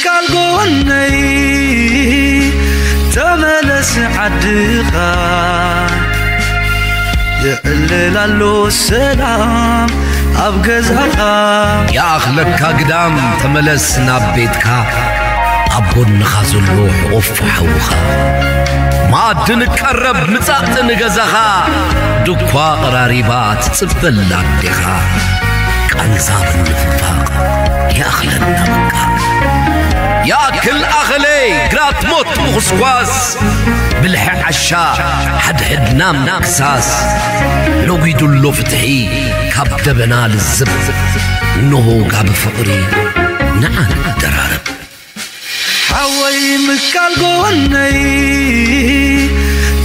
ቃል ጎነይ ተመለስ ዓድኻ፣ የዕልል ኣሎ ሰላም ኣብ ገዛኻ። ይኣኽለካ ግዳም ተመለስ ናብ ቤትካ፣ ኣብ ጎንኻ ዘሎ ሕቑፍ ሓውኻ። መኣዲ ንቀረብ ምጻእ ንገዛኻ፣ ድኳ ቀራሪባ ትጽበላ ኣዴኻ። ቃንዛ ምንፍፋቕ ይኣኽለና በቃ። ይኣክል ኣኸለ ግራት ሞት ምኹስኳስ፣ ብልሒ ዓሻ ሓድሕድና ምክሳስ። ነጒዱ ኣሎ ፍትሒ ካብ ደበና ልዝብ፣ እንሆ ጋቢ ፍቕሪ ንዓ ንደራረብ። ሓወይ ምካል ጎነይ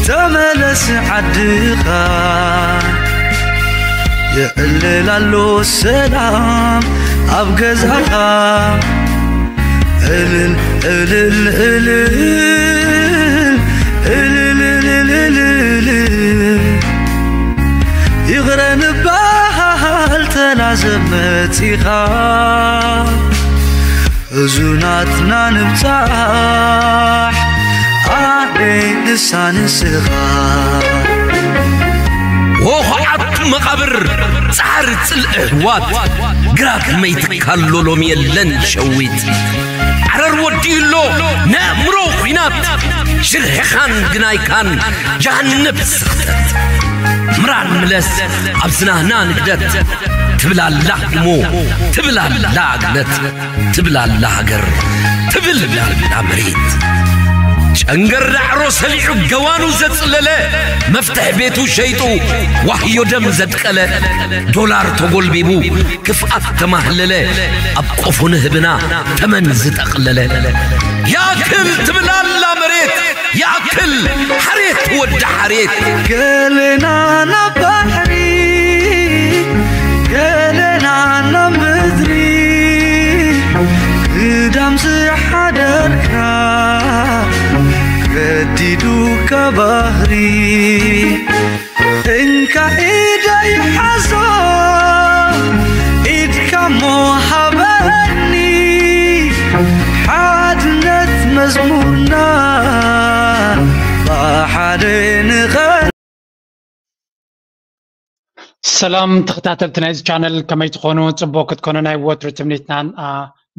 ተመለስ ዓድኻ፣ የዕልል ኣሎ ሰላም ኣብ ገዛኻ። እልል እልል እልል እልል እልል እልል፣ ይቕረ ንበሃል ተናዘብ መጺኻ። ሕዙናትና ንብጻሕ ኣደይ ንሳ ንስኻ። ወኹዓት መቓብር ጻዕሪ ጽልኢ ኣሕዋት፣ ግራት መይትካሎ ሎሚ የለን ሸዊት። ዓረር ወዲኡ ኣሎ ነእምሮ ኲናት፣ ሽርሕኻን ግናይካን ጀሃነብ ስኽተት። ምራን ምለስ ኣብ ዝናህና ንግደት፣ ትብል ኣላ እሞ ትብል ኣላ ግለት። ትብል ኣላ ሃገር፣ ትብል ኣላ መሬት። ጨንገር ዳዕሮ ሰሊዑ ገዋኑ ዘጽለለ፣ መፍትሕ ቤቱ ሸይጡ ዋህዮ ደም ዘድቀለ፣ ዶላር ተጎልቢቡ ክፍኣት ተማህለለ፣ ኣብ ቆፎ ንህብና ተመን ዝጠቕለለ። ያክል ትብል ኣላ መሬት፣ ያክል ሓሬት ወዲ ሓሬት። ገለና ናብ ባሕሪ፣ ገለና ናብ ምድሪ፣ ግዳም ዝሓደርካ ገዲዱካ ባህሪ። እንካ ኢደይ ሓዞ፣ ኢድካ እሞ ሃበኒ፣ ሓድነት መዝሙርና ብሓደ ንኸ- ሰላም ተኸታተልቲ ናይዚ ቻነል፣ ከመይ ትኾኑ? ጽቡቕ ክትኮኑ ናይ ወትሩ ትምኒትናን፣ አ፣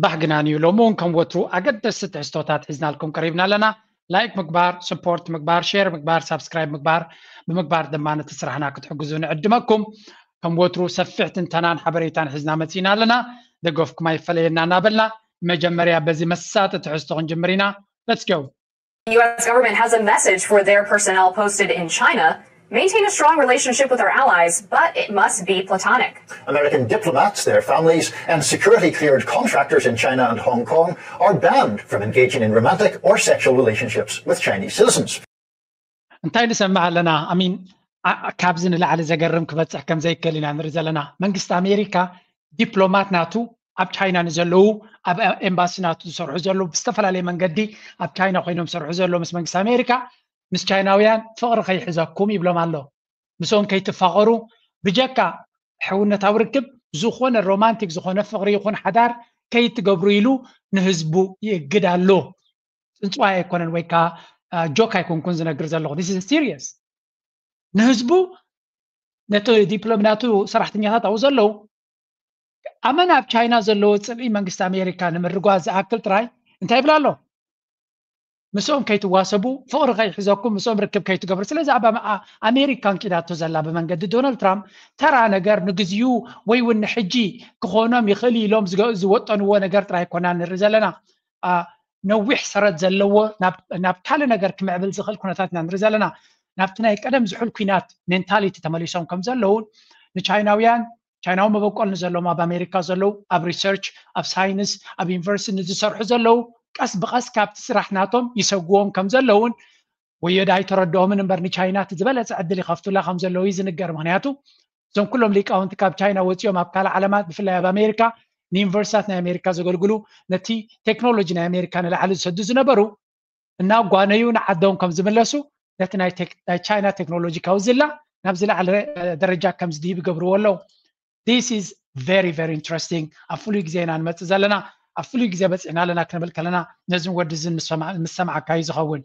ባህግናን እዩ። ሎሚ እውን ከም ወትሩ ኣገደስቲ ትሕዝቶታት ሒዝናልኩም ቀሪብና ኣለና። ላይክ ምግባር፣ ስፖርት ምግባር፣ ሼር ምግባር፣ ሳብስክራይብ ምግባር፣ ብምግባር ድማ ነቲ ስራሕና ክትሕግዙ ንዕድመኩም። ከም ወትሩ ሰፊሕ ትንተናን ሓበሬታን ሒዝና መጺእና ኣለና። ደገፍኩም ኣይፈለየና እናበልና መጀመርያ በዚ መሳጢ ትሕዝቶ ክንጅምር ኢና። Let's go. The U S government has a message for their personnel posted in China. Maintain a strong relationship with our allies, but it must be platonic. American diplomats, their families, and security cleared contractors in China and Hong Kong are banned from engaging in romantic or sexual relationships with Chinese citizens. እንታይ ንሰምዕ ኣለና? ኣሚን፣ ኣ-፣ ካብዚ ንላዕሊ ዘገርም ክበጽሕ ከም ዘይክእል ኢና ንርኢ ዘለና። መንግስቲ ኣሜሪካ ዲፕሎማት ናቱ ኣብ ቻይና ንዘለዉ፣ ኣብ ኤምባሲ ናቱ ዝሰርሑ ዘለዉ፣ ብዝተፈላለየ መንገዲ ኣብ ቻይና ኮይኖም ዝሰርሑ ዘለዉ ምስ መንግስቲ ኣሜሪካ፣ ምስ ቻይናውያን ፍቕሪ ከይሕዘኩም ይብሎም ኣሎ። ምስኦም ከይትፋቐሩ፣ ብጀካ ሕውነታዊ ርክብ ዝኾነ ሮማንቲክ ዝኾነ ፍቕሪ ይኹን ሓዳር ከይትገብሩ ኢሉ ንህዝቡ ይእግድ ኣሎ። ጽንጽዋይ ኣይኮነን ወይ ከዓ፣ አ፣ ጆክ ኣይኮንኩን ዝነግር ዘለኹ። This is serious። ንህዝቡ፣ ነቲ ዲፕሎም ናቱ ሰራሕተኛታት ኣብኡ ዘለዉ፣ ኣመና ኣብ ቻይና ዘለዎ ጽልኢ መንግስቲ ኣሜሪካ ንምርጓዝ ዝኣክል ጥራይ እንታይ ይብል ኣሎ? ምስኦም ከይትዋሰቡ፣ ፍቕሪ ከይሕዘኩም፣ ምስኦም ርክብ ከይትገብሩ። ስለዚ ኣብ ኣመ-፣ ኣ-፣ ኣሜሪካ እንቂዳቶ ዘላ ብመንገዲ ዶናልድ ትራምፕ ተራ ነገር ንግዚኡ ወይ እውን ንሕጂ ክኾኖም ይኽእል ኢሎም ዝገ-፣ ዝወጠንዎ ነገር ጥራይ ኣይኮናን ንርኢ ዘለና። ኣ፣ ነዊሕ ሰረት ዘለዎ ናብ፣ ናብ ካልእ ነገር ክምዕብል ዝኽእል ኩነታት ኢና ንርኢ ዘለና። ናብቲ ናይ ቀደም ዝሑል ኲናት ሜንታሊቲ ተመሊሶም ከም ዘለውን ንቻይናውያን ቻይናዊ መበቆል ንዘለዎም ኣብ ኣሜሪካ ዘለዉ ኣብ ሪሰርች፣ ኣብ ሳይንስ፣ ኣብ ዩኒቨርሲቲ ንዝሰርሑ ዘለዉ ቀስ ብቐስ ካብቲ ስራሕ ናቶም ይሰግዎም ከም ዘለውን ወዮ ዳኣ ኣይተረድኦምን እምበር ንቻይና እቲ ዝበለጸ ዕድል ይኸፍቱላ ከም ዘለዉ እዩ ዝንገር። ምኽንያቱ እዞም ኩሎም ሊቃውንቲ ካብ ቻይና ወጺኦም ኣብ ካልእ ዓለማት ብፍላይ ኣብ ኣሜሪካ ንዩኒቨርሲታት ናይ ኣሜሪካ ዘገልግሉ ነቲ ቴክኖሎጂ ናይ ኣሜሪካ ንላዕሊ ዝሰዱ ዝነበሩ እናጓነዩ ንዓዶም ከም ዝምለሱ ነቲ ናይ ቴክ-፣ ናይ ቻይና ቴክኖሎጂ ካውዝላ ናብ ዝለዓለ ደረጃ ከም ዝድይብ ይገብርዎ ኣለዉ። This is very, very interesting። ኣብ ፍሉይ ግዜ ኢና ንመጽእ ዘለና። ኣብ ፍሉይ ግዜ በፂሕና ኣለና ክንብል ከለና ነዝን ወዲ ዝን ምስ ሰማዕካ እዩ ዝኸውን።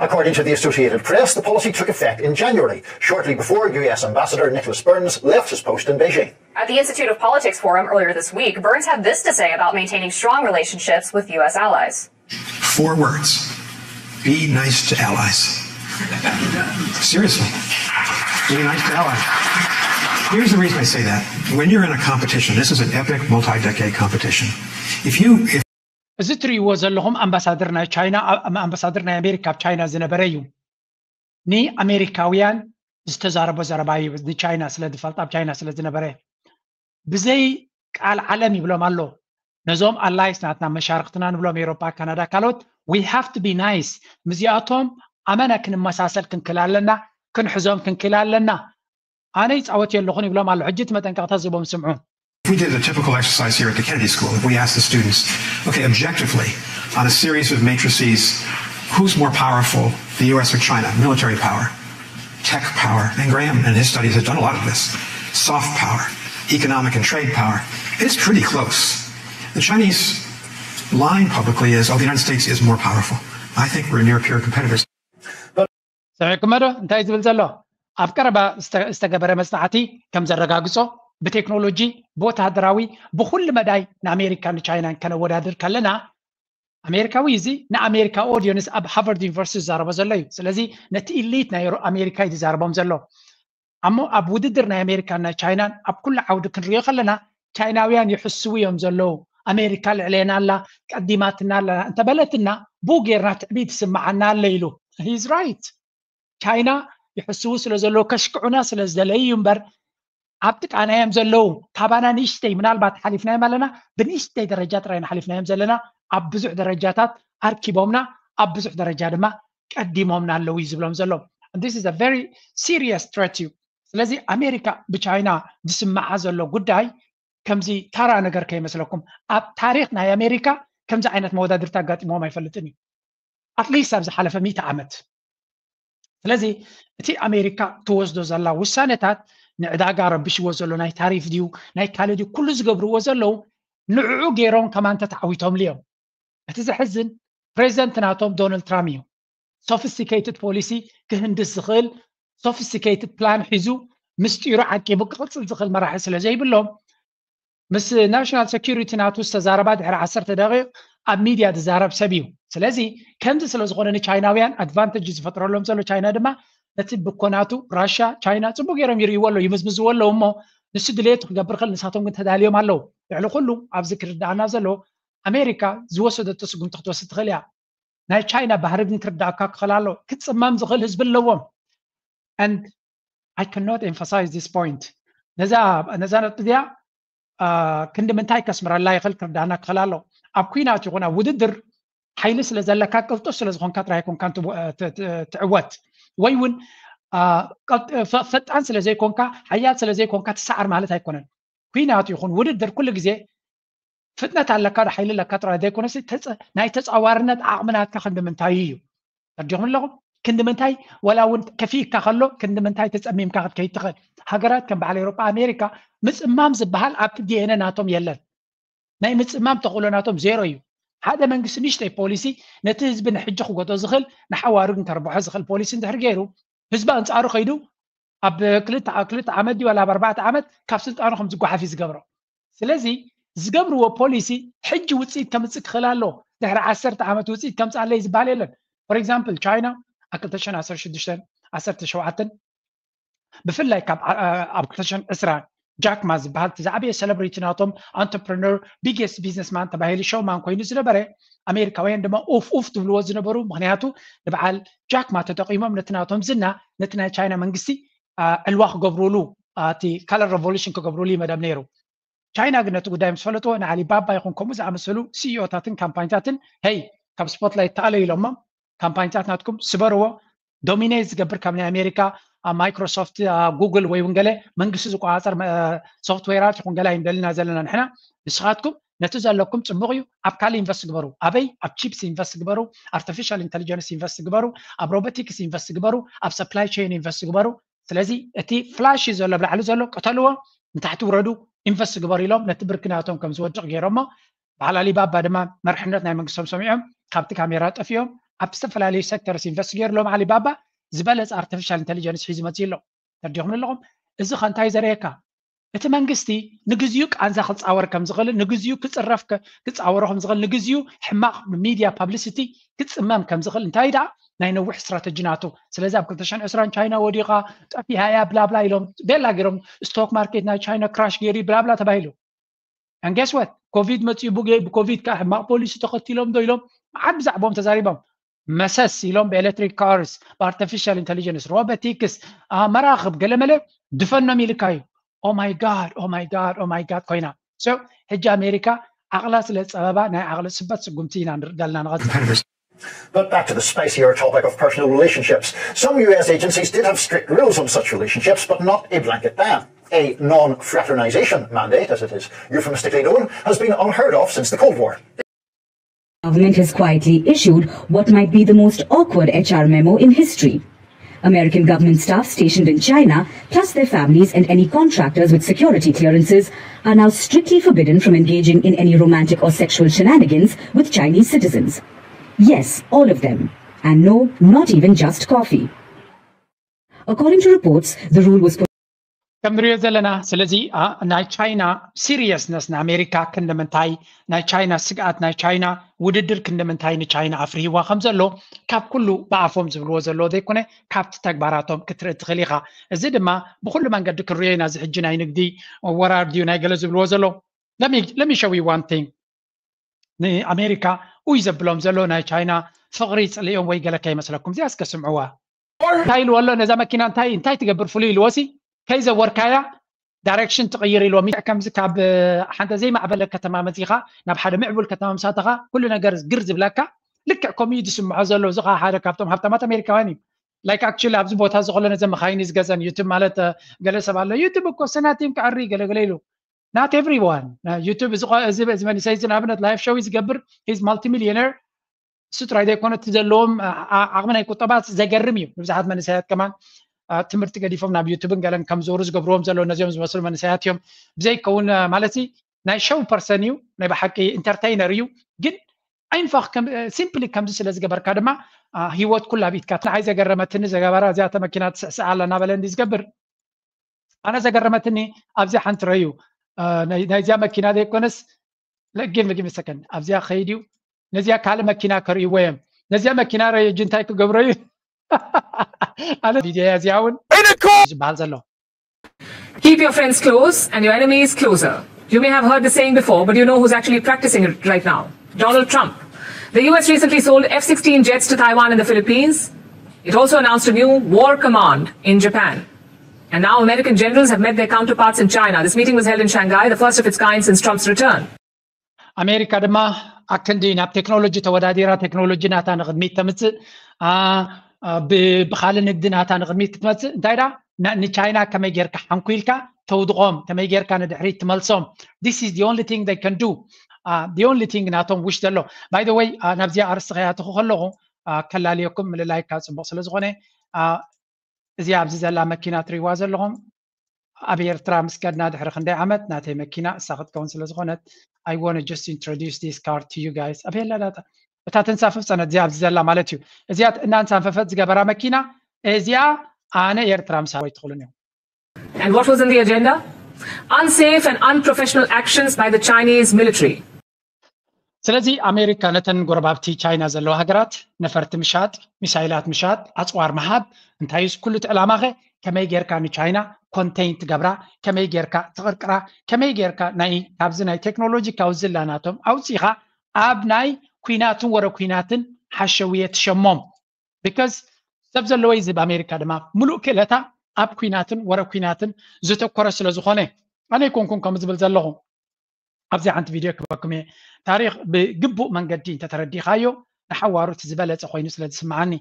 According to the Associated Press, the policy took effect in January, shortly before U S Ambassador Nicholas Burns left his post in Beijing. At the Institute of Politics Forum earlier this week, Burns had this to say about maintaining strong relationships with U S allies. Four words. Be nice to allies. Seriously. Be nice to allies. Here's the reason I say that. When you're in a competition, this is an epic multi-decade competition. If you if እዚ ትርእይዎ ዘለኹም ኣምባሳደር ናይ ቻይና ኣምባሳደር ናይ ኣሜሪካ ኣብ ቻይና ዝነበረ እዩ። ንኣሜሪካውያን ዝተዛረቦ ዘረባ እዩ። ንቻይና ስለ ዝፈልጥ ኣብ ቻይና ስለ ዝነበረ ብዘይ ቃል ዓለም ይብሎም ኣሎ። ነዞም ኣላይስ ናትና መሻርክትና ንብሎም ኤሮፓ ካናዳ ካልኦት we have to be nice ምስዚኣቶም ኣመና ክንመሳሰል ክንክል ኣለና፣ ክንሕዞም ክንክል ኣለና። ኣነ ይፃወት የለኹን ይብሎም ኣሎ። ሕጂ እቲ መጠንቀቕታ ዝቦም ስምዑ። We did a typical exercise here at the Kennedy School. If we asked the students, okay, objectively, on a series of matrices, who's more powerful, the U S or China? Military power, tech power, and Graham and his studies have done a lot of this. Soft power, economic and trade power. It's pretty close. The Chinese line publicly is, oh, the United States is more powerful. I think we're near peer competitors. ሰሚዕኩሞ ዶ እንታይ ዝብል ዘሎ? ኣብ ቀረባ ዝተገበረ መፅናዕቲ ከም ዘረጋግፆ ብቴክኖሎጂ፣ ብወተሃደራዊ፣ ብኩሉ መዳይ ንኣሜሪካን ንቻይናን ከነወዳድር ከለና ኣሜሪካዊ እዚ ንኣሜሪካ ኦዲየንስ ኣብ ሃርቨርድ ዩኒቨርሲቲ ዝዛረቦ ዘሎ እዩ። ስለዚ ነቲ ኢሊት ናይ ኣሜሪካ እዩ ዝዛረቦም ዘሎ። እሞ ኣብ ውድድር ናይ ኣሜሪካን ናይ ቻይናን ኣብ ኩሉ ዓውዲ ክንሪኦ ከለና ቻይናውያን ይሕስዉ እዮም ዘለዉ። ኣሜሪካ ልዕሌና ኣላ፣ ቀዲማትና ኣላ እንተበለትና ብኡ ጌርና ትዕቢት ይስምዓና ኣሎ ኢሉ። He's right። ቻይና ይሕስዉ ስለ ዘለዉ ከሽክዑና ስለ ዝደለዩ እዩ እምበር ኣብ ጥቃና እዮም ዘለዉ። ካባና ንእሽተይ ምናልባት ሓሊፍናዮም ኣለና፣ ብንእሽተይ ደረጃ ጥራይ ሓሊፍናዮም ዘለና። ኣብ ብዙሕ ደረጃታት ኣርኪቦምና፣ ኣብ ብዙሕ ደረጃ ድማ ቀዲሞምና ኣለዉ እዩ ዝብሎም ዘሎ። This is a very serious threat እዩ። ስለዚ ኣሜሪካ ብቻይና ዝስምዓ ዘሎ ጉዳይ ከምዚ ታራ ነገር ከይመስለኩም። ኣብ ታሪክ ናይ ኣሜሪካ ከምዚ ዓይነት መወዳድርቲ ኣጋጢምዎም ኣይፈልጥን እዩ፣ ኣትሊስት ኣብ ዝሓለፈ ሚእቲ ዓመት። ስለዚ እቲ ኣሜሪካ ትወስዶ ዘላ ውሳነታት ንዕዳጋ ረብሽዎ ዘሎ ናይ ታሪፍ ድዩ ናይ ካልእ ድዩ ኩሉ ዝገብርዎ ዘለዉ ንዕዑ ገይሮም ከማን ተተዓዊቶምሉ እዮም። እቲ ዘሕዝን ፕሬዚደንት ናቶም ዶናልድ ትራምፕ እዩ። ሶፊስቲኬትድ ፖሊሲ ክህንድስ ዝኽእል ሶፊስቲኬትድ ፕላን ሒዙ ምስጢሩ ዓቂቡ ክቕፅል ዝኽእል መራሒ ስለ ዘይብሎም ምስ ናሽናል ሴኩሪቲ ናቱ ዝተዛረባ ድሕሪ ዓሰርተ ደቂቕ ኣብ ሚድያ ዝዛረብ ሰብ እዩ። ስለዚ ከምዚ ስለ ዝኾነ ንቻይናውያን ኣድቫንቴጅ ዝፈጥረሎም ዘሎ ቻይና ድማ ነቲ ብኮናቱ ራሻ ቻይና ፅቡቅ ገይሮም ይርእይዎ ኣለዉ ይምዝምዝዎ ኣለዉ እሞ ንሱ ድሌቱ ክገብር ክእል ንሳቶም ግን ተዳልዮም ኣለዉ። ልዕሊ ኩሉ ኣብዚ ክርዳኣና ዘለዎ ኣሜሪካ ዝወሰደቶ ስጉምቲ ክትወስድ ትኽእል እያ። ናይ ቻይና ባህሪ ግን ክርዳእካ ክኽእል ኣለዎ። ክፅመም ዝኽእል ህዝቢ ኣለዎም። And I cannot emphasize this point። ነዛ ነዛ ነጥቢ እዚኣ ክንዲ ምንታይ ከስምረላ ይኽእል ክርዳእና ክኽእል ኣለዎ። ኣብ ኩናት ይኹን ኣብ ውድድር ሓይሊ ስለ ዘለካ ቅልጡፍ ስለ ዝኾንካ ጥራይ ኣይኮንካን ትዕወት ወይ እውን ፈጣን ስለ ዘይኮንካ ሓያል ስለ ዘይኮንካ ትሰዓር ማለት ኣይኮነን። ኩናት ይኹን ውድድር ኩሉ ግዜ ፍጥነት ኣለካ ዶ ሓይሊ ኣለካ ጥራይ ዘይኮነሲ ናይ ተፃዋርነት ዓቕሚ ናትካ ክንዲ ምንታይ እዩ። ተረዲኹም ኣለኹም? ክንዲ ምንታይ ወላ እውን ከፊእካ ከሎ ክንዲ ምንታይ ተፀሚምካ ክትከይድ ትኽእል። ሃገራት ከም በዓል ኤውሮጳ ኣሜሪካ ምፅማም ዝበሃል ኣብቲ ዲኤንኤ ናቶም የለን። ናይ ምፅማም ተኽእሎ ናቶም ዜሮ እዩ። ሓደ መንግስቲ ንእሽተይ ፖሊሲ ነቲ ህዝቢ ንሕጂ ክጎዶ ዝኽእል ንሓዋሩ ግን ከርብሖ ዝኽእል ፖሊሲ እንድሕር ገይሩ ህዝቢ ኣንፃሩ ከይዱ ኣብ ክልተ ክልተ ዓመት ድዩ ዋላ ኣብ ኣርባዕተ ዓመት ካብ ስልጣኑ ከም ዝጓሓፍ እዩ ዝገብሮ። ስለዚ ዝገብርዎ ፖሊሲ ሕጂ ውፅኢት ከምፅእ ክኽእል ኣሎ። ድሕሪ ዓሰርተ ዓመት ውፅኢት ከምፅእ ኣለይ ዝበሃል የለን። For example ቻይና ኣብ ክልተ ሽሕን ዓሰርተ ሽዱሽተን ዓሰርተ ሸውዓተን ብፍላይ ካብ ኣብ ክልተ ሽሕን ዕስራን ጃክማ ዝበሃል እቲ ዝዓበየ ሰለብሪቲ ናቶም entrepreneur biggest businessman ተባሂሉ ሾውማን ኮይኑ ዝነበረ ኣሜሪካውያን ድማ ኡፍ ኡፍ ትብልዎ ዝነበሩ ምክንያቱ ንበዓል ጃክማ ተጠቂሞም ነቲ ናቶም ዝና ነቲ ናይ ቻይና መንግስቲ ዕልዋ ክገብሩሉ እቲ color revolution ክገብሩሉ እዩ መደብ ነይሩ። ቻይና ግን ነቲ ጉዳይ ምስ ፈለጥዎ ንኣሊባባ ይኹን ከምኡ ዝኣመሰሉ ሲኢኦታትን ካምፓኒታትን ሄይ ካብ ስፖትላይት ተኣለዩ ኢሎሞም ካምፓኒታት ናትኩም ስበርዎ። ዶሚኔት ዝገብር ካብ ናይ ኣሜሪካ ማይክሮሶፍት ጉግል ወይ እውን ገለ መንግስቲ ዝቆፃፀር ሶፍትዌራት ይኹን ገለ ኣይንደልና ዘለና ንሕና። ንስኻትኩም ነቲ ዘለኩም ፅቡቅ እዩ። ኣብ ካልእ ኢንቨስት ግበሩ። ኣበይ? ኣብ ቺፕስ ኢንቨስት ግበሩ። ኣርቲፊሻል ኢንተሊጀንስ ኢንቨስት ግበሩ። ኣብ ሮቦቲክስ ኢንቨስት ግበሩ። ኣብ ሰፕላይ ቼን ኢንቨስት ግበሩ። ስለዚ እቲ ፍላሽ እዩ ዘሎ ብላዕሊ ዘሎ ቅተልዎ፣ ንታሕቲ ውረዱ፣ ኢንቨስት ግበሩ ኢሎም ነቲ ብርኪ ናቶም ከም ዝወድቕ ገይሮሞ። በዓል ኣሊባባ ድማ መርሕነት ናይ መንግስቶም ሰሚዖም ካብቲ ካሜራ ጠፊኦም ኣብ ዝተፈላለዩ ሴክተርስ ኢንቨስት ገይሩ። ሎም ኣሊባባ ዝበለፀ ኣርቲፊሻል ኢንቴሊጀንስ ሒዙ መፅኡ ኣሎ። ተርዲኹም ኣለኹም። እዚ ከ እንታይ ዘርእየካ? እቲ መንግስቲ ንግዚኡ ቃንዛ ክፃወር ከም ዝኽእል፣ ንግዚኡ ክፅረፍ ክፃወሮ ከም ዝኽእል፣ ንግዚኡ ሕማቕ ሚድያ ፓብሊሲቲ ክፅመም ከም ዝኽእል እንታይ ደኣ ናይ ነዊሕ ስትራተጂ ናቱ። ስለዚ ኣብ ክልተ ሽሕን ዕስራን ቻይና ወዲቓ ጠፊኣ እያ ብላብላ ኢሎም ቤላ ገይሮም፣ ስቶክ ማርኬት ናይ ቻይና ክራሽ ገይሩ ብላብላ ተባሂሉ። And guess what? ኮቪድ መፂኡ ብኮቪድ ከዓ ሕማቕ ፖሊሲ ተኸቲሎም ዶ ኢሎም መዓት ብዛዕባኦም ተዛሪቦም። መሰስ ኢሎም ብኤሌክትሪክ ካርስ፣ ብኣርቲፊሻል ኢንቴሊጀንስ፣ ሮቦቲክስ፣ መራኽብ ገለመለ ድፈኖም ኢልካ እዩ። Oh my God, oh my God, oh my God ኮይና። So ሕጂ ኣሜሪካ ዓቕላ ስለ ፀበባ ናይ ዓቕሊ ስበት ስጉምቲ ኢና ንርዳልና ንቐፅል። But back to the spicier topic of personal relationships. Some U S agencies did have strict rules on such relationships, but not a blanket ban. A non fraternization mandate, as it is euphemistically known, has been unheard of since the Cold War. Government has quietly issued what might be the most awkward H R memo in history. American government staff stationed in China, plus their families and any contractors with security clearances, are now strictly forbidden from engaging in any romantic or sexual shenanigans with Chinese citizens. Yes, all of them. And no, not even just coffee. According to reports, the rule was put ከም ንሪኦ ዘለና። ስለዚ ናይ ቻይና ሲሪየስነስ ንኣሜሪካ ክንዲ ምንታይ፣ ናይ ቻይና ስግኣት፣ ናይ ቻይና ውድድር ክንዲ ምንታይ ንቻይና ኣፍርሂዋ ከም ዘሎ ካብ ኩሉ ብኣፎም ዝብልዎ ዘለዎ ዘይኮነ ካብቲ ተግባራቶም ክትርኢ ትኽእል ኢኻ። እዚ ድማ ብኩሉ መንገዲ ክንሪኦ ኢና። እዚ ሕጂ ናይ ንግዲ ወራር ድዩ ናይ ገለ ዝብልዎ ዘሎ? Let me show you one thing. ንኣሜሪካ ኡይ ዘብሎም ዘሎ ናይ ቻይና ፍቕሪ ይፅልኦም ወይ ገለ ከይመስለኩም። እዚኣ እስከ ስምዕዋ። እንታይ ኢልዎ ኣሎ? ነዛ መኪና እንታይ እንታይ ትገብር ፍሉይ ኢልዎ ሲ ከይዘወርካያ ዳይሬክሽን ትቕይር ኢልዎ። ከምዚ ካብ ሓንቲ ዘይማዕበለ ከተማ መፂኻ ናብ ሓደ ምዕቡል ከተማ ምሳተኻ ኩሉ ነገር ግር ዝብለካ ልክዕ ከምኡ እዩ ዝስምዖ ዘሎ። እዚ ከዓ ሓደ ካብቶም ሃብታማት ኣሜሪካውያን እዩ። Like actually ኣብዚ ቦታ እዚ ከሎ ነዘ መኻይን እዩ ዝገዘን። ዩቱብ ማለት ገለ ሰብ ኣሎ ዩቱብ እኮ ሰናቲም ክዕሪ ገለገለ ኢሉ። Not everyone. ዩቱብ እዚ መንእሰይ እዚ ንኣብነት ላይፍ ሾው ዝገብር ሂዝ ማልቲ ሚሊዮነር እሱ ጥራይ ዘይኮነ እቲ ዘለዎም ዓቕሚ ናይ ቁጠባ ዘገርም እዩ። ንብዙሓት መንእሰያት ከማን ትምህርቲ ገዲፎም ናብ ዩቱብን ገለን ከም ዞሩ ዝገብርዎም ዘሎ ነዚኦም ዝመስሉ መንእሰያት እዮም። ብዘይከውን ማለት ናይ ሸው ፐርሰን እዩ ናይ ብሓቂ ኢንተርቴይነር እዩ። ግን ኣይንፋኽ ሲምፕሊ ከምዚ ስለ ዝገበርካ ድማ ሂወት ኩላ ቢትካ። ንዓይ ዘገረመትኒ ዘገበራ እዚኣተ መኪና ትስዕስዕ ኣላ እናበለ እንዲ ዝገብር ኣነ ዘገረመትኒ ኣብዚ ሓንቲ ረዩ ናይዚኣ መኪና ዘይኮነስ ለጊም ለጊም ሰከን ኣብዚኣ ከይድ እዩ ነዚኣ ካልእ መኪና ከርእይዎ እዮም። ነዚኣ መኪና ረዩ እጂ እንታይ ክገብሮ እዩ? ኣነ ቪድዮ እዚኣ እውን ዝበሃል ዘሎ Keep your friends close and your enemies closer. You may have heard the saying before, but you know who's actually practicing it right now? Donald Trump. The U S recently sold F sixteen jets to Taiwan and the Philippines. It also announced a new war command in Japan. And now American generals have met their counterparts in China. This meeting was held in Shanghai, the first of its kind since Trump's return. ኣሜሪካ ድማ ኣክንዲ ናብ ቴክኖሎጂ ተወዳዲራ ቴክኖሎጂ ናታ ንቕድሚት ተምፅእ ብካልእ ንግዲ ናታ ንቕድሚት ክትመፅእ እንታይ ዳ ንቻይና ከመይ ጌርካ ሓንኩ ኢልካ ተውድቖም ከመይ ጌርካ ንድሕሪት ትመልሶም። This is the only thing they can do. The only thing ናቶም ውሽ ዘሎ። By the way ናብዚኣ ኣርስቲ ከያትኹ ከለኹ ከላልየኩም ምልላይ ካብ ፅቡቕ ስለ ዝኾነ እዚኣ ኣብዚ ዘላ መኪና ትሪዋ ዘለኹም ኣብ ኤርትራ ምስ ከድና ድሕሪ ክንደይ ዓመት ናተይ መኪና እሳ ክትከውን ስለ ዝኾነት I want to just introduce this car to you guys። ኣበየላ ዳታ እታ ተንሳፍፍ ፀነት እዚኣ ኣብዚ ዘላ ማለት እዩ። እዚኣ እናንሳንፈፈት ዝገበራ መኪና እዚኣ ኣነ ኤርትራ ምሳ ወይ ትኽእሉን እዮም። And what was in the agenda? Unsafe and unprofessional actions by the Chinese military. ስለዚ ኣሜሪካ ነተን ጎረባብቲ ቻይና ዘለዋ ሃገራት ነፈርቲ ምሻጥ፣ ሚሳይላት ምሻጥ፣ ኣፅዋር ምሃብ እንታይ እዩ ኩሉ እቲ ዕላማኸ ከመይ ጌርካ ንቻይና ኮንቴይን ትገብራ፣ ከመይ ጌርካ ትቕርቅራ፣ ከመይ ጌርካ ናይ ካብዚ ናይ ቴክኖሎጂ ካብ ዝላ ናቶም ኣውፂኻ ኣብ ናይ ኩናትን ወረ ኩናትን ሓሸውየ ትሸሞም። Because ሰብ ዘለዎ እዩ ዝብ ኣሜሪካ ድማ ሙሉእ ክእለታ ኣብ ኩናትን ወረ ኩናትን ዝተኮረ ስለ ዝኾነ ኣነ ይኮንኩን ከም ዝብል ዘለኹ ኣብዚ ሓንቲ ቪድዮ ክበኩም እየ። ታሪክ ብግቡእ መንገዲ እንተተረዲኻዮ ንሓዋሩ እቲ ዝበለፀ ኮይኑ ስለ ዝስምዓኒ።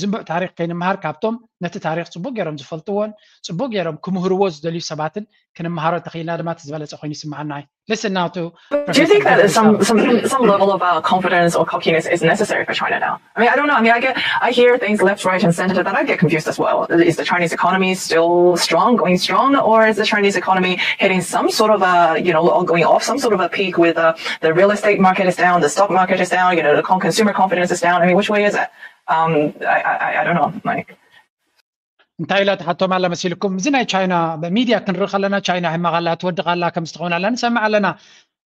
ዝንቡዕ ታሪክ ከይንምሃር ካብቶም ነቲ ታሪክ ፅቡቅ ገይሮም ዝፈልጥዎን ፅቡቅ ገይሮም ክምህርዎ ዝደልዩ ሰባትን ክንምሃሮ ተኽኢልና ድማ እቲ ዝበለፀ ኮይኑ ይስምዓና እዩ። Listen now to Do you think that some, some some level of uh, confidence or cockiness is necessary for China now? I mean, I don't know. I mean, I get I hear things left, right, and center that I get confused as well. Is the Chinese economy still strong, going strong, or is the Chinese economy hitting some sort of a you know going off some sort of a peak with uh, the real estate market is down, the stock market is down, you know, the con- consumer confidence is down? I mean, which way is it? Um, I, I I don't know. Like, እንታይ ኢላ ትሓቶም ኣላ መሲልኩም? እዚ ናይ ቻይና ሚድያ ክንርኢ ከለና ቻይና ሕማቕ ኣላ፣ ትወድቕ ኣላ፣ ከም ዝተኸውን ኣላ ንሰምዕ ኣለና።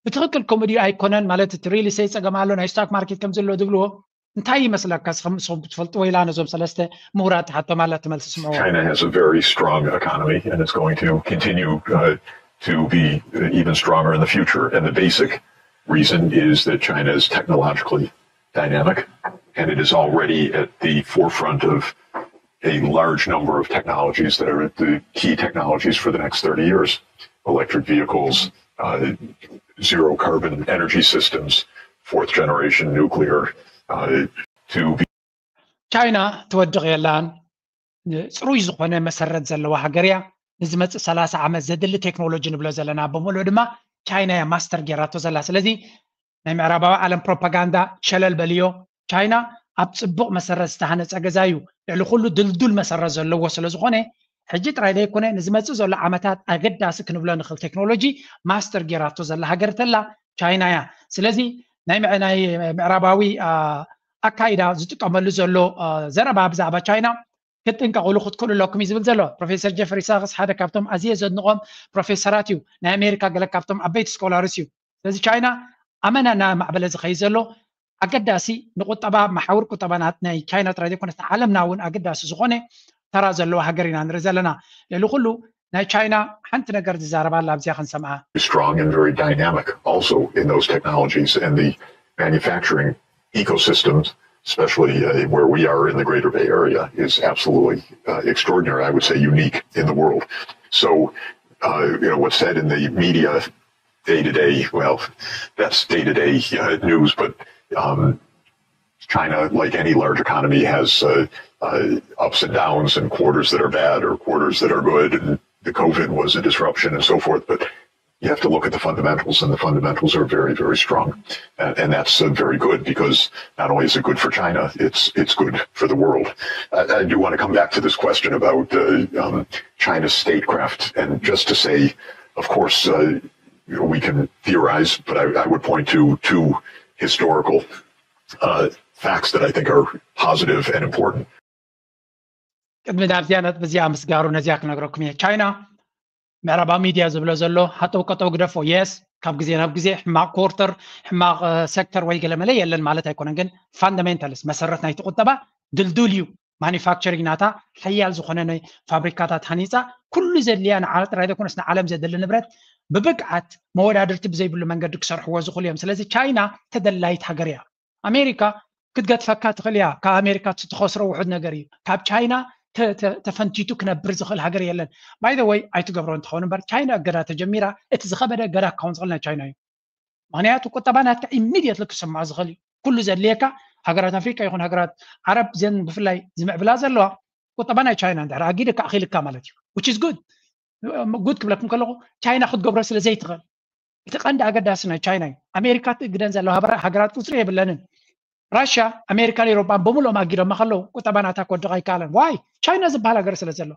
ብትኽክል ከምኡ ድዩ ኣይኮነን? ማለት እቲ ሪል ስቴት ፀገም ኣሎ፣ ናይ ስቶክ ማርኬት ከም ዘሎ ዝብልዎ እንታይ ይመስለካ? ንስኹም ትፈልጥዎ ኢላ ነዞም ሰለስተ ምሁራት ትሓቶም ኣላ፣ ትመልሲ ስምዕዎ። China has a very strong economy, and it's going to continue uh, to be even stronger in the future. And the basic reason is that China is technologically dynamic, and it is already at the forefront of a large number of technologies that are the key technologies for the next thirty years. Electric vehicles, uh, zero carbon energy systems, fourth generation nuclear, uh, to be ቻይና ትወድቕ የላን። ፅሩይ ዝኾነ መሰረት ዘለዋ ሃገር እያ። ንዝመፅእ ሰላሳ ዓመት ዘድሊ ቴክኖሎጂ ንብሎ ዘለና ብምሉእ ድማ ቻይና እያ ማስተር ጌራቶ ዘላ። ስለዚ ናይ ምዕራባዊ ዓለም ፕሮፓጋንዳ ሸለል በልዮ። ቻይና ኣብ ፅቡቕ መሰረት ዝተሃነፀ ገዛ እዩ። ልዕሊ ኩሉ ድልዱል መሰረት ዘለዎ ስለ ዝኾነ ሕጂ ጥራይ ዘይኮነ ንዝመፅእ ዘሎ ዓመታት ኣገዳሲ ክንብሎ ንኽእል ቴክኖሎጂ ማስተር ጌራቶ ዘላ ሃገር ተላ ቻይና እያ። ስለዚ ናይ ምዕ- ናይ ምዕራባዊ አ፣ ኣካይዳ ዝጥቀመሉ ዘሎ አ፣ ዘረባ ብዛዕባ ቻይና ክትጥንቀቕሉ ክትክእሉ ኣለኩም እዩ ዝብል ዘሎ ፕሮፌሰር ጀፍሪ ሳክስ፣ ሓደ ካብቶም ኣዝየ ዘድንቖም ፕሮፌሰራት እዩ። ናይ ኣሜሪካ ገለ ካብቶም ዓበይቲ ስኮላርስ እዩ። ስለዚ ቻይና ኣመና እናማዕበለ ዝኸይድ ዘሎ ኣገዳሲ ንቁጠባ መሓውር ቁጠባ ናይ ቻይና ጥራይ ዘይኮነስ ንዓለምና እውን ኣገዳሲ ዝኾነ ተራ ዘለዎ ሃገር ኢና ንርኢ ዘለና። ልዕሊ ኩሉ ናይ ቻይና ሓንቲ ነገር ዝዛረባ ኣላ ኣብዚኣ ክንሰምዓ። Strong and very dynamic also in those technologies, and the manufacturing ecosystems, especially uh, where we are in the Greater Bay Area, is absolutely uh, extraordinary. I would say unique in the world. So, uh, you know, what's said in the media day to day, well, that's day to day news, but um, China, like any large economy, has uh, uh, ups and downs and quarters that are bad or quarters that are good. And the COVID was a disruption and so forth. But you have to look at the fundamentals, and the fundamentals are very, very strong. And, and that's uh, very good because not only is it good for China, it's it's good for the world. I, I do want to come back to this question about uh, um, China's statecraft, and just to say, of course, uh, you know, we can theorize, but I, I would point to two historical uh, facts that I think are positive and important. ቅድሚ ናብዚኣ ነጥቢ እዚኣ ምስጋሩ ነዚኣ ክነግረኩም እየ። ቻይና ምዕራባዊ ሚድያ ዝብሎ ዘሎ ሃጠው ቀጠው ግደፎ። የስ፣ ካብ ግዜ ናብ ግዜ ሕማቕ ኮርተር፣ ሕማቕ ሴክተር ወይ ገለመለ የለን ማለት ኣይኮነን። ግን ፋንዳሜንታልስ መሰረት ናይቲ ቁጠባ ድልዱል እዩ። ማኒፋክቸሪንግ ናታ ሓያል ዝኾነ ናይ ፋብሪካታት ሃኒፃ ኩሉ ዘድልያ ንዓለ ጥራይ ዘይኮነስ ንዓለም ዘድሊ ንብረት ብብቅዓት መወዳድርቲ ብዘይብሉ መንገዲ ክሰርሕዎ ዝኽእሉ እዮም። ስለዚ ቻይና ተደላይት ሃገር እያ። ኣሜሪካ ክትገድፈካ ትኽእል እያ። ካብ ኣሜሪካ ትኸስሮ ውሑድ ነገር እዩ። ካብ ቻይና ተፈንቲቱ ክነብር ዝኽእል ሃገር የለን። ባይ ዘ ወይ ኣይትገብሮ እንትኸውን እምበር ቻይና እገዳ ተጀሚራ እቲ ዝኸበደ እገዳ ክኸውን ዝኽእል ናይ ቻይና እዩ። ምክንያቱ ቁጠባ ናትካ ኢሚድየትሊ ክስምዖ ዝኽእል እዩ። ኩሉ ዘድልየካ ሃገራት ኣፍሪካ ይኹን ሃገራት ዓረብ ዘን ብፍላይ ዝምዕብላ ዘለዋ ቁጠባ ናይ ቻይና እንድሕር ኣጊድካ ኣኺልካ ማለት እዩ። Which is good። ጉድ ክብለኩም ከለኹ ቻይና ክትገብሮ ስለ ዘይትኽእል እቲ ቀንዲ ኣገዳሲ ናይ ቻይና እዩ። ኣሜሪካ ትእግደን ዘለዋ ሃገራት ቁፅሪ የብለንን። ራሽያ ኣሜሪካን ኤሮጳን ብምሉኦም ኣጊዶማ ከለዉ ቁጠባ ናታ ክወድቕ ኣይከኣለን። ዋይ ቻይና ዝበሃል ሃገር ስለ ዘሎ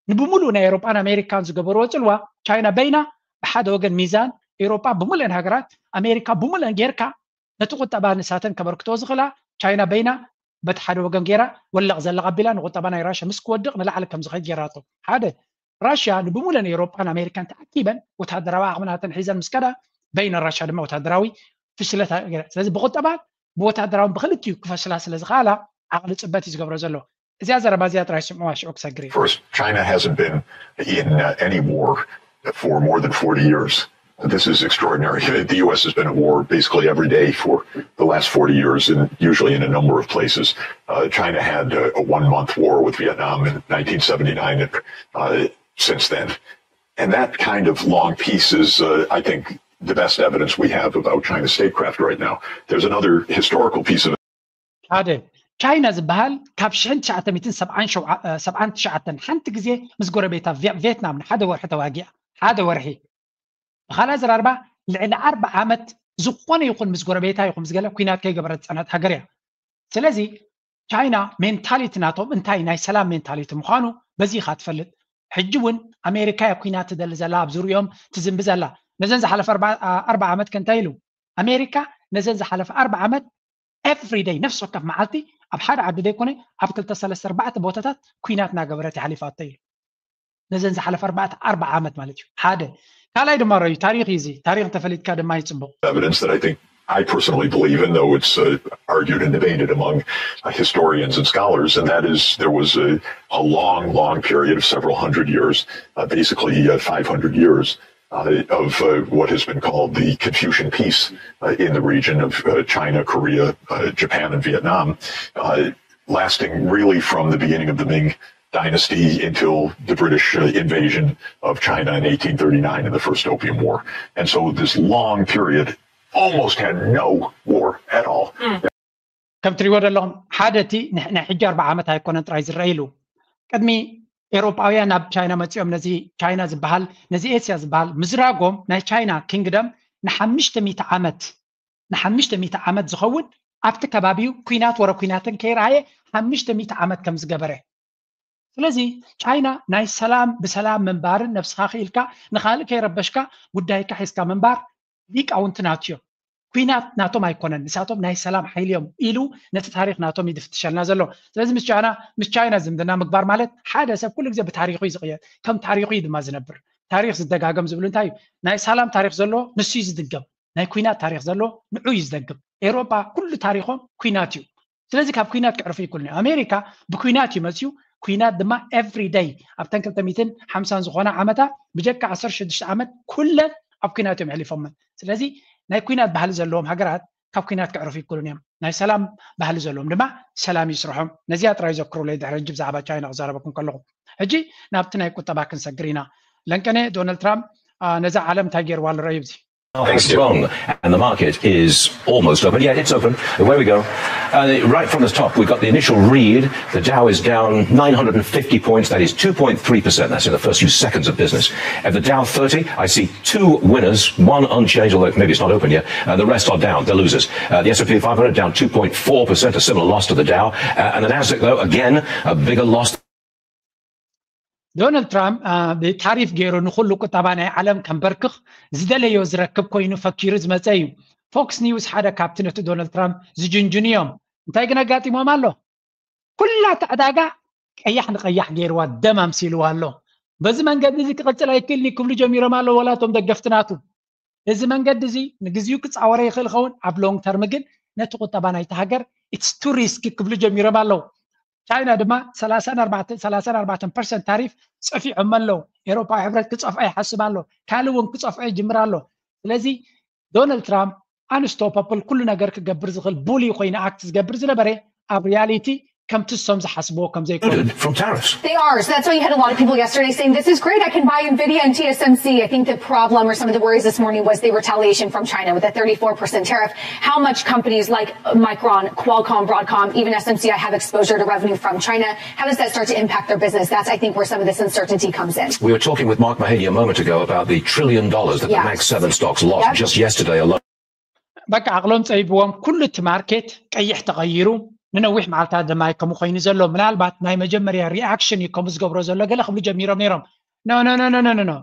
ንብምሉእ ናይ ኤሮጳን ኣሜሪካን ዝገበርዎ ፅልዋ ቻይና በይና ብሓደ ወገን ሚዛን ኤሮጳ ብምሉእን ሃገራት ኣሜሪካ ብምሉእን ጌርካ ነቲ ቁጠባ ንሳተን ከበርክቶ ዝኽእላ ቻይና በይና በቲ ሓደ ወገን ጌራ ወለቕ ዘለቕ ኣቢላ ንቁጠባ ናይ ራሽያ ምስ ክወድቕ ንላዕሊ ከም ዝኸይድ ጌራቶ። ሓደ ራሽያ ንብምሉእን ኤሮጳን ኣሜሪካን ተኣኪበን ወታደራዊ ዓቕሚ ናተን ሒዘን ምስ ከዳ በይነ ራሽያ ድማ ወታደራዊ ፍሽለት ስለዚ ብቁጠባን ብወታደራውን ብክልቲኡ ክፈሽላ ስለ ዝኽኣላ ዓቕሊ ፅበት እዩ ዝገብሮ ዘሎ። እዚኣ ዘረባ እዚኣ ጥራይ ስምዑዋ ሽዑ ክሰግር እዩ። First, China hasn't been in uh, any war for more than forty years. This is extraordinary. The U S has been at war basically every day for the last forty years, and usually in a number of places. Uh, China had a, a one month war with Vietnam in nineteen seventy-nine, and uh, since then. And that kind of long peace is, uh, I think, the best evidence we have about China's statecraft right now. There's another historical piece of ሓደ ቻይና ዝበሃል ካብ ሽሕን ትሽዓተ ሚእትን ሰብዓን ሸውዓን ሓንቲ ግዜ ምስ ጎረቤታ ቪየትናም ንሓደ ወርሒ ተዋጊኣ። ሓደ ወርሒ። ብኻልእ ኣዘራርባ ልዕሊ ኣርባ ዓመት ዝኾነ ይኹን ምስ ጎረቤታ ይኹን ምስ ገለ ኩናት ከይገበረት ዝጸንሐት ሃገር እያ። ስለዚ ቻይና ሜንታሊቲ ናቶም እንታይ ናይ ሰላም ሜንታሊቲ ምዃኑ በዚ ኢኻ ትፈልጥ። ሕጂ እውን ኣሜሪካ እያ ኩናት ትደሊ ዘላ፣ ኣብ ዙርዮም ትዝንቢ ዘላ። ነዘን ዝሓለፈ ኣርባ ዓመት ከ እንታይ ኢሉ ኣሜሪካ? ነዘን ዝሓለፈ ኣርባ ዓመት ኤቭሪ ደይ ነፍሲ ወከፍ መዓልቲ ኣብ ሓደ ዓዲ ደይኮነ ኣብ ክልተ ሰለስተ ኣርባዕተ ቦታታት ኩናት እናገበረት ይሓሊፋቶ ኢሉ። ነዘን ዝሓለፈ ኣርባዕተ ኣርባ ዓመት ማለት እዩ። ሓደ ካልኣይ ድማ ረዩ ታሪኽ እዩ። እዚ ታሪኽ እንተፈሊጥካ ድማ ይፅቡቕ። Evidence that I think I personally believe in, though it's uh, argued and debated among uh, historians and scholars, and that is there was a, a long, long period of several hundred years, uh, basically uh, five hundred years, uh, of uh, what has been called the Confucian peace uh, in the region of uh, China, Korea, uh, Japan, and Vietnam, uh, lasting really from the beginning of the Ming dynasty until the British uh, invasion of China in eighteen thirty-nine in the First Opium War. And so this long period almost had no war at all. ከም ትሪእዎ ዘለኹም ሓደ እቲ ናይ ሕጂ ኣርባዓ ዓመት ኣይኮነን ጥራይ ዝረኣይሉ። ቅድሚ ኤውሮጳውያን ናብ ቻይና መፂኦም ነዚ ቻይና ዝበሃል ነዚ ኤስያ ዝበሃል ምዝራጎም ናይ ቻይና ኪንግደም ንሓምሽተ ሚእቲ ዓመት ንሓምሽተ ሚእቲ ዓመት ዝኸውን ኣብቲ ከባቢኡ ኩናት ወረ ኩናትን ከይረኣየ ሓምሽተ ሚእቲ ዓመት ከም ዝገበረ። ስለዚ ቻይና ናይ ሰላም ብሰላም ምንባርን ነብስኻ ክኢልካ ንኻልእ ከይረበሽካ ጉዳይካ ሒዝካ ምንባር ሊቃውንቲ ናቱ እዮም። ኩናት ናቶም ኣይኮነን፣ ንሳቶም ናይ ሰላም ሓይሊ እዮም ኢሉ ነቲ ታሪኽ ናቶም ይድፍትሸልና ዘሎ። ስለዚ ምስ ቻይና ምስ ቻይና ዝምድና ምግባር ማለት ሓደ ሰብ ኩሉ ግዜ ብታሪኹ እዩ ዝቕየር፣ ከም ታሪኹ እዩ ድማ ዝነብር። ታሪኽ ዝደጋገም ዝብሉ እንታይ እዩ? ናይ ሰላም ታሪኽ ዘለዎ ንሱ እዩ ዝድገም፣ ናይ ኩናት ታሪኽ ዘለዎ ንዑ እዩ ዝደግም። ኤውሮጳ ኩሉ ታሪኾም ኩናት እዩ። ስለዚ ካብ ኩናት ክዕርፉ ይክእሉ እዮም። ኣሜሪካ ብኩናት እዩ መፅዩ። ኩናት ድማ ኤቭሪ ደይ ኣብተን ክልተ ሚእትን ሓምሳን ዝኾና ዓመታ ብጀካ ዓሰርተ ሽዱሽተ ዓመት ኩለን ኣብ ኩናት እዮም ኣሕሊፎመን። ስለዚ ናይ ኩናት ባህሊ ዘለዎም ሃገራት ካብ ኩናት ክዕርፉ ይክእሉን እዮም። ናይ ሰላም ባህሊ ዘለዎም ድማ ሰላም ይስርሖም። ነዚኣ ጥራይ ዘክሩለይ ድሕሪ ሕጂ ብዛዕባ ቻይና ክዛረበኩም ከለኹ። ሕጂ ናብቲ ናይ ቁጠባ ክንሰግር ኢና። ለንቀነ ዶናልድ ትራምፕ ነዛ ዓለም እንታይ ገይርዋ ኣሎ ረእዩ። Has thrown and the market is almost open. Yeah, it's open. Away we go. Uh, right from the top, we've got the initial read. The Dow is down nine hundred fifty points. That is two point three percent. That's in the first few seconds of business. At the Dow thirty, I see two winners, one unchanged, although maybe it's not open yet. Uh, the rest are down. They're losers. Uh, the S and P five hundred down two point four percent, a similar loss to the Dow. Uh, and the Nasdaq, though, again, a bigger loss. ዶናልድ ትራምፕ ብታሪፍ ገይሩ ንኩሉ ቁጠባ ናይ ዓለም ከንበርክኽ ዝደለዮ ዝረክብ ኮይኑ ፈኪሩ ዝመፀ እዩ። ፎክስ ኒውስ ሓደ ካብቲ ነቲ ዶናልድ ትራምፕ ዝጅንጅኑ እዮም። እንታይ ግን ኣጋጢሞም ኣሎ? ኩላ እቲ ዕዳጋ ቀያሕ ንቀያሕ ገይርዋ ደም ኣምሲልዋ ኣሎ። በዚ መንገዲ እዚ ክቕፅል ኣይክእልን ክብሉ ጀሚሮም ኣለዉ ዋላ እቶም ደገፍቲ ናቱ። እዚ መንገዲ እዚ ንግዚኡ ክፃወረ ይኽእል ይኸውን፣ ኣብ ሎንግ ተርም ግን ነቲ ቁጠባ ናይቲ ሃገር ኢትስ ቱ ሪስክ ክብሉ ጀሚሮም ኣለዉ። ቻይና ድማ ሰላሳን ኣርባዕተን ፐርሰንት ታሪፍ ፀፊዖም ኣለዉ። ኤውሮፓዊ ሕብረት ክፀፍዖ ይሓስብ ኣሎ፣ ካልእ እውን ክፀፍዖ ይጅምር ኣሎ። ስለዚ ዶናልድ ትራምፕ ኣንስቶፐብል ኩሉ ነገር ክገብር ዝኽእል ቡሊ ኮይኑ ኣክት ዝገብር ዝነበረ ኣብ ሪያሊቲ ከምቲ እሶም ዝሓስብዎ ከም ዘይኮነ From tariffs. They are. So that's why you had a lot of people yesterday saying, "This is great. I can buy Nvidia and T S M C." I think the problem or some of the worries this morning was the retaliation from China with a thirty-four percent tariff. How much companies like Micron, Qualcomm, Broadcom, even S M C I have exposure to revenue from China? How does that start to impact their business? That's, I think, where some of this uncertainty comes in. We were talking with Mark Mahady a moment ago about the trillion dollars that the Yeah. Mag seven stocks lost Yep. just yesterday alone. በቃ ዓቕሎም ፀቢብዎም ኩሉ እቲ ማርኬት ቀይሕ ተቐይሩ ንነዊሕ መዓልታት ድማ እዩ ከምኡ ኮይኑ ዘሎ። ምናልባት ናይ መጀመርያ ሪኣክሽን እዩ ከምኡ ዝገብሮ ዘሎ ገለ ክብሉ ጀሚሮም ነይሮም። No, no, no, no, no, no, no.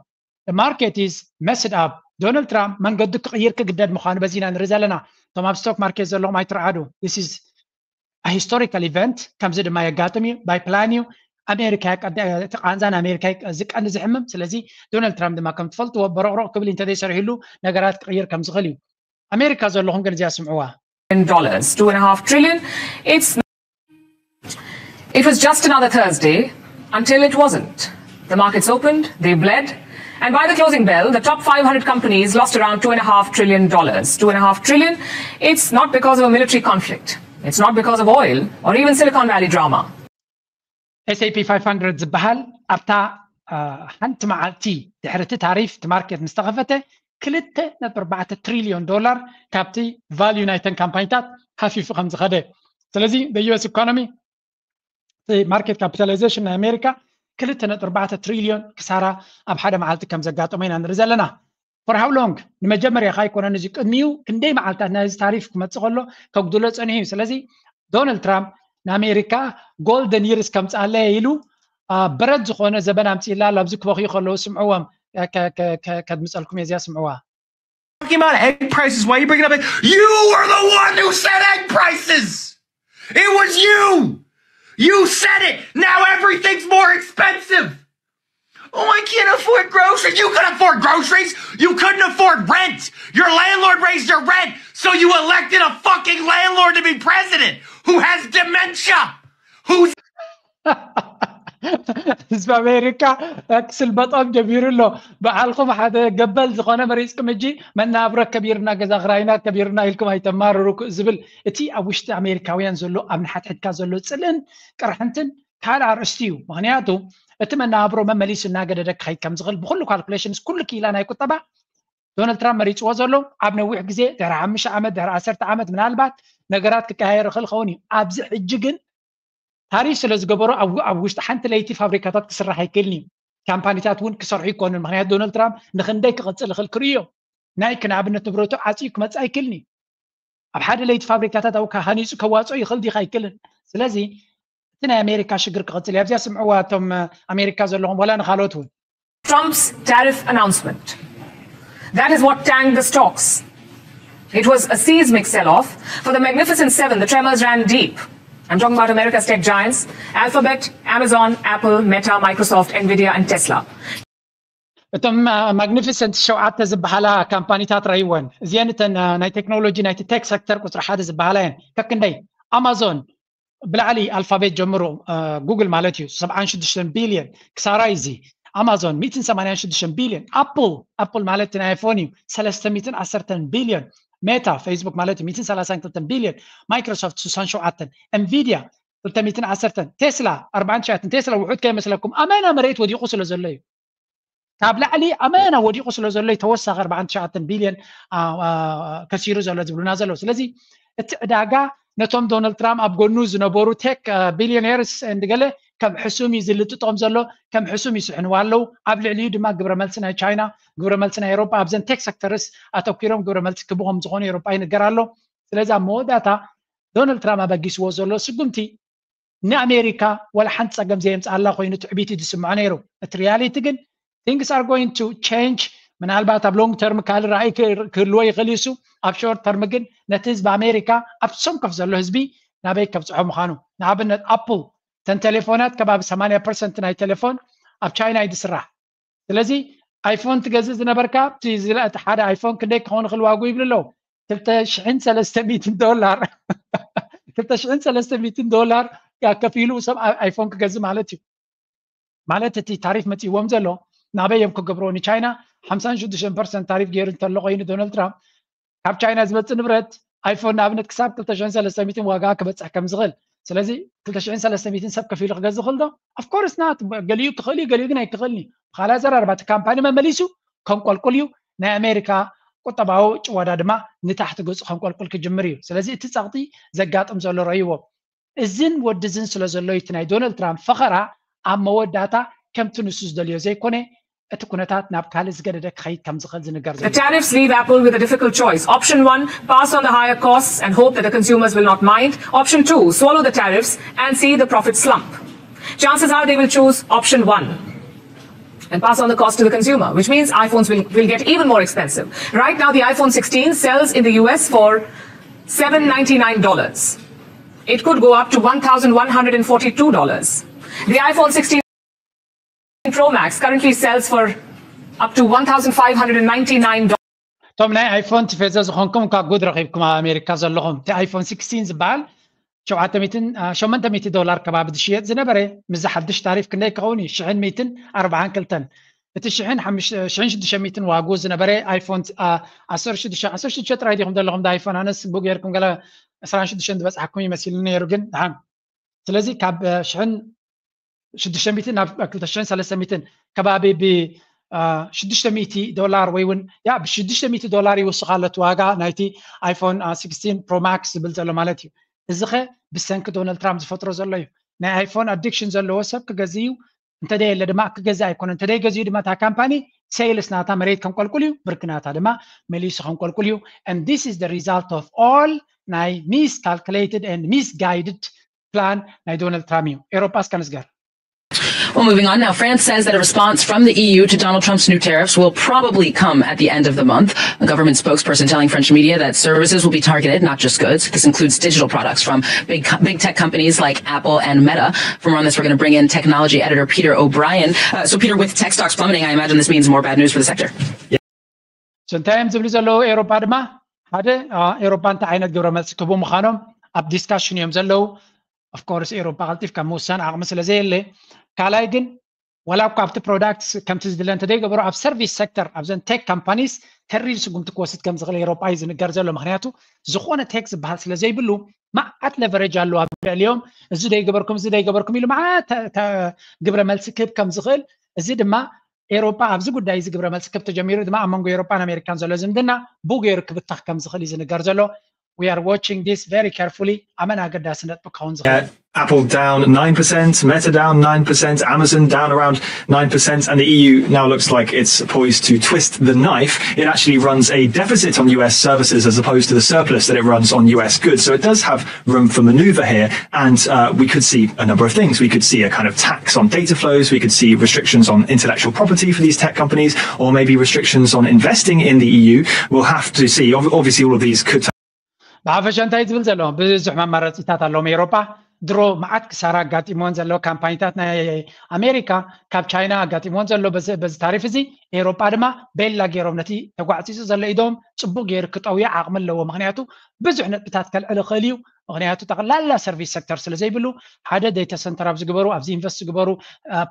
The market is messed up. ዶናልድ ትራምፕ መንገዱ ክቕይር ክግደድ ምዃኑ በዚ ኢና ንርኢ ዘለና። እቶም ኣብ ስቶክ ማርኬት ዘለኹም ኣይትርዓዱ። This is a historical event። ከምዚ ድማ የጋጥም እዩ። ባይ ፕላን እዩ። ኣሜሪካ እቲ ቃንዛን ኣሜሪካ ዝቀንዲ ዝሕምም። ስለዚ ዶናልድ ትራምፕ ድማ ከም ትፈልጥዎ በሮቕሮቕ ክብል እንተዘይሰሪሕሉ ነገራት ክቕይር ከም ዝኽእል እዩ። ኣሜሪካ ዘለኹም ግን እዚኣ ስምዕዋ። Dollars, two and a half trillion. It's it was just another Thursday until it wasn't. The markets opened, they bled, and by the closing bell, the top five hundred companies lost around two and a half trillion dollars. Two and a half trillion. It's not because of a military conflict. It's not because of oil or even Silicon Valley drama. S&P five hundred ዝበሃል ኣብታ ሓንቲ መዓልቲ ድሕሪ እቲ ታሪፍ እቲ ማርኬት ምስ ተኸፈተ ክልተ ነጥቢ ኣርባዕተ ትሪልዮን ዶላር ካብቲ ቫልዩ ናይተን ካምፓኒታት ሃፊፉ ከም ዝኸደ። ስለዚ the US economy market capitalization ናይ ኣሜሪካ ክልተ ነጥቢ ኣርባዕተ ትሪልዮን ክሳራ ኣብ ሓደ መዓልቲ ከም ዘጋጠሞ ኢና ንርኢ ዘለና። For how long? ንመጀመርያ ከ ኣይኮነን እዚ፣ ቅድሚኡ ክንደይ መዓልታት ናይዚ ታሪፍ ክመፅእ ከሎ ከጉድሎ ፀኒሑ እዩ። ስለዚ ዶናልድ ትራምፕ ንኣሜሪካ golden years ከምፅኣለየ ኢሉ በረድ ዝኾነ ዘበን ኣምፅእላ ኣሎ። ኣብዚ ክበኽዩ ከለዉ ስምዕዎም፣ ከድምፀልኩም እየ፣ እዚኣ ስምዕዋ። Talking about egg prices, why are you bringing up egg? You are the one who said egg prices. It was you. You said it. Now everything's more expensive. Oh, I can't afford groceries. You could afford groceries. You couldn't afford rent. Your landlord raised your rent, so you elected a fucking landlord to be president who has dementia, who's ህዝቢ ኣሜሪካ ክስልበጦም ጀሚሩ ኣሎ። በዓልኩም ሓደ ገበል ዝኾነ መሪፅኩም ሕጂ መናብሮ ከቢርና፣ ገዛ ክራይና ከቢርና ኢልኩም ኣይተማርሩ ዝብል፣ እቲ ኣብ ውሽጢ ኣሜሪካውያን ዘሎ፣ ኣብ ንሓትሕትካ ዘሎ ፅልእን ቅርሕንትን ካልእ ኣርእስቲ እዩ። ምክንያቱ እቲ መናብሮ መመሊሱ እናገደደ ክኸይድ ከም ዝኽእል ብኩሉ calculations፣ ኩሉ ክኢላ ናይ ቁጠባ ዶናልድ ትራምፕ መሪፅዎ ዘሎ ኣብ ነዊሕ ግዜ ድሕሪ ሓሙሽተ ዓመት ድሕሪ ዓሰርተ ዓመት ምናልባት ነገራት ክቀያየር ይኽእል ኸውን እዩ። ኣብዚ ሕጂ ግን ታሪፍ ስለ ዝገበሮ ኣብ ውሽጢ ሓንቲ ለይቲ ፋብሪካታት ክስራሕ ኣይክእልን እዩ። ካምፓኒታት እውን ክሰርሑ ይኮኑን። ምክንያቱ ዶናልድ ትራምፕ ንክንደይ ክቕፅል ይኽእል ክርእዮ። ናይክ ንኣብነት ንብረቱ ዓፅዩ ክመፅእ ኣይክእልን እዩ። ኣብ ሓደ ለይቲ ፋብሪካታት ኣብ ሃኒፁ ከዋፅኦ ይኽእል ዲኻ ኣይክእልን። ስለዚ እቲ ናይ ኣሜሪካ ሽግር ክቕፅል እዩ። ኣብዚኣ ስምዕዋ እቶም ኣሜሪካ ዘለኹም ዋላ ንካልኦት እውን። Trump's tariff announcement. That is what tanked the stocks. It was a seismic sell-off. For the Magnificent Seven, the tremors ran deep. I'm talking about America's tech giants: Alphabet, Amazon, Apple, Meta, Microsoft, Nvidia, and Tesla. እቶም ማግኒፊሰንት ሸውዓተ ዝበሃላ ካምፓኒታት ረይወን። እዚአን እተን ናይ ቴክኖሎጂ ናይቲ ቴክ ሴክተር ቁፅሪ ሓደ ዝበሃላ እየን። ከክንደይ ኣማዞን ብላዕሊ ኣልፋቤት ጀምሩ፣ ጉግል ማለት እዩ፣ ሰብዓን ሽዱሽተን ቢልዮን ክሳራ እዩ። እዚ ኣማዞን ሚእትን ሰማንያን ሽዱሽተን ቢልዮን፣ ኣፕል ኣፕል ማለት ናይ ኣይፎን እዩ፣ ሰለስተ ሚእትን ዓሰርተን ቢልዮን፣ ሜታ ፌስቡክ ማለት እዩ፣ ሚእትን ሰላሳን ክልተን ቢልዮን፣ ማይክሮሶፍት ስሳን ሸውዓተን፣ ኤንቪድያ ክልተ ሚእትን ዓሰርተን፣ ቴስላ ኣርባዓን ትሽዓተን። ቴስላ ውሑድ ከይመስለኩም፣ ኣመና መሬት ወዲቑ ስለ ዘሎ እዩ። ካብ ላዕሊ ኣመና ወዲቑ ስለ ዘሎ ተወሳኺ ኣርባዓን ትሽዓተን ቢልዮን ከሲሩ ዘሎ ዝብሉና ዘለዉ። ስለዚ እቲ ዕዳጋ ነቶም ዶናልድ ትራምፕ ኣብ ጎኑ ዝነበሩ ቴክ ቢልዮኔርስ እንድገለ ከም ሕሱም እዩ ዝልጥጦም ዘሎ፣ ከም ሕሱም ይስሕንዋ ኣለዉ። ኣብ ልዕሊኡ ድማ ግብረ መልሲ ናይ ቻይና፣ ግብረ መልሲ ናይ ኤሮጳ ኣብዘን ቴክ ሴክተርስ ኣተኪሮም ግብረ መልሲ ክቡ ከም ዝኾኑ ኤሮጳ ይንገር ኣሎ። ስለዚ ኣብ መወዳእታ ዶናልድ ትራምፕ ኣበጊስዎ ዘሎ ስጉምቲ ንኣሜሪካ ዋላ ሓንቲ ጸገም ዘየምጽኣላ ኮይኑ ትዕቢት እዩ ዝስምዖ ነይሩ። እቲ ሪያሊቲ ግን things are going to change። ምናልባት ኣብ long term ካልእ ራእይ ክህልዎ ይኽእል እዩ። ኣብ short term ግን ነቲ ህዝቢ ኣሜሪካ ኣብ ሰንኮፍ ዘሎ ህዝቢ ናበይ ከብጽሖ ምዃኑ። ንኣብነት ኣፕል ተን ቴሌፎናት ከባቢ ሰማንያ ፐርሰንት ናይ ቴሌፎን ኣብ ቻይና እዩ ዝስራሕ። ስለዚ ኣይፎን ትገዝእ ዝነበርካ እቲ ዝለእቲ ሓደ ኣይፎን ክንደይ ክኸውን ይኽእል ዋጉ ይብሉ ኣለዉ። ክልተ ሽሕን ሰለስተ ሚእትን ዶላር ክልተ ሽሕን ሰለስተ ሚእትን ዶላር ከፊሉ ሰብ ኣይፎን ክገዝእ ማለት እዩ። ማለት እቲ ታሪፍ መፅእዎም ዘሎ ናበይ እዮም ክገብርዎ? ንቻይና ሓምሳን ሽዱሽተን ፐርሰንት ታሪፍ ገይሩ እንተሎ ኮይኑ ዶናልድ ትራምፕ ካብ ቻይና ዝመፅእ ንብረት ኣይፎን ንኣብነት ክሳብ ክልተ ሽሕን ሰለስተ ሚእትን ዋጋ ክበፅሕ ከም ዝኽእል። ስለዚ ክልተ ሽሕን ሰለስተ ሚእትን ሰብ ከፊሉ ክገዝእ ይኽእል ዶ? Of course not። ገሊኡ ክኽእል እዩ፣ ገሊኡ ግን ኣይክኽእልን እዩ። ብኻልእ ኣዘራርባ እቲ ካምፓኒ መመሊሱ ከንቆልቁል እዩ። ናይ ኣሜሪካ ቁጠባዊ ጭወዳ ድማ ንታሕቲ ገፁ ከንቆልቁል ክጅምር እዩ። ስለዚ እቲ ፀቕጢ ዘጋጥም ዘሎ ረይዎ እዝን ወዲ እዝን ስለ ዘሎ እቲ ናይ ዶናልድ ትራምፕ ፈኸራ ኣብ መወዳእታ ከምቲ ንሱ ዝደልዮ ዘይኮነ እቲ ኩነታት ናብ ካልእ ዝገደደ ክኸይድ ከም ዝኽእል ዝንገር ዘሎ። The tariffs leave Apple with a difficult choice. Option one, pass on the higher costs and hope that the consumers will not mind. Option two, swallow the tariffs and see the profit slump. Chances are they will choose option one and pass on the cost to the consumer, which means iPhones will, will get even more expensive. Right now, the iPhone sixteen sells in the U S for seven ninety-nine dollars. It could go up to one thousand one hundred and forty-two dollars. The iPhone sixteen Pro Max currently sells for up to one thousand five hundred and ninety-nine dollars. እቶም ናይ ኣይፎን ቲፌዞ ዝኾንኩም ካብ ጉድ ረኺብኩም ኣብ ኣሜሪካ ዘለኹም። እቲ ኣይፎን ሲክስቲን ዝበሃል ሸውዓተ ሚእትን ሸሞንተ ሚእቲ ዶላር ከባቢ ዝሽየጥ ዝነበረ፣ ምስ ሓድሽ ታሪፍ ክንደይ ክኸውን እዩ? ሽሕን ሚእትን ኣርባዓን ክልተን። እቲ ሽሕን ሽዱሽተ ሚእትን ዋግኡ ዝነበረ ኣይፎን ዓሰርተ ሽዱሽተ ዓሰርተ ሽዱሽተ ጥራይ ዲኹም ዘለኹም ዳ ኣይፎን? ኣነስ ቡ ጌርኩም ገለ ዕስራን ሽዱሽተን ዝበፅሓኩም ይመሲልኒ ነይሩ፣ ግን ድሓን። ስለዚ ካብ ሽሕን ሽዱሽተ ሚእትን ናብ ክልተ ሽሕን ሰለስተ ሚእትን ከባቢ ብ ሽዱሽተ ሚእቲ ዶላር ወይ እውን ያ ብ ሽዱሽተ ሚእቲ ዶላር ይውስኻ ኣሎ እቲ ዋጋ ናይቲ ኣይፎን ሲክስቲን ፕሮ ማክስ ዝብል ዘሎ ማለት እዩ። እዚ ኸ ብሰንኪ ዶናልድ ትራምፕ ዝፈጥሮ ዘሎ እዩ። ናይ ኣይፎን ኣዲክሽን ዘለዎ ሰብ ክገዝእ እዩ፣ እንተደየለ ድማ ክገዝእ ኣይኮነ፣ እንተደይ ገዚኡ ድማ እታ ካምፓኒ ሴልስ ናታ መሬት ከንቆልቁል እዩ፣ ብርኪ ናታ ድማ መሊሱ ከንቆልቁል እዩ። And this is the result of all ናይ miscalculated and misguided plan ናይ ዶናልድ ትራምፕ እዩ። ኤሮጳስ ከንስገር። Well, moving on now, France says that a response from the E U to Donald Trump's new tariffs will probably come at the end of the month. A government spokesperson telling French media that services will be targeted, not just goods. This includes digital products from big big tech companies like Apple and Meta. For more on this, we're going to bring in technology editor Peter O'Brien. Uh, so, Peter, with tech stocks plummeting, I imagine this means more bad news for the sector. እንታይ እዮም ዝብሉ ዘለዉ? ኤሮጳ ድማ ሓደ ኤሮጳ እንታይ ዓይነት ግብረ መልሲ ክህቡ ምዃኖም ኣብ ዲስካሽን እዮም ዘለዉ። ኦፍኮርስ ኤሮጳ ቀልጢፍካ ምውሳን ዓቕሚ ስለ ዘየለ፣ ካልኣይ ግን ዋላ እኳ ኣብቲ ፕሮዳክትስ ከምቲ ዝድለ እንተደይገበሩ ኣብ ሰርቪስ ሴክተር ኣብዘን ቴክ ካምፓኒስ ተሪር ስጉምቲ ክወስድ ከም ዝኽእል ኤሮጳ እዩ ዝንገር ዘሎ። ምክንያቱ ዝኾነ ቴክ ዝበሃል ስለ ዘይብሉ መዓት ለቨሬጅ ኣለዎ ኣብ ልዕሊኦም። እዚ ደይገበርኩም እዚ ደይገበርኩም ኢሉ መዓት ግብረ መልሲ ክህብ ከም ዝኽእል፣ እዚ ድማ ኤሮጳ ኣብዚ ጉዳይ እዚ ግብረ መልሲ ክህብ ተጀሚሩ ድማ ኣብ መንጎ ኤሮጳን ኣሜሪካን ዘሎ ዝምድና ብኡ ገይሩ ክብተኽ ከም ዝኽእል እዩ ዝንገር ዘሎ። We are watching this very carefully. ኣመን ኣገዳሲ ነጥቢ ክኸውን ዝኽእል Apple down nine percent, Meta down nine percent, Amazon down around nine percent, and the E U now looks like it's poised to twist the knife. It actually runs a deficit on U S services as opposed to the surplus that it runs on U S goods. So it does have room for maneuver here, and uh, we could see a number of things. We could see a kind of tax on data flows, we could see restrictions on intellectual property for these tech companies, or maybe restrictions on investing in the E U. We'll have to see. Obviously, all of these could ብሓፈሻ እንታይ ዝብል ዘሎ ብዙሕ መማረፂታት ኣለዎም። ኤሮጳ ድሮ መዓት ክሳራ ኣጋጢሞን ዘሎ ካምፓኒታት ናይ ኣሜሪካ ካብ ቻይና ኣጋጢሞን ዘሎ በዚ ታሪፍ እዚ ኤሮጳ ድማ ቤላ ገይሮም ነቲ ተጓዕፂፁ ዘሎ ኢዶም ፅቡቅ ገይሩ ክጠውዮ ዓቕሚ ኣለዎ። ምክንያቱ ብዙሕ ነጥብታት ከልዕል ይኽእል እዩ። ምክንያቱ ጠቕላላ ሰርቪስ ሴክተር ስለ ዘይብሉ ሓደ ዴታ ሰንተር ኣብ ዝግበሩ ኣብዚ ኢንቨስት ዝግበሩ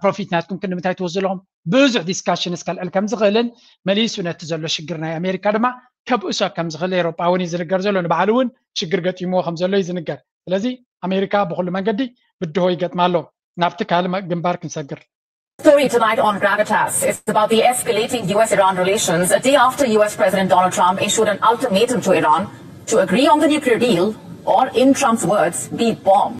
ፕሮፊት ናትኩም ክንምንታይ ትወስዱ ኣለኹም ብዙሕ ዲስካሽንስ ከልዕል ከም ዝኽእልን መሊሱ ነቲ ዘሎ ሽግር ናይ ኣሜሪካ ድማ ከብእሶ ከም ዝኽእል ኤሮጳ እውን እዩ ዝንገር ዘሎ። ንባዕሉ እውን ሽግር ገጢምዎ ከም ዘሎ እዩ ዝንገር። ስለዚ ኣሜሪካ ብኩሉ መንገዲ ብድሆ ይገጥማ ኣሎ። ናብቲ ካልእ ግንባር ክንሰግር። Story tonight on Gravitas. It's about the escalating U S Iran relations, a day after U S President Donald Trump issued an ultimatum to Iran to agree on the nuclear deal, or in Trump's words, be bombed.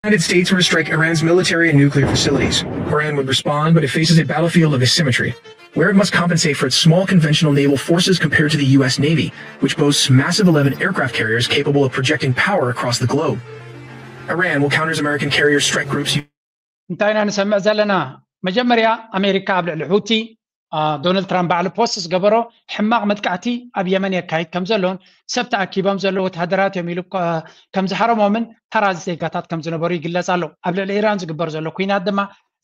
United States were to strike Iran's military and nuclear facilities. Iran would respond, but it faces a battlefield of asymmetry, where it must compensate for its small conventional naval forces compared to the U S Navy, which boasts massive eleven aircraft carriers capable of projecting power across the globe. Iran will counter American carrier strike groups. እንታይ ኢና ንሰምዕ ዘለና? መጀመርያ ኣሜሪካ ኣብ ልዕሊ ሑቲ ዶናልድ ትራምፕ ባዕሉ ፖስት ዝገበሮ ሕማቕ መጥቃዕቲ ኣብ የመን የካይድ ከም ዘሎን ሰብ ተኣኪቦም ዘለዉ ወተሃደራት እዮም ኢሉ ከም ዝሃረሞምን ተራ ዜጋታት ከም ዝነበሩ ይግለጽ ኣሎ። ኣብ ልዕሊ ኢራን ዝግበር ዘሎ ኩናት ድማ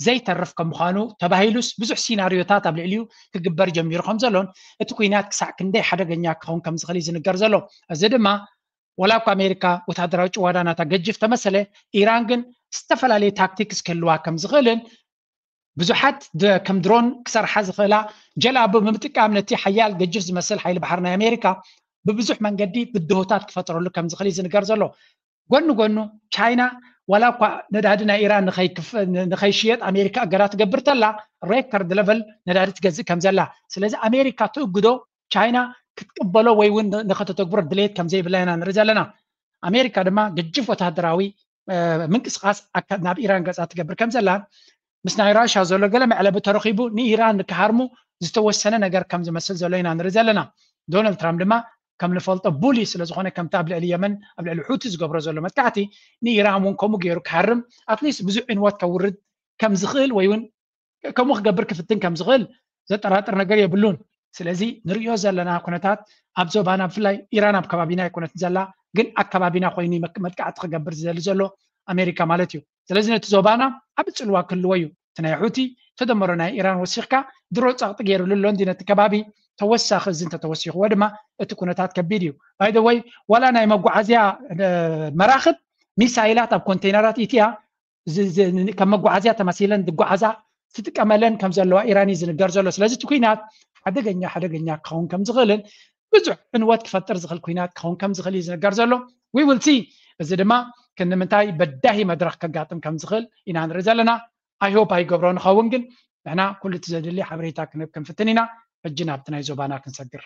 ዘይተርፍ ከም ምዃኑ ተባሂሉስ ብዙሕ ሲናሪዮታት ኣብ ልዕሊኡ ክግበር ጀሚሩ ከም ዘሎን እቲ ኩናት ክሳዕ ክንደይ ሓደገኛ ክኸውን ከም ዝኽእል እዩ ዝንገር ዘሎ። እዚ ድማ ወላ እኳ ኣሜሪካ ወታደራዊ ጭዋዳ ናታ ገጅፍ ተመሰለ፣ ኢራን ግን ዝተፈላለየ ታክቲክስ ክህልዋ ከም ዝኽእልን ብዙሓት ከም ድሮን ክሰርሓ ዝኽእላ ጀላቡ ብምጥቃም ነቲ ሓያል ገጅፍ ዝመስል ሓይሊ ባሕሪ ናይ ኣሜሪካ ብብዙሕ መንገዲ ብድሆታት ክፈጥረሉ ከም ዝኽእል እዩ ዝንገር ዘሎ። ጎኒ ጎኑ ቻይና ዋላ እኳ ነዳዲ ናይ ኢራን ንኸይሽየጥ ኣሜሪካ እገዳ ትገብር ተላ ሬከርድ ለቨል ነዳዲ ትገዝእ ከም ዘላ። ስለዚ ኣሜሪካ ትእግዶ ቻይና ክትቅበሎ ወይ እውን ንኸተተግብሮ ድሌት ከም ዘይብላ ኢና ንርኢ ዘለና። ኣሜሪካ ድማ ገጅፍ ወታደራዊ ምንቅስቃስ ናብ ኢራን ገጻ ትገብር ከም ዘላ ምስ ናይ ራሻ ዘሎ ገለ መዕለቢ ተረኺቡ ንኢራን ክሃርሙ ዝተወሰነ ነገር ከም ዝመስል ዘሎ ኢና ንርኢ ዘለና። ዶናልድ ትራምፕ ድማ ከም ንፈልጦ ቡሊ ስለ ዝኾነ ከምቲ ኣብ ልዕሊ የመን ኣብ ልዕሊ ሑቲ ዝገብሮ ዘሎ መጥቃዕቲ ንኢራን እውን ከምኡ ገይሩ ክሃርም ኣትሊስት ብዙሕ ዕንወት ከውርድ ከም ዝኽእል ወይ እውን ከምኡ ክገብር ክፍትን ከም ዝኽእል ዘጠራጥር ነገር የብሉን። ስለዚ ንርእዮ ዘለና ኩነታት ኣብ ዞባና ብፍላይ ኢራን ኣብ ከባቢና ኣይኮነትን ዘላ ግን ኣብ ከባቢና ኮይኑ መጥቃዕቲ ክገብር ዝደሊ ዘሎ ኣሜሪካ ማለት እዩ። ስለዚ ነቲ ዞባና ዓቢ ጽልዋ ክህልዎ እዩ። እቲ ናይ ሑቲ ተደመሮ ናይ ኢራን ወሲኽካ ድሮ ጸቕጢ ገይሩሉ ኣሎ እንዲ ነቲ ከባቢ ተወሳኺ እዚ እንተተወሲኽዎ ድማ እቲ ኩነታት ከቢድ እዩ። ባይ ወይ ዋላ ናይ መጓዓዝያ መራኽብ ሚሳይላት ኣብ ኮንቴይነራት ኢትያ ከም መጓዓዝያ ተመሲለን ዝጓዓዛ ትጥቀመለን ከም ዘለዋ ኢራን እዩ ዝንገር ዘሎ። ስለዚ እቲ ኩናት ሓደገኛ ሓደገኛ ክኸውን ከም ዝኽእልን ብዙሕ ዕንወት ክፈጥር ዝኽእል ኩናት ክኸውን ከም ዝኽእል እዩ ዝንገር ዘሎ። We will see። እዚ ድማ ክንምንታይ በዳሂ መድረኽ ከጋጥም ከም ዝኽእል ኢና ንርኢ ዘለና። I hope ኣይገብሮ ንኸውን ግን ንሕና ኩሉ እቲ ዘድሊ ሓበሬታ ክንህብ ክንፍትን ኢና። ሕጂ ናብቲ ናይ ዞባና ክንሰግር።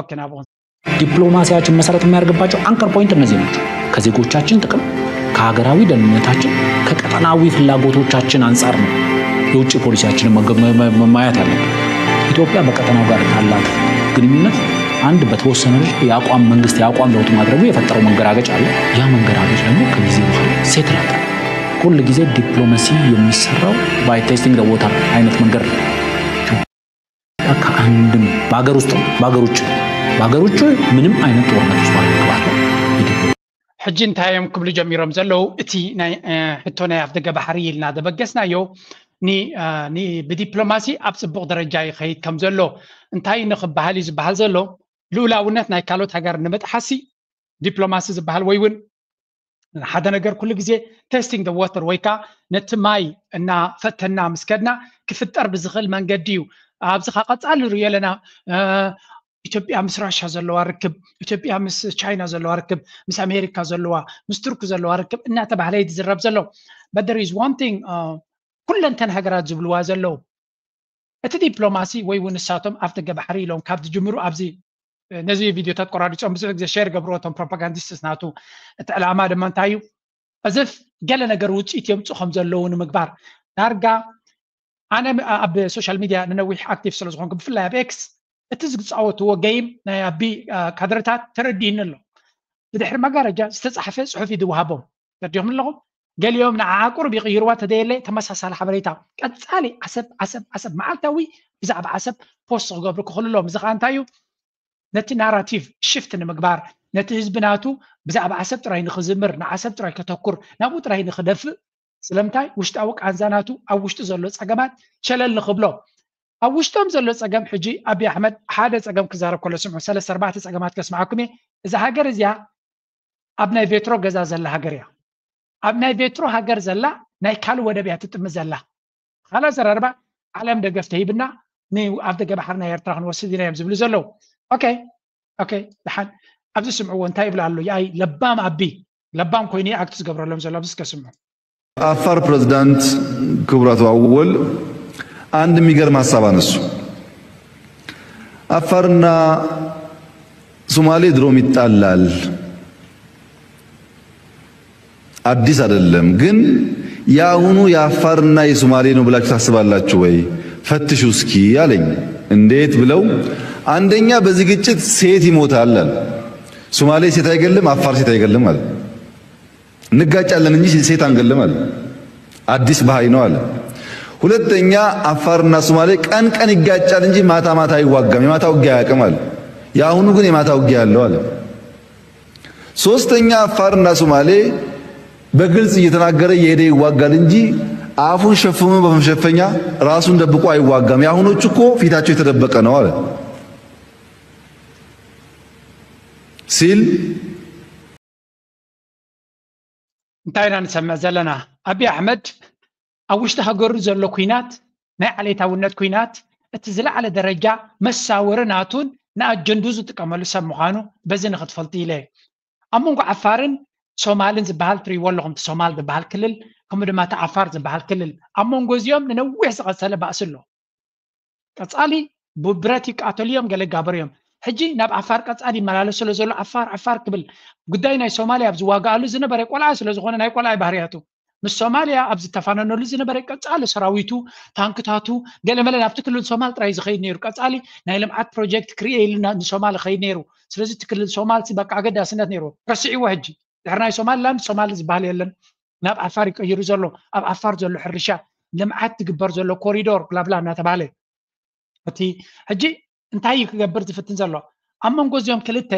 ኦኬ ናብኡ ዲፕሎማሲያችን መሰረት የሚያደርግባቸው አንከር ፖይንት እነዚህ ናቸው። ከዜጎቻችን ጥቅም፣ ከሀገራዊ ደህንነታችን፣ ከቀጠናዊ ፍላጎቶቻችን አንጻር ነው የውጭ ፖሊሲያችንን መገ- መ- መ- ማየት ያለብን። ኢትዮጵያ በቀጠናው ጋር ካላት ግንኙነት አንድ በተወሰነ ደረጃ የአቋም መንግስት የአቋም ለውጥ ማድረጉ የፈጠረው መንገራገጭ አለ። ያ መንገራገጭ ደግሞ ከጊዜ በኋላ ሴትል አለ። ሁል ጊዜ ዲፕሎማሲ የሚሰራው by testing the water አይነት መንገድ ነው። ከአንድም በሀገር ውስጥ በሀገር ውጭ በሀገር ውጭ ምንም አይነት ጦርነት ውስጥ ባለመግባት ነው። ሕጂ እንታይ እዮም ክብሉ ጀሚሮም ዘለዉ? እቲ ናይ ሕቶ ናይ ኣፍደገ ባሕሪ ኢልና ዘበገስናዮ ብዲፕሎማሲ ኣብ ፅቡቕ ደረጃ ይኸይድ ከም ዘሎ እንታይ ንክበሃል እዩ ዝበሃል ዘሎ? ልኡላውነት ናይ ካልኦት ሃገር ንምጥሓሲ ዲፕሎማሲ ዝበሃል ወይ እውን ሓደ ነገር ኩሉ ግዜ testing the water ወይ ከዓ ነቲ ማይ እናፈተና ምስ ከድና ክፍጠር ብዝኽእል መንገዲ እዩ። ኣብዚ ከዓ ቀፃሊ ንሪኦ ኣለና። ኢትዮጵያ ምስ ራሻ ዘለዋ ርክብ፣ ኢትዮጵያ ምስ ቻይና ዘለዋ ርክብ፣ ምስ ኣሜሪካ ዘለዋ፣ ምስ ቱርኪ ዘለዋ ርክብ እናተባህለ እዩ ዝዝረብ ዘሎ። But there is one thing ኩለንተን ሃገራት ዝብልዋ ዘለዉ እቲ ዲፕሎማሲ ወይ እውን ንሳቶም ኣፍደገ ባሕሪ ኢሎም ካብ ዝጅምሩ ኣብዚ ነዚ ቪድዮታት ቆራሪፆም ብዙሕ ግዜ ሸር ገብርዎ እቶም ፕሮፓጋንዲስትስ ናቱ። እቲ ዕላማ ድማ እንታይ እዩ? እዝፍ ገለ ነገር ውፅኢት የምፁ ከም ዘለዉ ንምግባር ዳርጋ ኣነ ኣብ ሶሻል ሚድያ ንነዊሕ ኣክቲቭ ስለ ዝኾንኩ ብፍላይ ኣብ ኤክስ እቲ ዝፃወትዎ ገይም ናይ ኣቢ ካድረታት ተረዲእኒ ኣሎ። ብድሕሪ መጋረጃ ዝተፃሕፈ ፅሑፍ እዩ ዝወሃቦም። ተረዲኹም ኣለኹም? ገሊኦም ንዓዓ ቁሩብ ይቕይርዋ ተደየለ ተመሳሳሊ ሓበሬታ ቀፃሊ ዓሰብ ዓሰብ ዓሰብ መዓልታዊ ብዛዕባ ዓሰብ ፖስት ክገብሩ ክኽእሉ ኣለዎም። እዚ ከዓ እንታይ እዩ? ነቲ ናራቲቭ ሽፍት ንምግባር ነቲ ህዝቢ ናቱ ብዛዕባ ዓሰብ ጥራይ ንኽዝምር ንዓሰብ ጥራይ ከተኩር ናብኡ ጥራይ ንኽደፍእ ስለምንታይ ውሽጣዊ ቃንዛ ናቱ ኣብ ውሽጡ ዘሎ ፀገማት ሸለል ንኽብሎ ኣብ ውሽጦም ዘሎ ፀገም ሕጂ ኣብይ ኣሕመድ ሓደ ፀገም ክዛረብ ከሎ ስምዑ ሰለስተ ኣርባዕተ ፀገማት ከስምዓኩም እየ እዛ ሃገር እዚኣ ኣብ ናይ ቬትሮ ገዛ ዘላ ሃገር እያ ኣብ ናይ ቬትሮ ሃገር ዘላ ናይ ካልእ ወደብ እያ ትጥምት ዘላ ካልእ ኣዘራርባ ዓለም ደገፍ ተሂብና ንኣፍደገ ባሕሪ ናይ ኤርትራ ክንወስድ ኢና እዮም ዝብሉ ዘለዉ ኦኬ ኦኬ ደሓን ኣብዚ ስምዕዎ እንታይ ይብላ ኣሎ ይኣይ ለባም ኣቢ ለባም ኮይኑ ኣክት ዝገብረሎም ዘሎ ኣብዚ እስከ ስምዑ አፋር ፕሬዝዳንት ክቡር አቶ አወል አንድ የሚገርም ሀሳብ አነሱ። አፋርና ሶማሌ ድሮም ይጣላል፣ አዲስ አይደለም። ግን የአሁኑ የአፋርና የሶማሌ ነው ብላችሁ ታስባላችሁ ወይ? ፈትሹ እስኪ አለኝ። እንዴት ብለው? አንደኛ በዚህ ግጭት ሴት ይሞታል አለ። ሶማሌ ሴት አይገልም፣ አፋር ሴት አይገልም አለ። እንጋጫለን እንጂ ሴት አንገልም አለ። አዲስ ባህሪ ነው አለ። ሁለተኛ አፋርና ሶማሌ ቀን ቀን ይጋጫል እንጂ ማታ ማታ አይዋጋም፣ የማታ ውጊያ አያውቅም አለ። የአሁኑ ግን የማታ ውጊያ ያለው አለ። ሶስተኛ አፋርና ሶማሌ በግልጽ እየተናገረ እየሄደ ይዋጋል እንጂ አፉን ሸፍኖ በመሸፈኛ ራሱን ደብቆ አይዋጋም። የአሁኖቹ እኮ ፊታቸው የተደበቀ ነው አለ ሲል እንታይ ኢና ንሰምዕ ዘለና? ኣብይ ኣሕመድ ኣብ ውሽጢ ሃገሩ ዘሎ ኩናት ናይ ዓሌታውነት ኩናት እቲ ዝለዓለ ደረጃ መሳወሪ ናቱን ንኣጀንዱ ዝጥቀመሉ ሰብ ምዃኑ በዚ ንክትፈልጡ ኢለ ኣብ መንጎ ዓፋርን ሶማልን ዝበሃል ትሪእዎ ኣለኹም እቲ ሶማል ዝበሃል ክልል ከምኡ ድማ እቲ ዓፋር ዝበሃል ክልል ኣብ መንጎ እዚኦም ንነዊሕ ዝቐፀለ ባእሲ ኣሎ ቀፃሊ ብብረት ይቃተሉ እዮም ገለ ይጋበሩ እዮም ሕጂ ናብ ዓፋር ቀፃሊ ይመላለስ ስለ ዘሎ ዓፋር ዓፋር ክብል ጉዳይ ናይ ሶማልያ ኣብ ዝዋጋኣሉ ዝነበረ ቆልዓ ስለ ዝኾነ ናይ ቆልዓ ባህርያቱ ምስ ሶማልያ ኣብ ዝተፋነነሉ ዝነበረ ቀፃሊ ሰራዊቱ ታንክታቱ ገለመለ ናብቲ ክልል ሶማል ጥራይ ዝኸይድ ነይሩ ቀፃሊ ናይ ልምዓት ፕሮጀክት ክርኤ ኢሉ ንሶማል ይኸይድ ነይሩ ስለዚ እቲ ክልል ሶማል በቃ ኣገዳስነት ነይሩ ረስዕዎ ሕጂ ድሕሪ ናይ ሶማልላንድ ሶማሊ ዝበሃል የለን ናብ ዓፋር ይቀይሩ ዘሎ ኣብ ዓፋር ዘሎ ሕርሻ ልምዓት ትግበር ዘሎ ኮሪዶር ብላብላ እናተባሃለ እቲ ሕጂ እንታይ እዩ ክገብር ዝፍትን ዘሎ ኣብ መንጎ እዚኦም ክልተ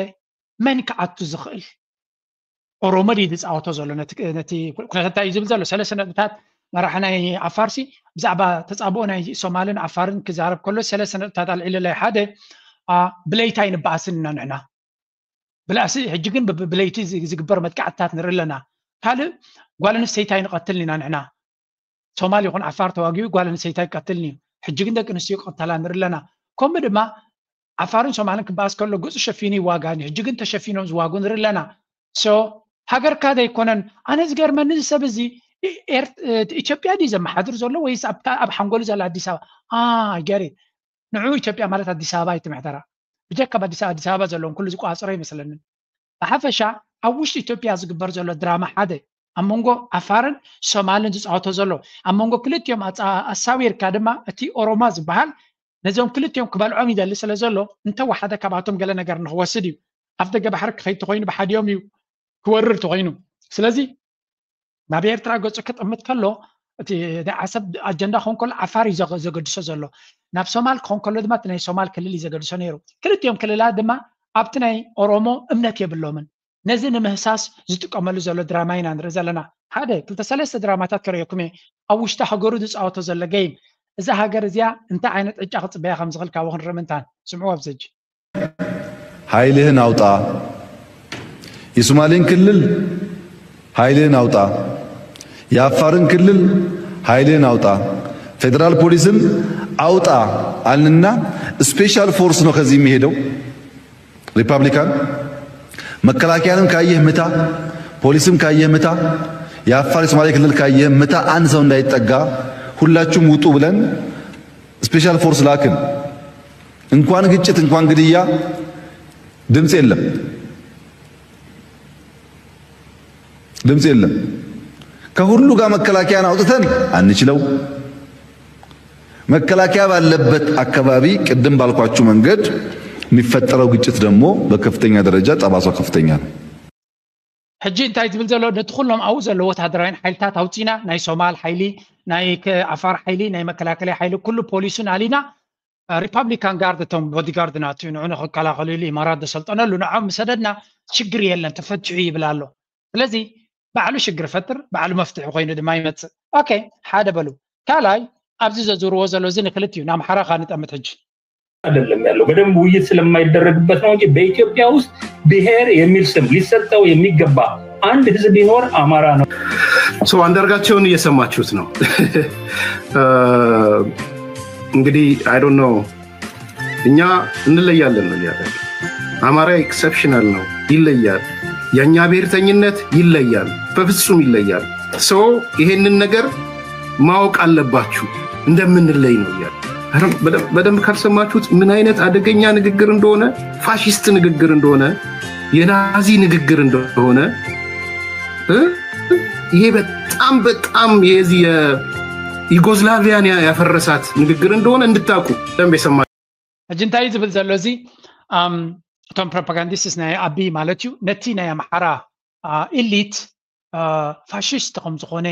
መን ክኣቱ ዝኽእል ኦሮሞ ድዩ ዝፃወቶ ዘሎ ነቲ ኩነታት እንታይ እዩ ዝብል ዘሎ ሰለስተ ነጥብታት መራሒ ናይ ዓፋርሲ ብዛዕባ ተፃብኦ ናይ ሶማልን ዓፋርን ክዛረብ ከሎ ሰለስተ ነጥብታት ኣልዒለላይ ሓደ ብለይቲ ኣይንበኣስን ኢና ንሕና ብላእሲ ሕጂ ግን ብለይቲ ዝግበር መጥቃዕትታት ንርኢ ኣለና ካልእ ጓል ኣንስተይቲ ኣይንቐትልን ኢና ንሕና ሶማል ይኹን ዓፋር ተዋጊኡ ጓል ኣንስተይቲ ኣይቀትልን እዩ ሕጂ ግን ደቂ ኣንስትዮ ይቐተላ ንርኢ ኣለና ከምኡ ድማ ዓፋርን ሶማልን ክበኣስ ከሎ ገፁ ሸፊኑ ይዋጋን እዩ ሕጂ ግን ተሸፊኖም ዝዋጉ ንርኢ ኣለና ሶ ሃገርካ ዘይኮነን ኣነ ዝገርመኒ እዚ ሰብ እዚ ኢትዮጵያ ድዩ ዘመሓድር ዘሎ ወይስ ኣብ ሓንጎሉ ዘላ ኣዲስ ኣበባ ገሪ ንዑ ኢትዮጵያ ማለት ኣዲስ ኣበባ ኣይትምሕደራ ብጀካ ኣብ ኣዲስ ኣበባ ዘለዎም ኩሉ ዝቋፀሮ ይመስለንን ብሓፈሻ ኣብ ውሽጢ ኢትዮጵያ ዝግበር ዘሎ ድራማ ሓደ ኣብ መንጎ ዓፋርን ሶማልን ዝፃወቶ ዘሎ ኣብ መንጎ ክልቲኦም ኣፃ- ኣሳዊርካ ድማ እቲ ኦሮማ ዝበሃል ነዞም ክልቲኦም ክበልዖም ይደሊ ስለ ዘሎ እንተወሓደ ካብኣቶም ገለ ነገር ንክወስድ እዩ። ኣፍ ደገ ባሕሪ ክኸይድ ተኮይኑ ብሓዲኦም እዩ ክወርር ተኮይኑ። ስለዚ ናብ ኤርትራ ገፁ ክጥምት ከሎ እቲ ናይ ዓሰብ ኣጀንዳ ክኾን ከሎ ዓፋር እዩ ዘገ- ዘገድሶ ዘሎ። ናብ ሶማል ክኾን ከሎ ድማ እቲ ናይ ሶማል ክልል እዩ ዘገድሶ ነይሩ። ክልቲኦም ክልላት ድማ ኣብቲ ናይ ኦሮሞ እምነት የብሎምን። ነዚ ንምህሳስ ዝጥቀመሉ ዘሎ ድራማ ኢና ንርኢ ዘለና። ሓደ ክልተ ሰለስተ ድራማታት ከርእየኩም እየ። ኣብ ውሽጢ ሃገሩ ዝፃወቶ ዘሎ ገይም እዛ ሃገር እዚኣ እንታይ ዓይነት ዕጫ ክፅበያ ከም ዝኽእል ካብኡ ክንርኢ ምንታን። ስምዑ ኣብዚ ሕጂ። ኃይልህን አውጣ። የሶማሌን ክልል ኃይልህን አውጣ። የአፋርን ክልል ኃይልህን አውጣ። ፌዴራል ፖሊስን አውጣ አልንና ስፔሻል ፎርስ ነው ከዚህ የሚሄደው። ሪፐብሊካን መከላከያንም ካየህ ምታ፣ ፖሊስም ካየህ ምታ፣ የአፋር የሶማሌ ክልል ካየህ ምታ፣ አንድ ሰው እንዳይጠጋ ሁላችሁም ውጡ ብለን ስፔሻል ፎርስ ላክን። እንኳን ግጭት እንኳን ግድያ ድምፅ የለም፣ ድምፅ የለም። ከሁሉ ጋር መከላከያን አውጥተን አንችለው። መከላከያ ባለበት አካባቢ ቅድም ባልኳችሁ መንገድ የሚፈጠረው ግጭት ደግሞ በከፍተኛ ደረጃ ጠባሳው ከፍተኛ ነው። ሕጂ እንታይ ዝብል ዘሎ ነቲ ኩሎም ኣብኡ ዘሎ ወታደራውያን ሓይልታት ኣውፂና ናይ ሶማል ሓይሊ ናይ ዓፋር ሓይሊ ናይ መከላከለያ ሓይሊ ኩሉ ፖሊሱን ኣሊና ሪፓብሊካን ጋርድ እቶም ቦዲጋርድ ናቱ ንዑ ንክከላኸሉ ኢሉ ኢማራት ዘሰልጠነሉ ንዖም ምሰደድና ሽግር የለን ተፈትሑ ይብል ኣሎ። ስለዚ ባዕሉ ሽግር ፈጥር ባዕሉ መፍትሒ ኮይኑ ድማ ይመፅእ። ኦኬ ሓደ በሉ። ካልኣይ ኣብዚ ዘዙርዎ ዘሎ እዚ ንክልት እዩ ንኣምሓራ ካ ንጠምት ሕጂ አይደለም ያለው በደንብ ውይይት ስለማይደረግበት ነው እንጂ በኢትዮጵያ ውስጥ ብሔር የሚል ስም ሊሰጠው የሚገባ አንድ ህዝብ ቢኖር አማራ ነው። So አንዳርጋቸውን እየሰማችሁት ነው። እንግዲህ I don't know እኛ እንለያለን ነው እያለ አማራ ኤክሰፕሽናል ነው፣ ይለያል። የእኛ ብሔርተኝነት ይለያል፣ በፍጹም ይለያል። So ይሄንን ነገር ማወቅ አለባችሁ እንደምንለይ ነው እያለ። በደንብ ካልሰማችሁት ምን አይነት አደገኛ ንግግር እንደሆነ፣ ፋሽስት ንግግር እንደሆነ፣ የናዚ ንግግር እንደሆነ፣ ይሄ በጣም በጣም የዚህ የዩጎዝላቪያን ያፈረሳት ንግግር እንደሆነ እንድታውቁ ደንብ የሰማ ሕጂ እንታይ ዝብል ዘሎ እዚ እቶም ፕሮፓጋንዲስትስ ናይ ኣቢ ማለት እዩ ነቲ ናይ ኣምሓራ ኢሊት ፋሽስት ከም ዝኾነ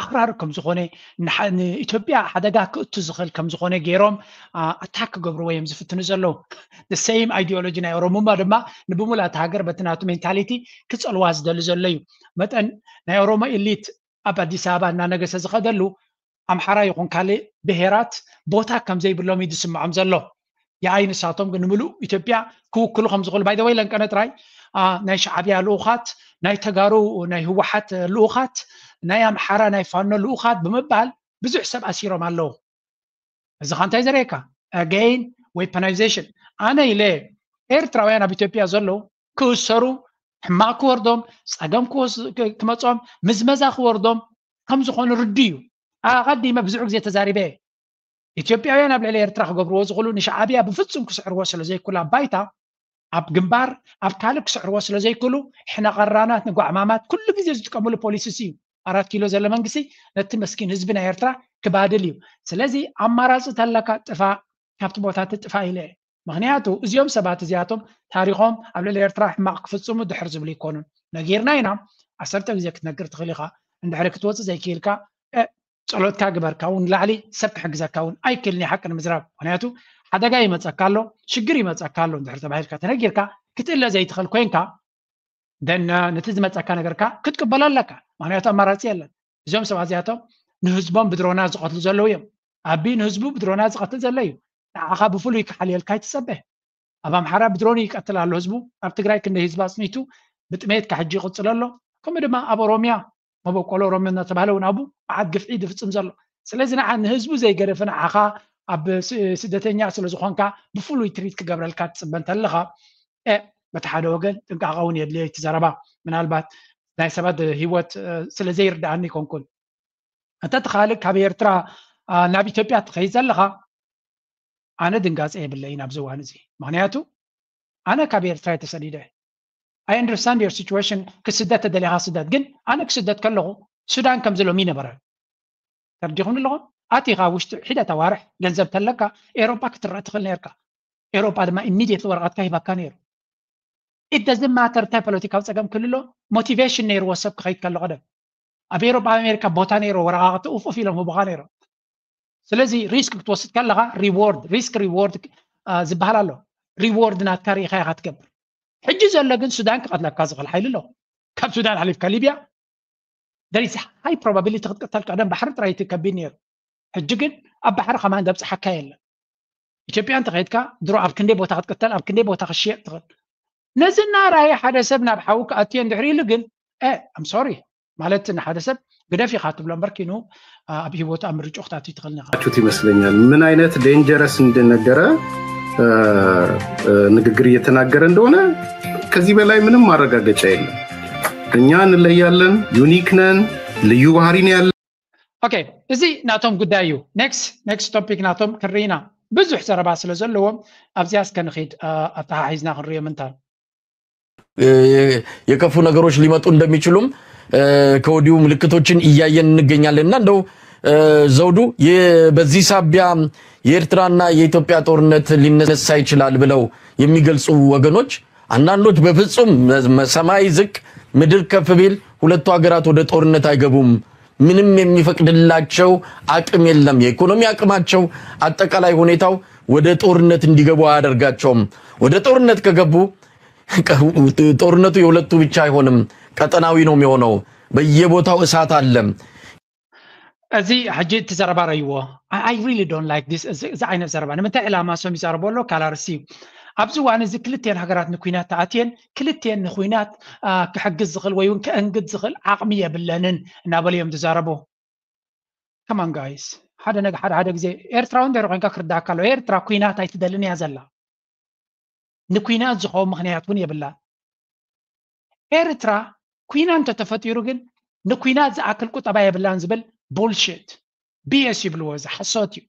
ኣክራሪ ከም ዝኾነ ንኢትዮጵያ ሓደጋ ክእቱ ዝኽእል ከም ዝኾነ ገይሮም ኣታክ ክገብርዎ እዮም ዝፍትኑ ዘለዉ። ሰይም ኣይዲዮሎጂ ናይ ኦሮሙማ ድማ ንብሙላ እቲ ሃገር በቲ ናቱ ሜንታሊቲ ክፀልዋ ዝደሊ ዘሎ እዩ። መጠን ናይ ኦሮሞ ኢሊት ኣብ ኣዲስ ኣበባ እናነገሰ ዝኸደሉ ኣምሓራ ይኹን ካልእ ብሄራት ቦታ ከም ዘይብሎም እዩ ዝስምዖም ዘሎ። የኣይ ንሳቶም ግን ንምሉእ ኢትዮጵያ ክውክሉ ከም ዝኽእሉ ባይ ዘ ወይ ለንቀነ ጥራይ ናይ ሻዕብያ ልኡኻት ናይ ተጋሩ ናይ ህወሓት ልኡኻት ናይ ኣምሓራ ናይ ፋኖ ልኡኻት ብምባል ብዙሕ ሰብ ኣሲሮም ኣለዉ። እዚ ካ እንታይ ዘርእየካ? ኣገይን ዌፐናይዜሽን። ኣነ ኢለ ኤርትራውያን ኣብ ኢትዮጵያ ዘለዉ ክእሰሩ ሕማቕ ክወርዶም ፀገም ክመፆም ምዝመዛ ክወርዶም ከም ዝኾኑ ርዱ እዩ። ኣቐዲመ ብዙሕ ግዜ ተዛሪበ ኢትዮጵያውያን ኣብ ልዕሊ ኤርትራ ክገብርዎ ዝኽእሉ ንሻዕብያ ብፍጹም ክስዕርዎ ስለ ዘይክእሉ ኣብ ባይታ ኣብ ግንባር ኣብ ካልእ ክስዕርዎ ስለ ዘይክእሉ ሕነ ቀራናት ንጓዕማማት ኩሉ ግዜ ዝጥቀምሉ ፖሊሲስ እዩ። ኣራት ኪሎ ዘሎ መንግስቲ ነቲ መስኪን ህዝቢ ናይ ኤርትራ ክባድል እዩ። ስለዚ ኣማራፂ ተለካ ጥፋእ ካብቲ ቦታ ትጥፋእ ኢለ እየ። ምክንያቱ እዚኦም ሰባት እዚኣቶም ታሪኾም ኣብ ልዕሊ ኤርትራ ሕማቕ ክፍፅሙ ድሕር ዝብሉ ይኮኑን። ነጊርና ኢና ዓሰርተ ግዜ ክትነግር ትኽእል ኢኻ። እንድሕሪ ክትወፅእ ዘይክኢልካ ጸሎትካ ግበር ካብኡ ንላዕሊ ሰብ ክሕግዘካ እውን ኣይክእልን እዩ ሓቂ ንምዝራብ ምክንያቱ ሓደጋ ይመፀካ ኣሎ ሽግር ይመፀካ ኣሎ እንድሕር ተባሂልካ ተነጊርካ ክትእለ ዘይትኽእል ኮይንካ ደን ነቲ ዝመፀካ ነገርካ ክትቅበሎ ኣለካ ምክንያቱ ኣማራፂ የለን እዚኦም ሰባት እዚኣቶም ንህዝቦም ብድሮና ዝቐትሉ ዘለዉ እዮም ኣቢ ንህዝቡ ብድሮና ዝቐትል ዘሎ እዩ ንዓኻ ብፍሉይ ክሓልየልካ ይትፀበ ኣብ ኣምሓራ ብድሮን ይቀትል ኣሎ ህዝቡ ኣብ ትግራይ ክንደይ ህዝቢ ኣፅኒቱ ብጥሜት ካሕጂ ይቕፅል ኣሎ ከምኡ ድማ ኣብ ኦሮሚያ መበቆል ኦሮሞ እናተባህለ እውን ኣብኡ መዓት ግፍዒ ዝፍፅም ዘሎ ስለዚ ንዓ ንህዝቡ ዘይገደፈ ንዓኻ ኣብ ስደተኛ ስለ ዝኾንካ ብፍሉይ ትሪት ክገብረልካ ትፅበ እንተለኻ በቲ ሓደ ወገን ጥንቃቐ እውን የድልዮ እቲ ዘረባ ምናልባት ናይ ሰባት ህይወት ስለ ዘይርድኣኒ ይኮንኩን እንተ ትኻልእ ካብ ኤርትራ ናብ ኢትዮጵያ ትኸይድ ዘለኻ ኣነ ድንጋፀ የብለይን ኣብዚ እዋን እዚ ምክንያቱ ኣነ ካብ ኤርትራ የተሰዲደ I understand your situation። ክስደት ተደሊኻ ስደት፣ ግን ኣነ ክስደት ከለኹ ሱዳን ከምዚ ሎሚ ነበረ። ተርዲኹም ኣለኹም። ኣቲኻ ውሽጢ ሒደት ኣዋርሕ ገንዘብ ተለካ ኤሮጳ ክትረእ ትኽእል ነርካ። ኤሮጳ ድማ ኢሚድየት ወረቐትካ ሂባካ ነይሩ። ኢት ደዝን ማተር እንታይ ፖለቲካዊ ፀገም ክልሎ፣ ሞቲቬሽን ነይርዎ ሰብ ክኸይድ ከሎ ቀደም። ኣብ ኤሮጳ ኣብ ኣሜሪካ ቦታ ነይሮ፣ ወረቓቕቲ ኡፍ ኡፍ ኢሎም ህቡኻ ነይሮም። ስለዚ ሪስክ ክትወስድ ከለኻ ሪዎርድ፣ ሪስክ ሪዎርድ ዝበሃል ኣሎ። ሪዎርድ ናትካ ርኢኻ ኢኻ ትገብር። ሕጂ ዘሎ ግን ሱዳን ክቐትለካ ዝኽእል ሓይሊ ኣሎ። ካብ ሱዳን ሓሊፍካ ሊብያ there is high probability ክትቅተል። ቀደም ባሕሪ ጥራይ እቲ ከቢድ ነይሩ። ሕጂ ግን ኣብ ባሕሪ ከማን ዘብፅሓካ የለን። ኢትዮጵያ እንተኸይድካ ድሮ ኣብ ክንደይ ቦታ ክትቅተል፣ ኣብ ክንደይ ቦታ ክሽየጥ ትኽእል። ነዚ እናረኣየ ሓደ ሰብ ናብ ሓዊ ክኣትዮ እንድሕር ኢሉ ግን I'm sorry ማለት ንሓደ ሰብ ግደፍ ኢኻ ትብሎ እምበር ኪኑ ኣብ ህይወቱ ኣብ ምርጫ ክታቱ ትኽእል ነኻ። ት ይመስለኛል ምን አይነት ዴንጀረስ እንደነገረ ንግግር እየተናገረ እንደሆነ ከዚህ በላይ ምንም ማረጋገጫ የለም። እኛ እንለያለን፣ ዩኒክ ነን፣ ልዩ ባህሪ ነው ያለን። ኦኬ፣ እዚ ናቶም ጉዳይ እዩ። ኔክስት ኔክስት ቶፒክ ናቶም ክርኢና ብዙሕ ዘረባ ስለ ዘለዎም ኣብዚኣ እስከ ንኺድ ኣተሓሒዝና ክንሪኦ ምንታን የከፉ ነገሮች ሊመጡ እንደሚችሉም ከወዲሁ ምልክቶችን እያየን እንገኛለን እና እንደው ዘውዱ በዚህ ሳቢያ የኤርትራና የኢትዮጵያ ጦርነት ሊነሳ ይችላል ብለው የሚገልጹ ወገኖች አንዳንዶች በፍጹም ሰማይ ዝቅ ምድር ከፍ ቢል ሁለቱ ሀገራት ወደ ጦርነት አይገቡም፣ ምንም የሚፈቅድላቸው አቅም የለም፣ የኢኮኖሚ አቅማቸው አጠቃላይ ሁኔታው ወደ ጦርነት እንዲገቡ አያደርጋቸውም። ወደ ጦርነት ከገቡ ጦርነቱ የሁለቱ ብቻ አይሆንም፣ ቀጠናዊ ነው የሚሆነው። በየቦታው እሳት አለ። እዚ ሕጂ እቲ ዘረባ ረይዎ I really don't like this። እዚ ዓይነት ዘረባ ንምንታይ ዕላማ ሰም ይዛረቦ ኣሎ ካላርሲ ኣብዚ እዋን እዚ ክልቴን ሃገራት ንኩናት ተኣትየን ክልቴን ንኩናት ክሕግዝ ዝኽእል ወይ እውን ክእንግድ ዝኽእል ዓቕሚ የብለንን እናበሉ እዮም ዝዛረቡ። ከማን ጋይስ ሓደ ነገ ሓደ ሓደ ግዜ ኤርትራዊ እንድሕር ኮይንካ ክርዳእካ ኣሎ። ኤርትራ ኩናት ኣይትደልን እያ ዘላ። ንኩናት ዝኸውን ምኽንያት እውን የብላን። ኤርትራ ኩናት እንተተፈጢሩ ግን ንኩናት ዝኣክል ቁጠባ የብላን ዝብል ቡልሽት ቢኤስ ይብልዎ። እዚ ሓሶት እዩ።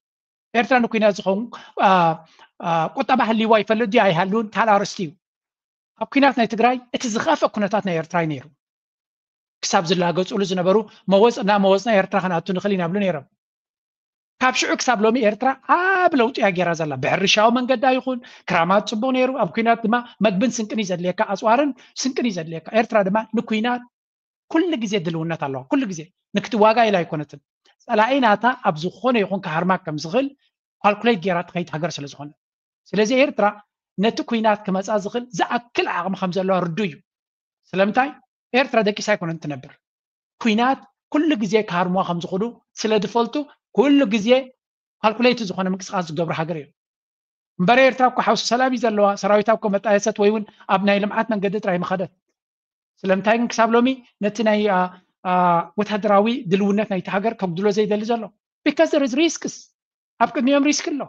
ኤርትራ ንኩናት ዝኸውን ቁጠባ ህልይዋ ይፈልጥ ድዩ ኣይሃልውን ካልእ ኣርስቲ እዩ። ኣብ ኩናት ናይ ትግራይ እቲ ዝኸፍአ ኩነታት ናይ ኤርትራ እዩ ነይሩ። ክሳብ ዝላገፅሉ ዝነበሩ መወፅና መወፅና ኤርትራ ክንኣቱ ንኽእል ኢና ብሉ ነይሮም። ካብ ሽዑ ክሳብ ሎሚ ኤርትራ ኣብ ለውጢ እያ ገይራ ዘላ። ብሕርሻዊ መንገዳ ይኹን ክራማት ፅቡቕ ነይሩ። ኣብ ኩናት ድማ መግብን ስንቅን እዩ ዘድልየካ፣ ኣፅዋርን ስንቅን እዩ ዘድልየካ። ኤርትራ ድማ ንኩናት ኩሉ ግዜ ድልውነት ኣለዋ። ኩሉ ግዜ ንክትዋጋ ኢላ ኣይኮነትን። ፀላኢ ናታ ኣብ ዝኾነ ይኹን ክሃርማ ከም ዝኽእል ካልኩሌት ገይራ ትኸይድ ሃገር ስለ ዝኾነ፣ ስለዚ ኤርትራ ነቲ ኩናት ክመፃ ዝኽእል ዝኣክል ዓቕሚ ከም ዘለዋ ርዱ እዩ። ስለምንታይ ኤርትራ ደቂሳ ኣይኮነን ትነብር። ኩናት ኩሉ ግዜ ክሃርምዋ ከም ዝኽእሉ ስለ ዝፈልጡ ኩሉ ግዜ ካልኩሌት ዝኾነ ምንቅስቃስ ዝገብሩ ሃገር እዮም። እምበር ኤርትራ እኮ ሓውሲ ሰላም እዩ ዘለዋ። ሰራዊታ እኮ መጣየሰት ወይ እውን ኣብ ናይ ልምዓት መንገዲ ጥራይ ምኸደት። ስለምንታይ ግን ክሳብ ሎሚ ነቲ ናይ ወታደራዊ ድልውነት ናይቲ ሃገር ከጉድሎ ዘይደሊ ዘሎ? Because there is risks። ኣብ ቅድሚኦም ሪስክ ኣሎ።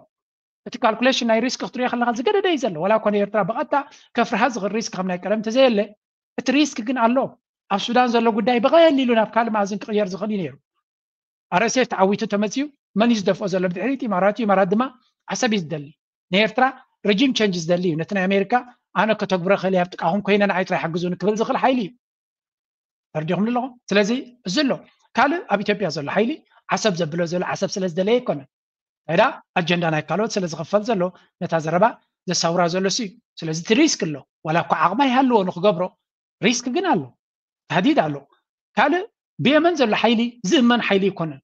እቲ ካልኩሌሽን ናይ ሪስክ ክትሪኦ ከለካ ዝገደደ እዩ ዘሎ። ዋላ እኮ ንኤርትራ ብቐጥታ ከፍርሃ ዝኽእል ሪስክ ከም ናይ ቀደም እንተዘየለ እቲ ሪስክ ግን ኣሎ። ኣብ ሱዳን ዘሎ ጉዳይ ብቐሊሉ ናብ ካልእ መኣዝን ክቕየር ዝኽእል እዩ ነይሩ። ኣርኤስኤፍ ተዓዊቱ ተመፅዩ መን እዩ ዝደፍኦ ዘሎ? ብድሕሪት ኢማራት እዩ። ኢማራት ድማ ዓሰብ እዩ ዝደሊ። ንኤርትራ ሬጂም ቸንጅ ዝደሊ እዩ። ነቲ ናይ ኣሜሪካ ኣነ ከተግብሮ ክእል ኣብ ጥቃኹም ኮይነ ንዓይ ጥራይ ሓግዙኒ ክብል ዝኽእል ሓይሊ እዩ። ተረዲኹም ኣለኹም? ስለዚ እዚ ኣሎ። ካልእ ኣብ ኢትዮጵያ ዘሎ ሓይሊ ዓሰብ ዘብሎ ዘሎ ዓሰብ ስለ ዝደለየ ኣይኮነን። እንታይ ደኣ ኣጀንዳ ናይ ካልኦት ስለ ዝኽፈል ዘሎ ነታ ዘረባ ዘሳውራ ዘሎ ሲ እዩ። ስለዚ እቲ ሪስክ ኣሎ። ዋላ እኳ ዓቕሚ ኣይሃልዎ ንክገብሮ ሪስክ ግን ኣሎ። ታህዲድ ኣሎ። ካልእ ብየመን ዘሎ ሓይሊ ዝእመን ሓይሊ ኣይኮነን።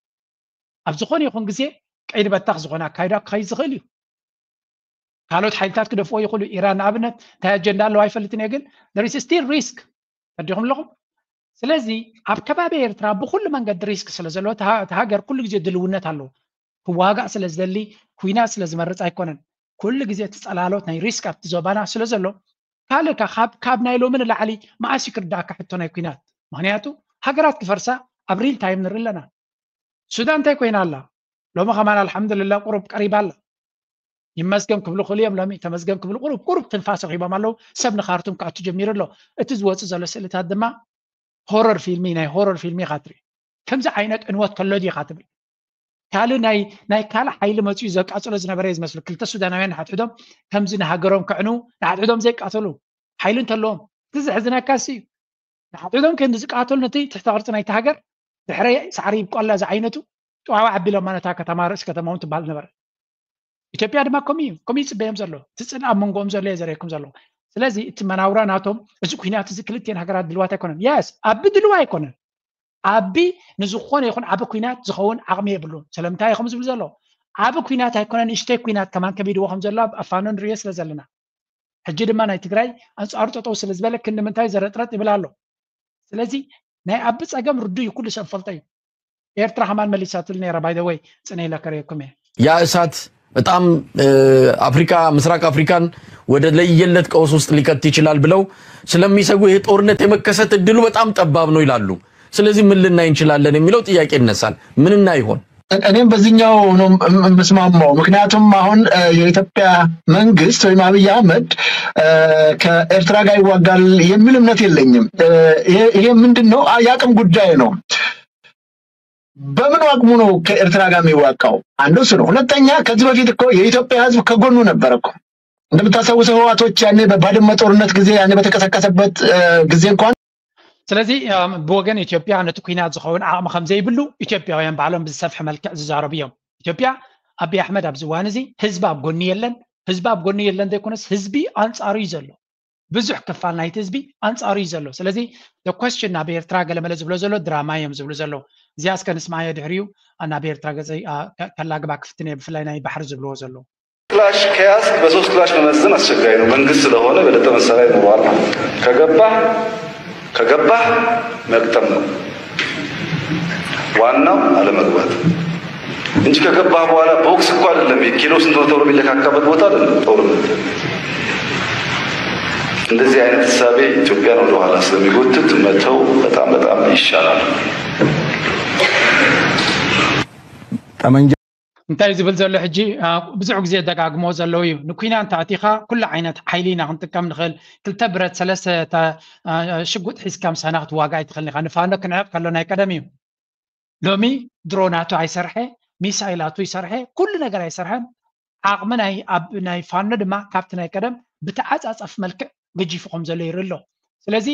ኣብ ዝኾነ ይኹን ግዜ ቀይዲ በታኽ ዝኾነ ኣካይዳ ክኸይድ ዝኽእል እዩ። ካልኦት ሓይልታት ክደፍኦ ይኽእሉ። ኢራን ንኣብነት እንታይ ኣጀንዳ ኣለዋ ኣይፈልጥን እየ፣ ግን there is still risk። ተረዲኹም ኣለኹም? ስለዚ ኣብ ከባቢ ኤርትራ ብኹሉ መንገዲ ሪስክ ስለ ዘሎ እቲ ሃ- እቲ ሃገር ኩሉ ግዜ ድልውነት ኣለዎ። ክዋጋእ ስለ ዝደሊ ኩናት ስለ ዝመርፅ ኣይኮነን። ኩሉ ግዜ እቲ ፀላሎት ናይ ሪስክ ኣብቲ ዞባና ስለ ዘሎ ካልእ ካብ ካብ ናይ ሎሚ ንላዕሊ መዓስ እዩ ክርዳእካ ሕቶ ናይ ኩናት? ምክንያቱ ሃገራት ክፈርሳ ኣብ ሪል ታይም ንርኢ ኣለና። ሱዳን እንታይ ኮይና ኣላ? ሎሚ ከማን ኣልሓምዱልላ ቁሩብ ቀሪባ ኣላ። ይመስገን ክብሉ ክእሉ እዮም። ሎሚ ተመስገን ክብሉ ቁሩብ ቁሩብ ትንፋስ ረኺቦም ኣለዉ። ሰብ ንካርቱም ክኣቱ ጀሚሩ ኣሎ። እቲ ዝወፅእ ዘሎ ስእልታት ድማ ሆረር ፊልሚ ናይ ሆረር ፊልሚ ኢኻ ትርኢ። ከምዚ ዓይነት ዕንወት ከሎ ድዩ ኢኻ ትብል። ካልእ ናይ ናይ ካልእ ሓይሊ መፂኡ ዘቃፅሎ ዝነበረ እዩ ዝመስሉ። ክልተ ሱዳናውያን ንሓድሕዶም ከምዚ ንሃገሮም ከዕኑ ንሓድሕዶም ዘይቃተሉ ሓይሊ እንተለዎም እቲ ዘሕዝነካ እሱ እዩ። ንሓድሕዶም ክንዲ ዝቃተሉ ነቲ ትሕተ ቅርጺ ናይቲ ሃገር ድሕረ ሳዕሪ ይብቆላ ዝዓይነቱ ጨዋዋ ኣቢሎማ ነታ ከተማ ርእሲ ከተማ እውን ትበሃል ነበረ። ኢትዮጵያ ድማ ከምኡ እዩ ከምኡ ይፅበዮም ዘሎ። እቲ ፅልእ ኣብ መንጎኦም ዘሎ እየ ዘርእየኩም ዘሎ። ስለዚ እቲ መናውራ ናቶም እዚ ኩናት እዚ ክልቲኤን ሃገራት ድልዋት ኣይኮነን። የስ ኣቢ ድልዋ ኣይኮነን። ኣቢ ንዝኾነ ይኹን ዓቢ ኩናት ዝኸውን ዓቕሚ የብሉን። ስለምንታይ እዮም ዝብሉ ዘሎ? ዓቢ ኩናት ኣይኮነን ንእሽተይ ኩናት ከማን ከቢድዎ ከም ዘሎ ኣብ ፋኖ ንሪኦ ስለ ዘለና ሕጂ ድማ ናይ ትግራይ ኣንፃሩ ጠጠው ስለ ዝበለ ክንዲ ምንታይ ዘረጥረጥ ይብል ኣሎ። ስለዚ ናይ ኣቢ ፀገም ርዱ እዩ ኩሉ ሰብ ፈልጦ እዩ። ኤርትራ ከማን መሊሳትል ነይራ ባይ ወይ ፅነ ኢለ ከርእየኩም እየ። ያ እሳት በጣም አፍሪካ ምስራቅ አፍሪካን ወደ ለየለት ቀውስ ውስጥ ሊከት ይችላል ብለው ስለሚሰጉ ይህ ጦርነት የመከሰት እድሉ በጣም ጠባብ ነው ይላሉ። ስለዚህ ምን ልናይ እንችላለን የሚለው ጥያቄ ይነሳል። ምን እና ይሆን? እኔም በዚህኛው ነው የምስማማው። ምክንያቱም አሁን የኢትዮጵያ መንግስት ወይም አብይ አህመድ ከኤርትራ ጋር ይዋጋል የሚል እምነት የለኝም። ይሄ ምንድን ነው? የአቅም ጉዳይ ነው። በምን አቅሙ ነው ከኤርትራ ጋር የሚዋጋው? አንዱ እሱ ነው። ሁለተኛ ከዚህ በፊት እኮ የኢትዮጵያ ህዝብ ከጎኑ ነበር እኮ። እንደምታስታውሰው ህወሓቶች ያኔ በባድመ ጦርነት ጊዜ ያኔ በተቀሰቀሰበት ጊዜ እንኳን ስለዚ ብወገን ኢትዮጵያ ነቲ ኩናት ዝኸውን ዓቕሚ ከም ዘይብሉ ኢትዮጵያውያን ባዕሎም ብዝሰፍሐ መልክዕ ዝዛረቡ እዮም። ኢትዮጵያ ኣቢ ኣሕመድ ኣብዚ እዋን እዚ ህዝቢ ኣብ ጎኒ የለን። ህዝቢ ኣብ ጎኒ የለን ዘይኮነስ ህዝቢ ኣንጻሩ እዩ ዘሎ። ብዙሕ ክፋል ናይቲ ህዝቢ ኣንጻሩ እዩ ዘሎ። ስለዚ question ናብ ኤርትራ ገለመለ ዝብሎ ዘሎ ድራማ እዮም ዝብሉ ዘለዉ። እዚኣ እስከ ንስማዓዮ ድሕሪኡ ናብ ኤርትራ ገጸይ ከላግባ ክፍትን እየ ብፍላይ ናይ ባሕሪ ዝብልዎ ዘለዉ። ክላሽ ከያዝ በሶስት ክላሽ መመዘን አስቸጋሪ ነው። መንግስት ስለሆነ የበለጠ መሳሪያ ይኖረዋል ማለት ነው። ከገባህ ከገባህ መግጠም ነው ዋናው አለመግባት እንጂ ከገባህ በኋላ ቦክስ እኮ አይደለም ኪሎ ስንት ነው ተብሎ የሚለካካበት ቦታ አይደለም ጦርነት። እንደዚህ አይነት እሳቤ ኢትዮጵያን ወደኋላ ስለሚጎትት መተው በጣም በጣም ይሻላል። ጠመንጃ እንታይ ዝብል ዘሎ ሕጂ ብዙሕ ግዜ ደጋግሞ ዘለዉ እዩ። ንኩናት እንተኣቲኻ ኩሉ ዓይነት ሓይሊ ኢና ክንጥቀም ንኽእል። ክልተ ብረት ሰለስተ ሽጉጥ ሒዝካ ምሳና ክትዋጋእ ኣይትኽእልን ኢኻ። ንፋኖ ክንዕቕ ከሎ ናይ ቀደም እዩ። ሎሚ ድሮናቱ ኣይሰርሐ፣ ሚሳይላቱ ይሰርሐ፣ ኩሉ ነገር ኣይሰርሐን። ዓቕሚ ናይ ፋኖ ድማ ካብቲ ናይ ቀደም ብተዓፃፀፍ መልክዕ ገጂፉ ከም ዘሎ ይርኢ ኣሎ። ስለዚ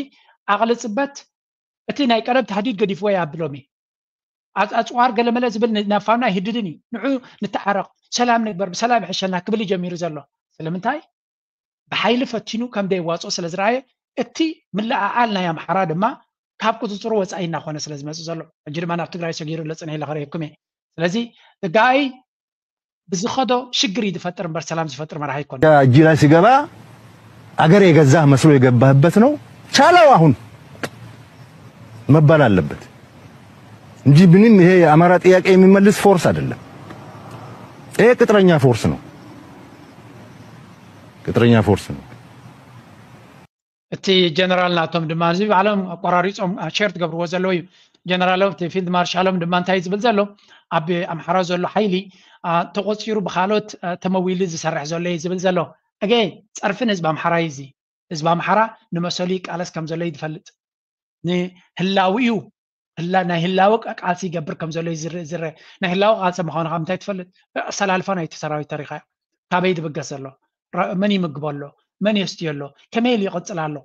ዓቕሊ ፅበት እቲ ናይ ቀደም ታህዲድ ገዲፍዎ ይኣቢ ሎሚ። ኣፅዋር ገለመለ ዝብል ናብ ፋኖ ኣይህድድን እዩ። ንዑ ንተዓረቕ፣ ሰላም ንግበር፣ ብሰላም ይሕሸና ክብል እዩ ጀሚሩ ዘሎ። ስለምንታይ? ብሓይሊ ፈቲኑ ከም ደይዋፅኦ ስለ ዝረኣየ እቲ ምልዕዓል ናይ ኣምሓራ ድማ ካብ ቁፅፅሩ ወፃኢ እናኾነ ስለ ዝመፅእ ዘሎ ሕጂ ድማ ናብ ትግራይ ሰጊሩ ለፅነ ኢለ ከርእየኩም እየ። ስለዚ ጋይ ብዝኸዶ ሽግር እዩ ዝፈጥር እምበር ሰላም ዝፈጥር መራሒ ኣይኮነ። እጅ ላይ ሲገባ አገር የገዛህ መስሎ የገባህበት ነው። ቻለው አሁን መባል አለበት እንጂ ምንም ይሄ የአማራ ጥያቄ የሚመልስ ፎርስ አይደለም። ይሄ ቅጥረኛ ፎርስ ነው። ቅጥረኛ ፎርስ ነው። እቲ ጀነራል ናቶም ድማ እዚ ባዕሎም ኣቆራሪፆም ሸር ትገብርዎ ዘለዉ እዩ። ጀነራሎም እቲ ፊልድ ማርሻሎም ድማ እንታይ ዝብል ዘሎ ኣብ ኣምሓራ ዘሎ ሓይሊ ተቆፂሩ ብካልኦት ተመዊሉ ዝሰርሕ ዘሎ እዩ ዝብል ዘሎ። ኣገ ፀርፊ ንህዝቢ ኣምሓራ እዩ እዚ። ህዝቢ ኣምሓራ ንመሰሉ ይቃለስ ከም ዘሎ እዩ ዝፈልጥ። ንህላዊ እዩ ናይ ህላወ ቃልሲ ይገብር ከም ዘሎ እዩ ዝርእ። ናይ ህላወ ቃልሲ ምዃኑ ካብ ምንታይ ትፈልጥ? ኣሰላልፋ ናይቲ ሰራዊት ተሪኻ ካበይ ዝብገስ ዘሎ፣ መን ይምግቦ ኣሎ፣ መን የስትዮ ኣሎ፣ ከመይ ኢሉ ይቕፅል ኣሎ።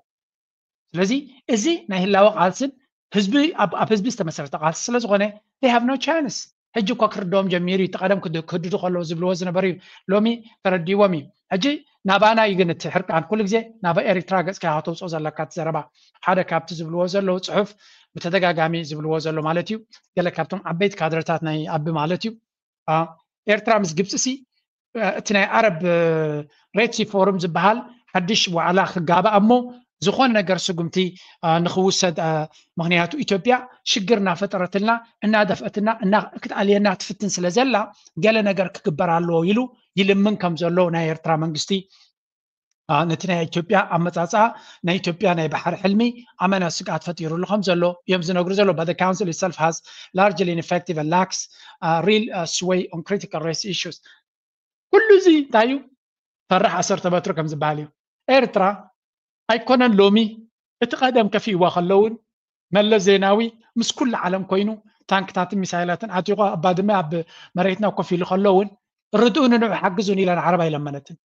ስለዚ እዚ ናይ ህላወ ቃልስን ህዝቢ ኣብ ህዝቢ ዝተመሰረተ ቃልሲ ስለ ዝኾነ they have no chance። ሕጂ እኳ ክርድኦም ጀሚሩ እዩ። እቲ ቀደም ክህድዱ ከለዉ ዝብልዎ ዝነበሩ እዩ። ሎሚ ተረዲዎም እዩ። ሕጂ ናባና እዩ ግን እቲ ሕርቃን። ኩሉ ግዜ ናብ ኤሪትራ ገጽካ ኢኻ ተውፅኦ ዘለካ እቲ ዘረባ። ሓደ ካብቲ ዝብልዎ ዘለዉ ፅሑፍ ብተደጋጋሚ ዝብልዎ ዘሎ ማለት እዩ። ገለ ካብቶም ዓበይቲ ካድረታት ናይ ኣቢ ማለት እዩ። ኤርትራ ምስ ግብፂ ሲ እቲ ናይ ዓረብ ሬድሲ ፎርም ዝበሃል ሓድሽ ዋዕላ ክጋባእ እሞ ዝኾነ ነገር ስጉምቲ ንክውሰድ ምክንያቱ ኢትዮጵያ ሽግር እናፈጠረትልና እናደፍአትና ክትኣልየና ትፍትን ስለ ዘላ ገለ ነገር ክግበር ኣለዎ ኢሉ ይልምን ከም ዘሎ ናይ ኤርትራ መንግስቲ ነቲ ናይ ኢትዮጵያ ኣመፃፅኣ ናይ ኢትዮጵያ ናይ ባሕሪ ሕልሚ ኣመና ስግኣት ፈጢሩሉ ከም ዘሎ እዮም ዝነግሩ ዘሎ። But the council itself has largely ineffective and lacks real sway on critical race issues። ኩሉ እዚ እንታይ እዩ? ፈራሕ ዓሰርተ በትሪ ከም ዝበሃል እዩ። ኤርትራ ኣይኮነን ሎሚ እቲ ቀደም ከፊእዋ ከለውን መለስ ዜናዊ ምስ ኩሉ ዓለም ኮይኑ ታንክታትን ሚሳይላትን ዓጢቑ ኣብ ባድመ ኣብ መሬትና ኮፍ ኢሉ ከለውን ርድኡ ንንዑ ሓግዙን ኢላ ንዓረብ ኣይለመነትን።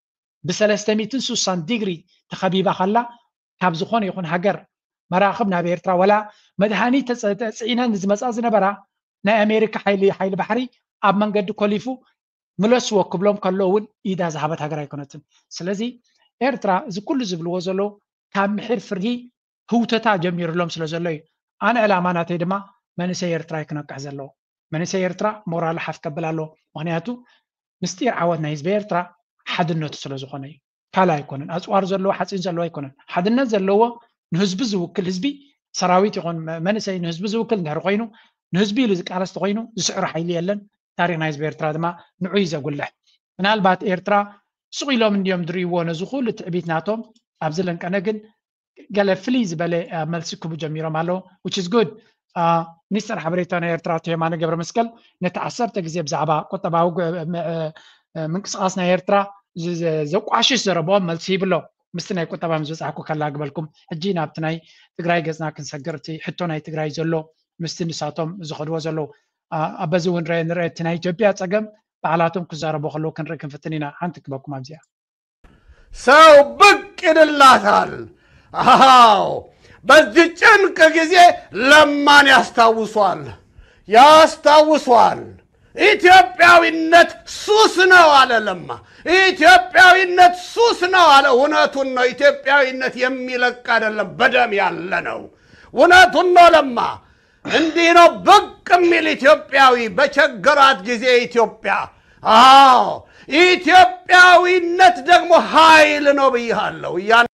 ብሰለስተ ሚእትን ስሳን ዲግሪ ተኸቢባ ከላ ካብ ዝኾነ ይኹን ሃገር መራኽብ ናብ ኤርትራ፣ ወላ መድሃኒት ተጸ-፣ ተጽዒነን ዝመጻ ዝነበራ ናይ ኣሜሪካ ሓይሊ፣ ሓይሊ ባሕሪ ኣብ መንገዲ ኮሊፉ ምለስዎ ክብሎም ከሎ እውን ኢዳ ዝሃበት ሃገር ኣይኮነትን። ስለዚ ኤርትራ እዚ ኩሉ ዝብልዎ ዘለዉ ካብ ምሒር ፍርሂ ህውተታ ጀሚሩሎም ስለ ዘሎ እዩ። ኣነ ዕላማ ናተይ ድማ መንእሰይ ኤርትራ እዩ ክነቅሕ ዘለዎ። መንእሰይ ኤርትራ ሞራሉ ሓፍ ከብል ኣለዎ። ምኽንያቱ ምስጢር ዓወት ናይ ህዝቢ ኤርትራ ሓድነቱ ስለ ዝኾነ እዩ። ካልእ ኣይኮነን። ኣጽዋር ዘለዎ ሓጺን ዘለዎ ኣይኮነን። ሓድነት ዘለዎ ንህዝቢ ዝውክል ህዝቢ ሰራዊት ይኹን መ-፣ መንእሰይ ንህዝቢ ዝውክል እንድሕር ኮይኑ ንህዝቢ ኢሉ ዝቃለስ ተኾይኑ ዝስዕሮ ሓይሊ የለን። ታሪኽ ናይ ህዝቢ ኤርትራ ድማ ንዑ እዩ ዘጉልሕ። ምናልባት ኤርትራ ስቕ ኢሎም እንድዮም ዝርእይዎ ነዚ ኩሉ ትዕቢት ናቶም። ኣብዚ ለንቀነ ግን ገለ ፍልይ ዝበለ፣ አ፣ መልሲ ክቡ ጀሚሮም ኣለዉ። Which is good። አ፣ ሚኒስተር ሓበሬታ ናይ ኤርትራ ኣቶ የማነ ገብረ መስቀል ነቲ ዓሰርተ ግዜ ብዛዕባ ቁጠባዊ ግ-፣ ም-፣ እ፣ ምንቅስቓስ ናይ ኤርትራ ዝ-፣ ዘ-፣ ዘቋሽሽ ዘረብኦም መልሲ ሂብሎ። ምስቲ ናይ ቁጠባ ምስ በጻሕኩ ከላግበልኩም። ሕጂ ናብቲ ናይ ትግራይ ገጽና ክንሰግር፣ እቲ ሕቶ ናይ ትግራይ ዘሎ ምስቲ ንሳቶም ዝኸድዎ ዘለዉ። አ፣ ኣብ በዚ እውን ንርአ፣ ንርአ እቲ ናይ ኢትዮጵያ ጸገም ባዕላቶም ክዛረቡ ከለዉ ክንርኢ ክንፍትን ኢና። ሓንቲ ክበኩም ኣብዚኣ። ሰው ብቅ ይልላታል። አዎ፣ በዚህ ጭንቅ ጊዜ ለማን ያስታውሷል፣ ያስታውሷል። ኢትዮጵያዊነት ሱስ ነው አለ ለማ። ኢትዮጵያዊነት ሱስ ነው አለ። እውነቱን ነው። ኢትዮጵያዊነት የሚለቅ አይደለም፣ በደም ያለ ነው። እውነቱን ነው ለማ። እንዲህ ነው ብቅ የሚል ኢትዮጵያዊ በቸገራት ጊዜ ኢትዮጵያ። አዎ፣ ኢትዮጵያዊነት ደግሞ ኃይል ነው ብያለሁ። እያን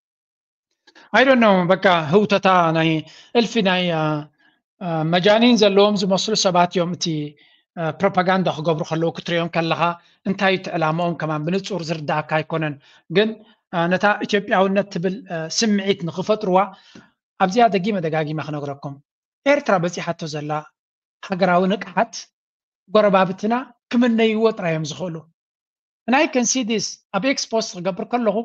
I don't know፣ በቃ ህውተታ ናይ እልፊ ናይ፣ አ፣ አ፣ መጃኒን ዘለዎም ዝመስሉ ሰባት እዮም። እቲ፣ አ፣ ፕሮፓጋንዳ ክገብሩ ከለዉ ክትሪኦም ከለኻ እንታይ እቲ ዕላማኦም ከማን ብንጹር ዝርዳእካ ኣይኮነን። ግን፣ አ፣ ነታ ኢትዮጵያውነት ትብል፣ አ፣ ስምዒት ንኽፈጥርዋ ኣብዚኣ ደጊመ ደጋጊመ ክነግረኩም። ኤርትራ በጺሓቶ ዘላ ሃገራዊ ንቕሓት ጎረባብትና ክምነይዎ ጥራይ እዮም ዝኽእሉ። And I can see this ኣብ ኤክስፖስት ክገብር ከለኹ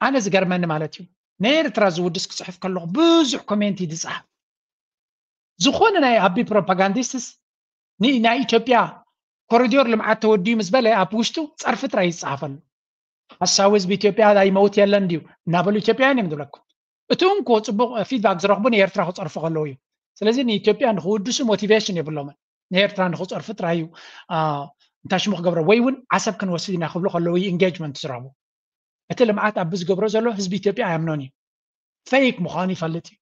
ኣነ ዝገርመኒ ማለት እዩ። ናይ ኤርትራ ዝውድስ ክጽሕፍ ከለኹ ብዙሕ ኮሜንት እዩ ዝጽሓፍ። ዝኾነ ናይ ኣቢ ፕሮፓጋንዲስትስ ን-፣ ናይ ኢትዮጵያ ኮሪዶር ልምዓት ተወዲዩ ምስ በለ ኣብ ውሽጡ ጸርፊ ጥራይ ይጽሓፈሉ። ሓሳዊ ህዝቢ ኢትዮጵያ ኣይመውት የለን ድዩ እናበሉ ኢትዮጵያውያን እዮም ዝብለኩም። እቲ እንኮ ጽቡቕ ፊድባክ ዝረኽቡ ንኤርትራ ክጸርፉ ከለዉ እዩ። ስለዚ ንኢትዮጵያ ንኽውድሱ ሞቲቬሽን የብሎምን። ንኤርትራ ንኽጸርፉ ጥራይ እዩ፣ አ፣ እንታይ ሽሙ ክገብሮ፣ ወይ እውን ዓሰብ ክንወስድ ኢና ክብሉ ከለዉ እዩ ኢንጌጅመንት ዝረኽቡ። እቲ ልምዓት ኣቢ ዝገብሮ ዘሎ ህዝቢ ኢትዮጵያ ኣያምኖን እዩ። ፌክ ምዃኑ ይፈልጥ እዩ።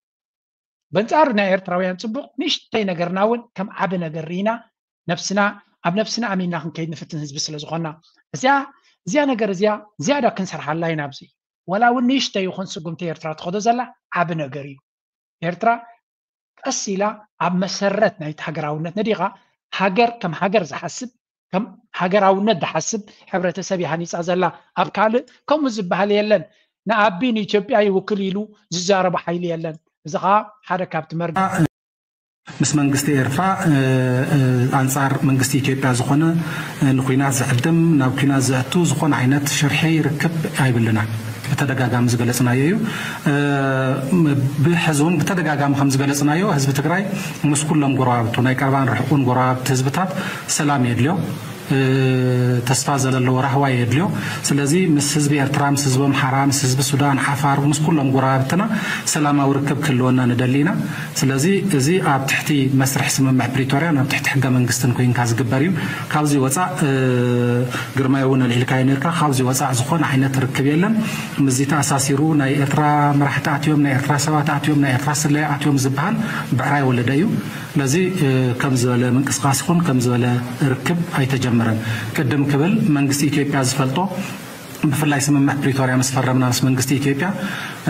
በንጻሩ ናይ ኤርትራውያን ጽቡቕ ንእሽተይ ነገርና እውን ከም ዓቢ ነገር ርኢና ነብስና፣ ኣብ ነብስና ኣሚንና ክንከይድ ንፍትን ህዝቢ ስለ ዝኾንና። እዚኣ፣ እዚኣ ነገር እዚኣ ዝያዳ ክንሰርሓላ ኢና ኣብዚ። ዋላ እውን ንእሽተይ ይኹን ስጉምቲ ኤርትራ ትኸዶ ዘላ ዓቢ ነገር እዩ። ኤርትራ ቀስ ኢላ ኣብ መሰረት ናይቲ ሃገራውነት ነዲኻ ሃገር ከም ሃገር ዝሓስብ፣ ከም ሃገራውነት ዝሓስብ ሕብረተሰብ እያ ሃኒጻ ዘላ። ኣብ ካልእ ከምኡ ዝበሃል የለን። ንኣቢ ንኢትዮጵያ ይውክል ኢሉ ዝዛረቦ ሓይሊ የለን። እዚ ኸኣ ሓደ ካብቲ መርገ ምስ መንግስቲ ኤርትራ፣ እ፣ እ፣ ኣንጻር መንግስቲ ኢትዮጵያ ዝኾነ፣ እ፣ ንኲናት ዝዕድም፣ ናብ ኲናት ዘእቱ ዝኾነ ዓይነት ሽርሒ ርክብ ኣይብልናን። ብተደጋጋሚ ዝገለጽናዮ እዩ። እ፣ ብሕዚ እውን ብተደጋጋሚ ከም ዝገለጽናዮ ህዝቢ ትግራይ ምስ ኩሎም ጎረባብቱ፣ ናይ ቀረባን ርሑቑን ጎረባብቲ ህዝብታት ሰላም የድልዮ። እ፣ ተስፋ ዘለለዎ ራህዋ የድልዮ። ስለዚ ምስ ህዝቢ ኤርትራ፣ ምስ ህዝቢ ኣምሓራ፣ ምስ ህዝቢ ሱዳን፣ ዓፋር፣ ምስ ኩሎም ጎረባብትና ሰላማዊ ርክብ ክህልወና ንደሊ ኢና። ስለዚ እዚ ኣብ ትሕቲ መስርሕ ስምምዕ ፕሪቶርያን ኣብ ትሕቲ ሕገ መንግስትን ኮይንካ ዝግበር እዩ። ካብዚ ወፃእ፣ እ፣ ግርማይ እውን ኣልዒልካዮ ነርካ፣ ካብዚ ወፃእ ዝኾነ ዓይነት ርክብ የለን። ምስዚ ተኣሳሲሩ ናይ ኤርትራ መራሕቲ ኣትዮም፣ ናይ ኤርትራ ሰባት ኣትዮም፣ ናይ ኤርትራ ስለያ ኣትዮም ዝበሃል ብዕራይ ወለደ እዩ። ስለዚ፣ እ፣ ከም ዝበለ ምንቅስቃስ ይኹን ከም ዝበለ ርክብ ኣይተጀመረን። ቅድም ክብል መንግስቲ ኢትዮጵያ ዝፈልጦ፣ ብፍላይ ስምምዕ ፕሪቶርያ ምስ ፈረምና ምስ መንግስቲ ኢትዮጵያ፣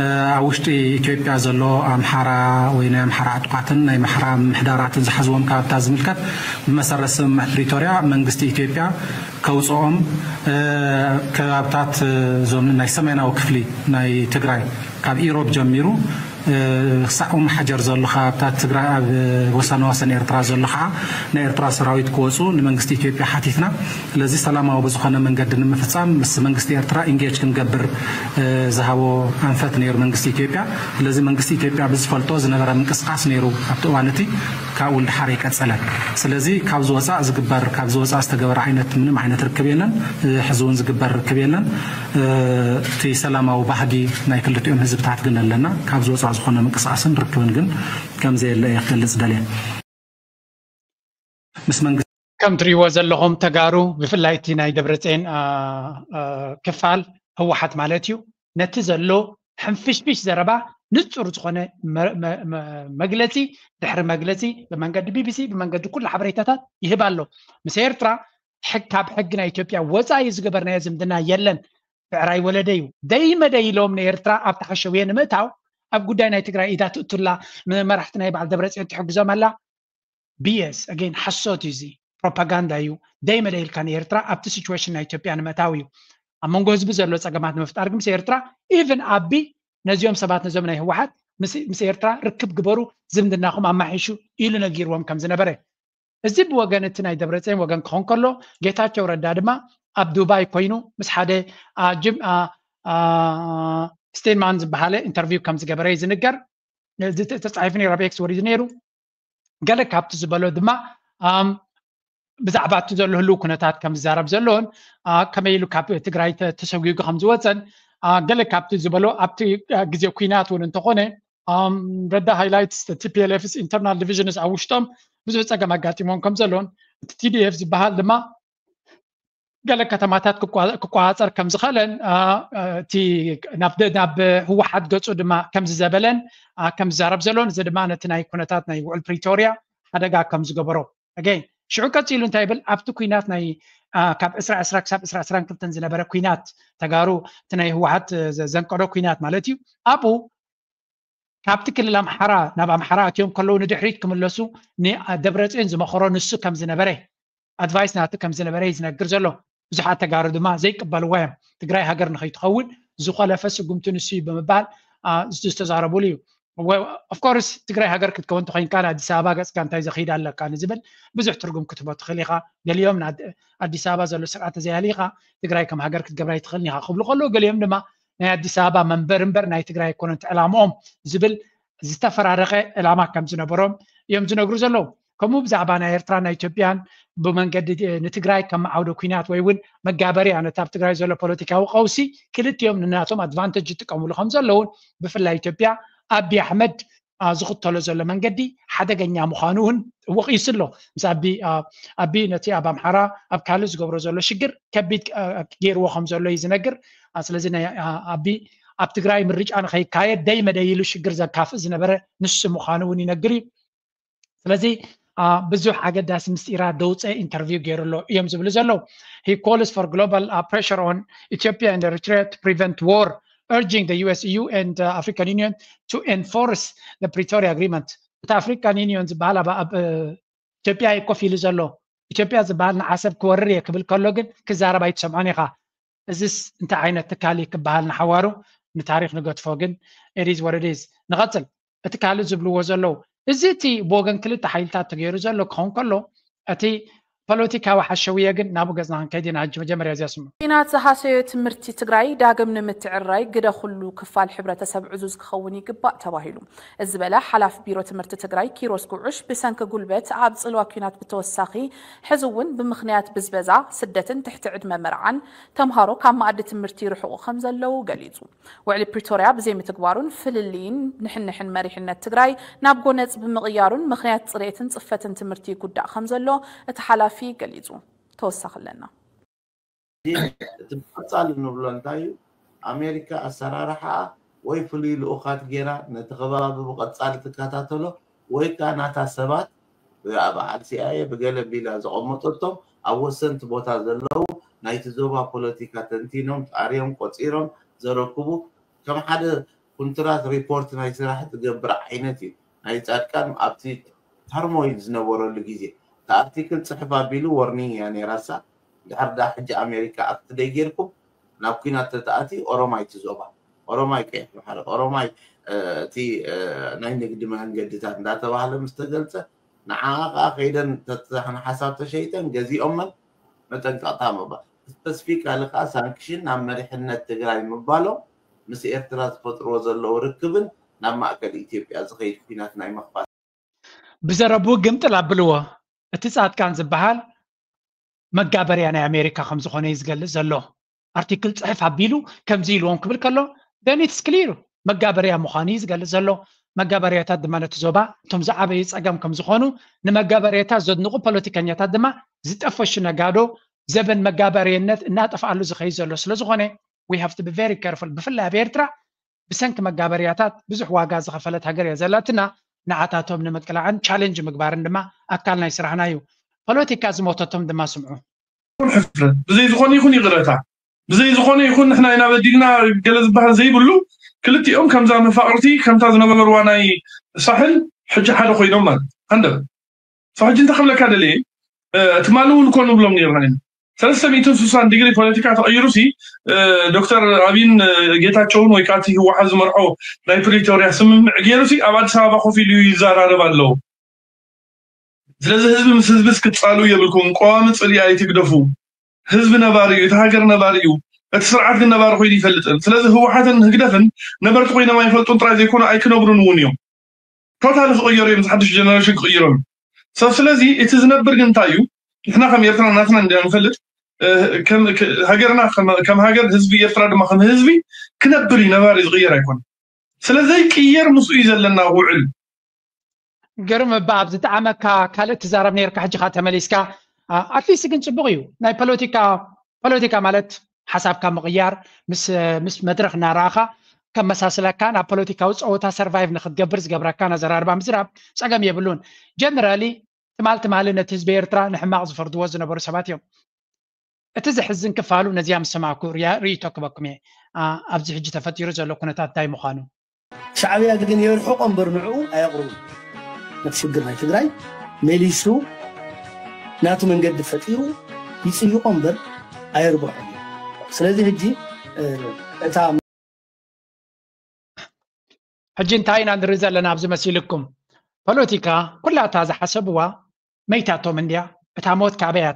እ፣ ኣብ ውሽጢ ኢትዮጵያ ዘሎ ኣምሓራ ወይ ናይ ኣምሓራ ዕጡቓትን ናይ ኣምሓራ ምምሕዳራትን ዝሓዝዎም ከባብታት ዝምልከት ብመሰረት ስምምዕ ፕሪቶርያ መንግስቲ ኢትዮጵያ ከውፅኦም፣ እ፣ ከባብታት፣ እ፣ እዞም ናይ ሰሜናዊ ክፍሊ ናይ ትግራይ ካብ ኢሮብ ጀሚሩ፣ እ፣ ክሳዕ ኡም ሓጀር ዘሎ ከባብታት ትግራይ ኣብ ወሰናወሰን ኤርትራ ዘሎ ከዓ ናይ ኤርትራ ሰራዊት ክወፁ ንመንግስቲ ኢትዮጵያ ሓቲትና። ስለዚ ሰላማዊ ብዝኾነ መንገዲ ንምፍፃም ምስ መንግስቲ ኤርትራ ኢንጌጅ ክንገብር፣ እ፣ ዝሃቦ ኣንፈት ነይሩ መንግስቲ ኢትዮጵያ። ስለዚ መንግስቲ ኢትዮጵያ ብዝፈልጦ ዝነበረ ምንቅስቃስ ነይሩ ኣብቲ እዋን እቲ። ካብኡ ንድሓር ኣይቀጸለን። ስለዚ ካብዚ ወፃእ ዝግበር፣ ካብዚ ወፃእ ዝተገበረ ዓይነት ምንም ዓይነት ርክብ የለን። ሕዚ እውን ዝግበር ርክብ የለን። እቲ ሰላማዊ ባህጊ ናይ ክልቲኦም ህዝብታት ግን ኣለና። ካብዚ ወፃእ ዝኾነ ምንቅስቃስን ርክብን ግን ከም ዘየለ እየ ክገልጽ ደልየ። ምስ መንግስቲ ከም ትሪእዎ ዘለኹም ተጋሩ፣ ብፍላይ እቲ ናይ ደብረፅዮን ክፋል ህወሓት ማለት እዩ፣ ነቲ ዘሎ ሕንፍሽፍሽ ዘረባ ንፁር ዝኾነ መግለፂ ድሕሪ መግለፂ ብመንገዲ ቢቢሲ ብመንገዲ ኩሉ ሓበሬታታት ይህብ ኣሎ። ምስ ኤርትራ ካብ ሕጊ ናይ ኢትዮጵያ ወፃኢ ዝገበርናዮ ዝምድና የለን። ብዕራይ ወለደ እዩ። ደይ መደይ ኢሎም ንኤርትራ ኣብቲ ሓሸውየ ንምእታው ኣብ ጉዳይ ናይ ትግራይ ኢዳ ትእቱላ፣ ንመራሕቲ ናይ በዓል ደብረፅዮን ትሕግዞም ኣላ። ቢኤስ ኣገይን ሓሶት እዩ፣ እዚ ፕሮፓጋንዳ እዩ። ደይ መደይ ኢልካ ንኤርትራ ኣብቲ ሲቹዌሽን ናይ ኢትዮጵያ ንምእታው እዩ። ኣብ መንጎ ህዝቢ ዘሎ ፀገማት ንምፍጣር ግን ምስ ኤርትራ ኢቭን ኣቢ ነዚኦም ሰባት ነዞም ናይ ህወሓት ምስ ኤርትራ ርክብ ግበሩ፣ ዝምድናኹም ኣማሒሹ ኢሉ ነጊርዎም ከም ዝነበረ፣ እዚ ብወገን እቲ ናይ ደብረፅዮን ወገን ክኾን ከሎ፣ ጌታቸው ረዳ ድማ ኣብ ዱባይ ኮይኑ ምስ ሓደ ስቴንማን ዝበሃለ ኢንተርቪው ከም ዝገበረ እዩ ዝንገር። ተፃሒፉ ነይሩ፣ ኣብ ኤክስ ወሪዱ ነይሩ። ገለ ካብቲ ዝበሎ ድማ ብዛዕባ እቲ ዘሎ ህልው ኩነታት ከም ዝዛረብ ዘሎን ከመይ ኢሉ ካብ ትግራይ ተሰጒጉ ከም ዝወፀን፣ ገለ ካብቲ ዝበሎ ኣብቲ ግዜ ኩናት እውን እንተኾነ ረዳ ሃይላይትስ ቲፒኤልኤፍስ ኢንተርናል ዲቪዥንስ ኣብ ውሽጦም ብዙሕ ፀገም ኣጋጢሞም ከም ዘሎን፣ እቲ ቲዲኤፍ ዝበሃል ድማ ገለ ከተማታት ክቋፀር ከም ዝኸለን፣ እቲ ናብ ህወሓት ገፁ ድማ ከም ዝዘበለን ከም ዝዛረብ ዘሎን፣ እዚ ድማ ነቲ ናይ ኩነታት ናይ ውዕል ፕሪቶርያ ሓደጋ ከም ዝገበሮ ኣገይን ሽዑ ቀፂሉ እንታይ ይብል? ኣብቲ ኩናት ናይ ካብ ዕስራ ዕስራ ክሳብ ዕስራ ዕስራን ክልተን ዝነበረ ኩናት ተጋሩ፣ እቲ ናይ ህወሓት ዘንቀዶ ኩናት ማለት እዩ። ኣብኡ ካብቲ ክልል ኣምሓራ ናብ ኣምሓራ ኣትዮም ከለዉ ንድሕሪት ክምለሱ ንደብረፅዮን ዝመኸሮ ንሱ ከም ዝነበረ፣ ኣድቫይስ ናቱ ከም ዝነበረ እዩ ዝነግር ዘሎ። ብዙሓት ተጋሩ ድማ ዘይቅበልዎ እዮም። ትግራይ ሃገር ንኸይትኸውን ዝኾለፈ ስጉምቲ ንሱ እዩ ብምባል ዝተዛረቡሉ እዩ። ኦፍኮርስ ትግራይ ሃገር ክትከውን ተኮይንካ ንኣዲስ ኣበባ ገፅካ እንታይ ዘኽይድ ኣለካ ንዝብል ብዙሕ ትርጉም ክትቦ ትኽእል ኢኻ። ገሊኦም ኣዲስ ኣበባ ዘሎ ስርዓት ተዘይሃሊኻ ትግራይ ከም ሃገር ክትገብራ ይትኽእልን ኢኻ ክብሉ ከለዉ፣ ገሊኦም ድማ ናይ ኣዲስ ኣበባ መንበር እምበር ናይ ትግራይ ኣይኮነን ዕላምኦም ዝብል ዝተፈራረቐ ዕላማ ከም ዝነበሮም እዮም ዝነግሩ ዘለዉ። ከምኡ ብዛዕባ ናይ ኤርትራ ናይ ኢትዮጵያን ብመንገዲ ንትግራይ ከም ዓውደ ኩናት ወይ እውን መጋበርያ ነቲ ኣብ ትግራይ ዘሎ ፖለቲካዊ ቀውሲ ክልቲኦም ንናቶም ኣድቫንተጅ ይጥቀምሉ ከም ዘለውን ብፍላይ ኢትዮጵያ ኣቢ ኣሕመድ ዝኽተሎ ዘሎ መንገዲ ሓደገኛ ምዃኑ እውን ወቒሱ ኣሎ። ምስ ኣቢ ኣቢ ነቲ ኣብ ኣምሓራ ኣብ ካልእ ዝገብሮ ዘሎ ሽግር ከቢድ ገይርዎ ከም ዘሎ እዩ ዝነግር። ስለዚ ናይ ኣቢ ኣብ ትግራይ ምርጫ ንኸይካየድ ደይ መደይ ኢሉ ሽግር ዘካፍእ ዝነበረ ንሱ ምዃኑ እውን ይነግር እዩ። ስለዚ ብዙሕ ኣገዳሲ ምስጢራት ደውፀ ኢንተርቪው ገይሩ ኣሎ እዮም ዝብሉ ዘለዉ። He calls for global pressure on Ethiopia and Eritrea to prevent war, urging the U S, E U and African Union to enforce the Pretoria Agreement. እቲ ኣፍሪካን ዩኒዮን ዝበሃል ኣብ ኢትዮጵያ እዩ ኮፍ ኢሉ ዘሎ። ኢትዮጵያ ዝበሃል ንዓሰብ ክወርር እየ ክብል ከሎ ግን ክዛረብ ኣይትሰምዖን ኢኻ። እዚስ እንታይ ዓይነት ትካል እዩ ክበሃል ንሓዋሩ ንታሪክ ንገድፎ። ግን it is what it is። ንቐፅል። እቲ ካልእ ዝብልዎ ዘለዉ እዚ እቲ ብወገን ክልተ ሓይልታት ተገይሩ ዘሎ ክኸውን ከሎ እቲ ፖለቲካዊ ሓሸውየ ግን ናብኡ ገፅና ክንከይድ ኢና። ሕጂ መጀመርያ እዚኣ ስምዑ። ኲናት ዝሃሰዮ ትምህርቲ ትግራይ ዳግም ንምትዕርራይ ግደ ኩሉ ክፋል ሕብረተሰብ ዕዙዝ ክኸውን ይግባእ ተባሂሉ። እዚ ዝበለ ሓላፊ ቢሮ ትምህርቲ ትግራይ ኪሮስ ጉዑሽ ብሰንኪ ጉልበት ኣብ ፅልዋ ኲናት ብተወሳኺ ሕዚ እውን ብምኽንያት ብዝበዛ ስደትን ትሕቲ ዕድመ መርዓን ተምሃሮ ካብ መኣዲ ትምህርቲ ይርሕቑ ከም ዘለዉ ገሊፁ። ውዕሊ ፕሪቶርያ ብዘይምትግባሩን ፍልልይን ንሕንሕን መሪሕነት ትግራይ ናብ ጎነፅ ብምቕያሩን ምኽንያት ፅሬትን ፅፈትን ትምህርቲ ይጉዳእ ከም ዘሎ እቲ ሓላፊ ገሊፁ። ተወሳኺ ኣለና። እቲ ብቐፃሊ ንብሎ እንታይ እዩ? ኣሜሪካ ኣሰራርሓኣ ወይ ፍሉይ ልኡኻት ገይራ ነቲ ከባቢ ብቐፃሊ ትከታተሎ ወይ ከዓ ናታ ሰባት ብበዓል ሲኣይኤ ብገለ ቢላ ዘቐመጠቶም ኣብ ወሰንቲ ቦታ ዘለዉ ናይቲ ዞባ ፖለቲካ ተንቲኖም ኣርዮም ቆፂሮም ዘረክቡ ከም ሓደ ኩንትራት ሪፖርት ናይ ስራሕ ትገብር ዓይነት እዩ። ናይ ፃድቃን ኣብቲ ተርሞይል ዝነበረሉ ግዜ እቲ ኣርቲክል ፅሕፍ ኣቢሉ ወርኒንግ እያ ነይራሳ። ድሕር ዳ ሕጂ ኣሜሪካ ኣክት ደይጌርኩም ናብ ኩናት ተተኣቲ ኦሮማይ ትዞባ ኦሮማይ ቀይሕ ባሕሪ ኦሮማይ እቲ ናይ ንግዲ መንገድታት እንዳተባህለ ምስ ተገልፀ ንዓኣ ከዓ ከይደን ተተዛሕነ ሓሳብ ተሸይጠን ገዚኦመን መጠንቀቕታ ምባል ስፐስፊካሊ ከዓ ሳንክሽን ናብ መሪሕነት ትግራይ ምባሎም ምስ ኤርትራ ዝፈጥርዎ ዘለዉ ርክብን ናብ ማእከል ኢትዮጵያ ዝኸይድ ኩናት ናይ ምኽፋት። ብዘረቡ ግምጥል ኣብልዎ። እቲ ጻድቃን ዝበሃል መጋበርያ ናይ ኣሜሪካ ከም ዝኾነ እዩ ዝገልጽ ዘሎ። ኣርቲክል ጽሕፍ ኣቢሉ ከምዚ ኢልዎም ክብል ከሎ then it's clear መጋበርያ ምዃኑ እዩ ዝገልጽ ዘሎ። መጋበርያታት ድማ ነቲ ዞባ እቶም ዝዓበዩ ጸገም ከም ዝኾኑ፣ ንመጋበርያታት ዘድንቑ ፖለቲከኛታት ድማ ዝጠፈሹ ነጋዶ፣ ዘበን መጋበርየነት እናጠፍኣሉ ዝኸይድ ዘሎ ስለ ዝኾነ we have to be very careful። ብፍላይ ኣብ ኤርትራ ብሰንኪ መጋበርያታት ብዙሕ ዋጋ ዝኸፈለት ሃገር እያ ዘላትና። ንዓታቶም ንምቅላዕን ቻለንጅ ምግባርን ድማ ኣካል ናይ ስራሕና እዩ። ፖለቲካ ዝሞተቶም ድማ ስምዑ። ይኹን ሕፍረት፣ ብዘይ ዝኾነ ይኹን ይቕረታ፣ ብዘይ ዝኾነ ይኹን ንሕና ኢና በዲልና ገለ ዝበሃል ዘይብሉ፣ ክልቲኦም ከምዛ መፋቕርቲ፣ ከምታ ዝነበርዋ ናይ ሳሕል ሕጂ ሓደ ኮይኖም ማለት። ኣንደ ሕጂ እንታይ ክብለካ ደልየ፣ ትማሊ እውን እኮ ንብሎም ነርና ኢና። ሰለስተ ሚእትን ስሳን ዲግሪ ፖለቲካ ተቐይሩ ሲ፣ ዶክተር ኣብይን ጌታቸውን ወይ ከዓ እቲ ህወሓት ዝመርሖ ናይ ፕሪቶርያ ስምምዕ ገይሩ ሲ ኣብ ኣዲስ ኣበባ ኮፍ ኢሉ ይዘራረብ ኣለዎ። ስለዚ ህዝቢ ምስ ህዝብስ ክትጻልኡ የብልኩም። ቀዋሚ ጽልኢ ኣይትግደፉ። ህዝቢ ነባሪ እዩ፣ እቲ ሃገር ነባሪ እዩ። እቲ ስርዓት ግን ነባሪ ኮይኑ ይፈልጥን። ስለዚ ህወሓትን ህግደፍን ነበርቲ ኮይኖም ኣይፈልጡን ጥራይ ዘይኮኑ ኣይክነብሩን እውን እዮም። ቶታሊ ክቕየሩ እዮም፣ ሓድሽ ጀነሬሽን ክቕይሮም። ሰብ ስለዚ እቲ ዝነብር ግን እንታይ እዩ? ንሕና ከም ኤርትራ ናትና እንዲና ንፈልጥ። ሃገርና ከም ሃገር፣ ህዝቢ ኤርትራ ድማ ከም ህዝቢ ክነብር እዩ፣ ነባሪ ዝቕየር ኣይኮነ። ስለዘይቅየር ምስኡ እዩ ዘለና ውዕል። ገርም እባ ኣብ ዝጠዓመካ ካልእ ትዛረብ ነርካ፣ ሕጂ ካ ተመሊስካ። ኣትሊስት ግን ጽቡቕ እዩ። ናይ ፖለቲካ ፖለቲካ ማለት ሓሳብካ ምቕያር፣ ምስ ምስ መድረኽ እናረኣኻ ከመሳስለካ ናብ ፖለቲካዊ ጸወታ ሰርቫይቭ ንክትገብር ዝገብረካ ኣዘራርባ ምዝራብ ጸገም የብሉን። ጀነራሊ ትማል ትማሊ ነቲ ህዝቢ ኤርትራ ንሕማቕ ዝፈርድዎ ዝነበሩ ሰባት እዮም። እቲ ዘሕዝን ክፋሉ ነዚኣ ምስ ሰማዕኩ ርእይቶ ክበኩም እየ። ኣብዚ ሕጂ ተፈጢሩ ዘሎ ኩነታት እንታይ ምዃኑ። ሻዕብያ ግን የርሕቆ እምበር ንዕኡ ኣየቕርቡ። ነቲ ሽግር ናይ ትግራይ መሊሱ ናቱ መንገዲ ፈጢሩ ይጽይቆ እምበር ኣየርብሖ። ስለዚ ሕጂ እታ ሕጂ እንታይ ኢና ንርኢ ዘለና ኣብዚ መሲልኩም? ፖለቲካ ኩላታ ዝሓሰብዋ መይታቶም እንድያ፣ እታ ሞት ካበያ